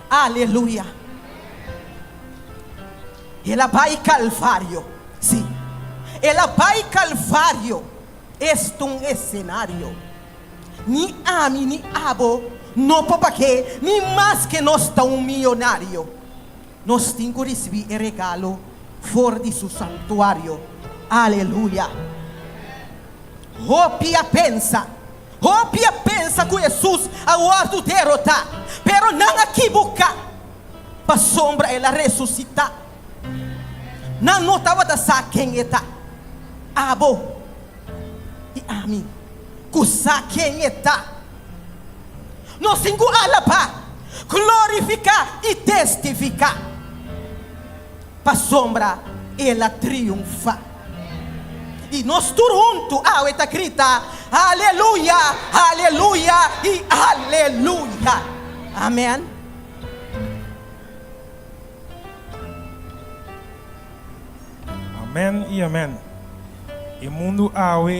Speaker 14: Aleluya! El a bai Kalvario, sí, el a bai Kalvario, esta un esenario. Ni ami ni abo no por pag'é, ni maske nos ta un miyonario. Nos tin ku risibí e regalo for di su santuario. Aleluya! Hopi a pensa, hopi a pensa ku Hesus a wòrdu derotá, pero nan a kibuká, pasobra el a resusitá. Nan no tabata sa ken e ta. Abo i ami ku sa ken e ta. Nos tin ku alabá, glorifiká i testifiká, pasobra el a triunfá. I nos tur huntu awe ta grita, Aleluya, aleluya i aleluya! Amèn.
Speaker 11: Amèn i amèn. E mundu awe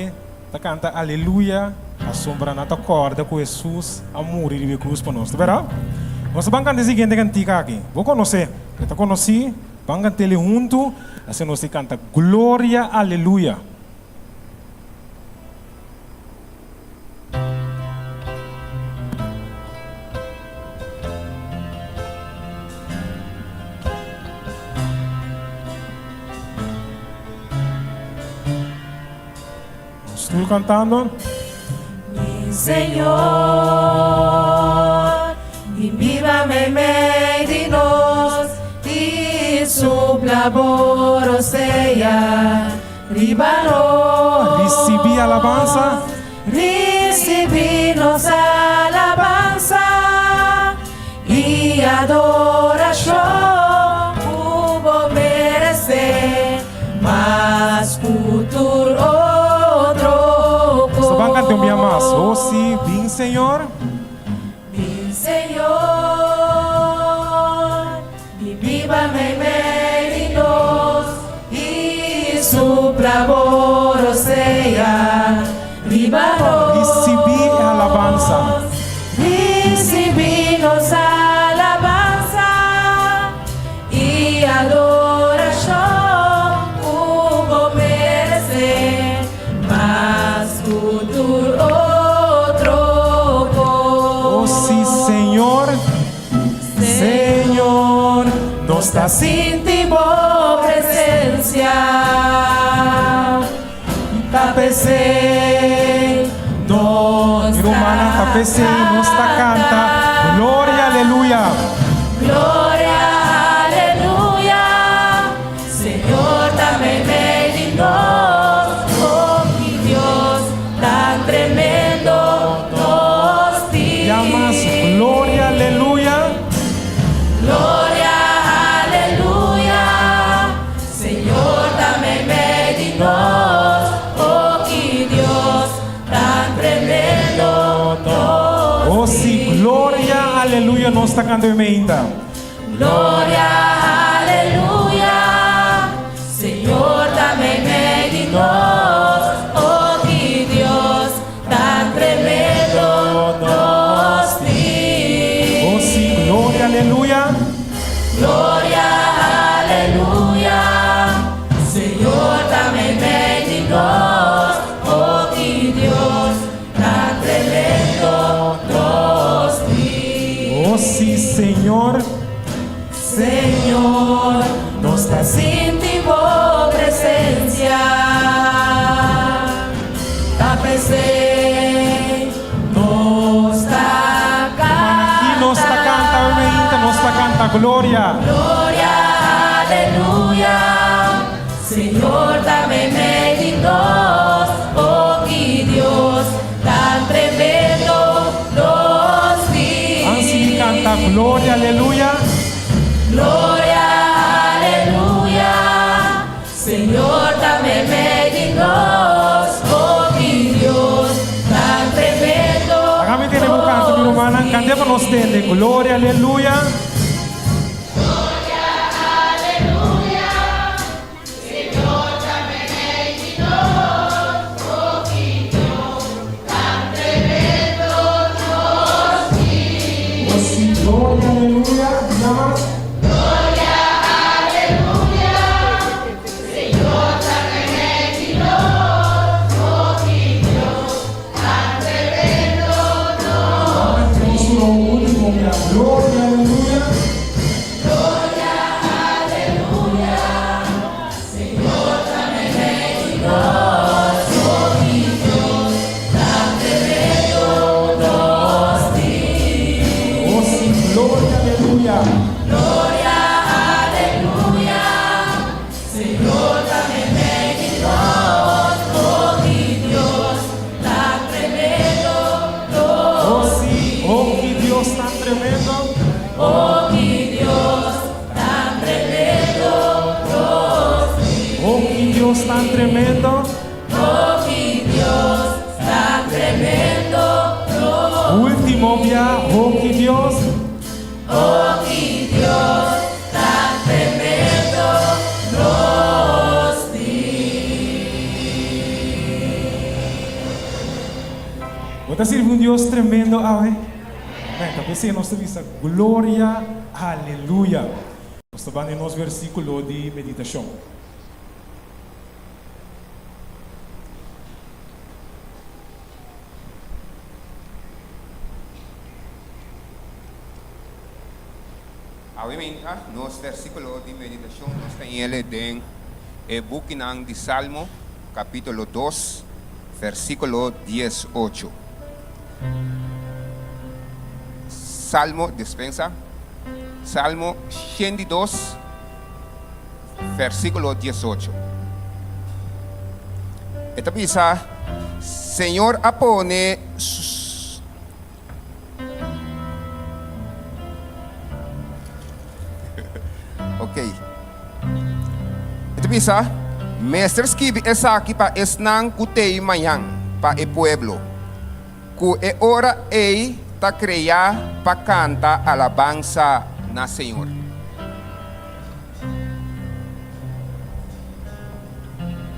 Speaker 11: ta kanta aleluya pasobra nan ta kòrda ku Hesus a muri riba e krus pa nos. Ta bèrdat? Nos ta ban kanta e siguiente kantika aki. Bo konosé. E ta konosí. Ban kant'el huntu, asina nos ta kanta Gloria Aleluya. Nos tur cantando.
Speaker 15: Mi Señor, bin biba meimei di nos i supla bo rosea riba nos.
Speaker 11: Ricibi alabansa.
Speaker 15: Ricibi nos alabansa i adorashon ku bo meresé mas ku tur otro
Speaker 11: Nos ta ban canta un bia mas.
Speaker 15: kos.
Speaker 11: Oh si, bin Señor.
Speaker 15: Bin Señor, bin biba meimei di nos i supla bo rosea riba nos.
Speaker 11: Risibí e alabansa.
Speaker 15: Risibí nos alabansa i adorashon ku bo meresé mas ku tur otro kos.
Speaker 11: O sí, Señor, Señor, nos ta
Speaker 15: sinti bo presencia. Ta p'esei nos
Speaker 11: Mi rumannan, ta p'esei nos ta canta, Gloria, aleluya!
Speaker 15: Gloria, aleluya! Señor ta meimei di nos, oh mi Dios, tan tremendo nos tin.
Speaker 11: Ya mas, Gloria, aleluya!
Speaker 15: Gloria, aleluya! Señor ta meimei di nos, oh ki Dios tan tremendo nos
Speaker 11: Oh si,
Speaker 15: tin.
Speaker 11: gloria, aleluya, nos ta canta meimei ainda.
Speaker 15: Gloria, aleluya, Señor ta meimei di nos, oh ki Dios tan tremendo nos tin.
Speaker 11: Oh si, gloria, aleluya.
Speaker 15: Gloria, aleluya, Señor ta meimei di nos, oh ki Dios tan tremendo nos tin.
Speaker 11: Oh si, Señor.
Speaker 15: Señor, nos ta sinti bo presencia, ta p'esei nos ta
Speaker 11: Hermana, aquí nos ta canta
Speaker 15: canta.
Speaker 11: hoy mainta, nos ta canta gloria.
Speaker 15: Gloria, aleluya, Señor ta meimei di nos, oh ki Dios tan tremendo nos
Speaker 11: Ban sigui canta
Speaker 15: tin.
Speaker 11: gloria, aleluya.
Speaker 15: Gloria, aleluya. Señor ta meimei di nos, oh mi Dios, tan tremendo
Speaker 11: Laga mi tende bo kanta, mi rumannan. Kant'é pa nos tende. Gloria, aleluya. Gloria, aleluya. Bia mas. Nos lo último bia. Gloria, aleluya. Oh sí, gloria, aleluya. Oh sí, oh ki Dios tan tremendo.
Speaker 15: Oh ki Dios tan tremendo nos tin.
Speaker 11: Oh ki Dios tan tremendo.
Speaker 15: Oh ki Dios tan tremendo nos.
Speaker 11: Ultimo bia, oh ki Dios.
Speaker 15: Oh ki Dios tan tremendo nos tin.
Speaker 11: Bo ta sirbi un Dios tremendo awe? Amén. Ta p'esei nos ta bisa Gloria, aleluya. Nos ta ban den nos versíkulo di meditashon.
Speaker 16: Awe meinta nos versíkulo di meditashon nos ta hele den e bukinan di Salmo, kapítulo dos, versíkulo diesocho. Salmo, dispensa, Salmo 102, versíkulo 18. E ta bisa, Señor a pone Ok. E ta bisa, Mester skibi esaki pa esnan ku t'ei mañan, pa e pueblo, ku e ora ei ta kreá pa kanta alabansa na Señor.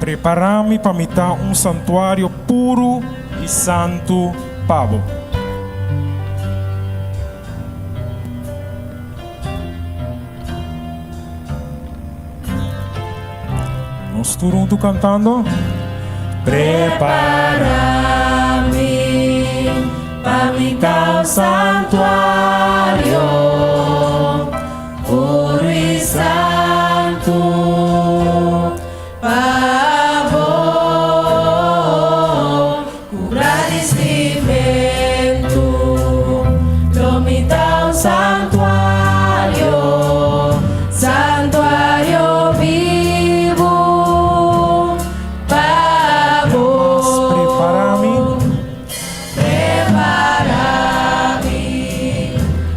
Speaker 11: Prepará mi pa mi ta un santuario puru i santu pa bo. Nos tur huntu kantando.
Speaker 15: Prepará mi pa mi ta un santuario puru i santu pa bo, ku gradisimentu lo mi ta un santuario, santuario bibu pa bo.
Speaker 11: Prepará mi.
Speaker 15: Prepará mi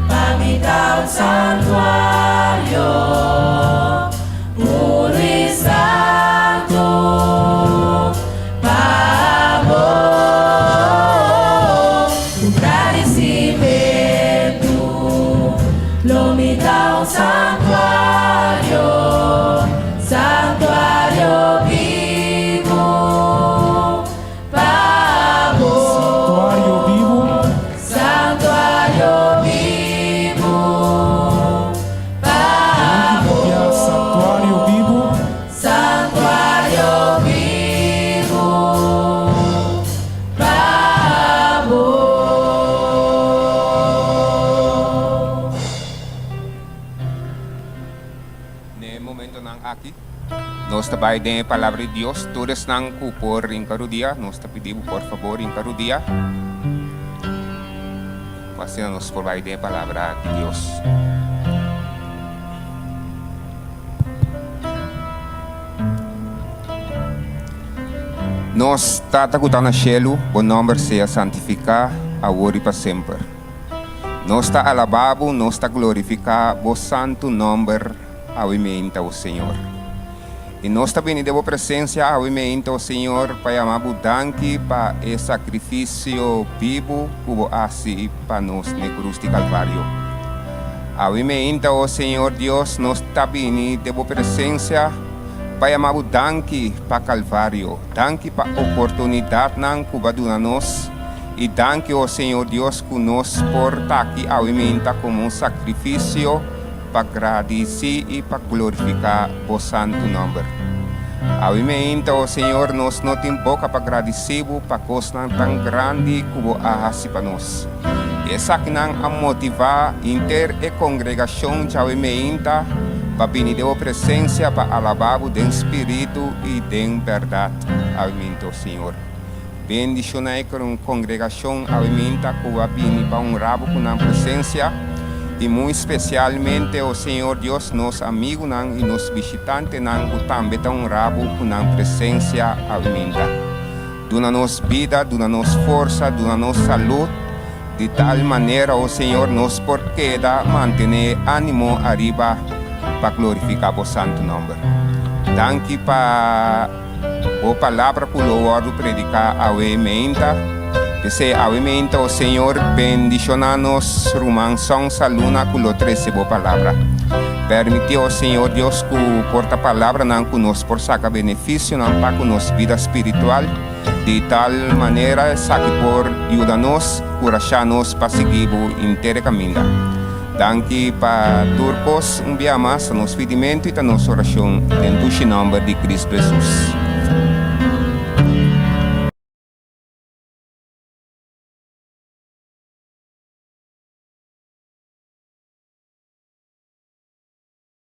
Speaker 15: pa mi ta un santuario puru i santu pa bo. Ku gradisimentu lo mi ta un santuario, santuario bibu pa bo.
Speaker 11: Santuario bibu.
Speaker 15: Santuario bibu pa bo.
Speaker 11: Ya, santuario bibu.
Speaker 15: Santuario bibu pa bo.
Speaker 16: Na e momentonan aki, nos ta bai den e Palabra di Dios. Tur esnan ku por rinka rudia, nos ta pidi bo por fabor rinka rudia, pa asina nos por bai den e Palabra di Dios. Nos Tata ku ta na shelu, bo nòmber sea santifiká awor i pa semper. Nos ta alabá bo, nos ta glorifiká bo santu nòmber awe meinta, o Señor. I nos ta bini den bo presensia awe meinta, o Señor, pa yama bo danki pa e sakrifisio bibu ku bo a hasi pa nos n'e krus di Kalvario. Awe meinta, o Señor Dios, nos ta bini den bo presensia pa yama bo danki pa Kalvario, danki pa oportunidatnan ku bo a duna nos, i danki, o Señor Dios, ku nos por ta aki awe meinta komo un sakrifisio pa gradisí i pa glorifiká bo santu nòmber. Awe meinta, o Señor, nos no tin boka pa gradisí bo pa kosnan tan grandi ku bo a hasi pa nos. Esakinan a motivá henter e kongregashon djawe meinta pa bini den bo presensia pa alabá bo den spiritu i den bèrdat. Awe meinta, o Señor, bendishoná e kongregashon awe meinta ku a bini pa honrá bo ku nan presensia, i muy spesialmente, o Señor Dios, nos amigunan i nos bishitantenan ku tambe ta honrá bo ku nan presensia awe meinta. Duna nos bida, duna nos forsa, duna nos salud, di tal manera, o Señor, nos por keda mantené e ánimo ariba pa glorifiká bo santu nòmber. Danki pa bo palabra ku lo wòrdu prediká awe meinta. P'esei awe meinta, o Señor, bendishoná nos ruman Song Saluna ku lo trese bo palabra. Permití, o Señor Dios, ku por ta palabranan ku nos por saka benefisionan pa ku nos bida spiritual, di tal manera esaki por yuda nos, kurashá nos pa sigui bo inter e kaminda. Danki pa tur kos un bia mas, ta nos pidimentu i ta nos orashon den dushi nòmber di Kristu Hesus.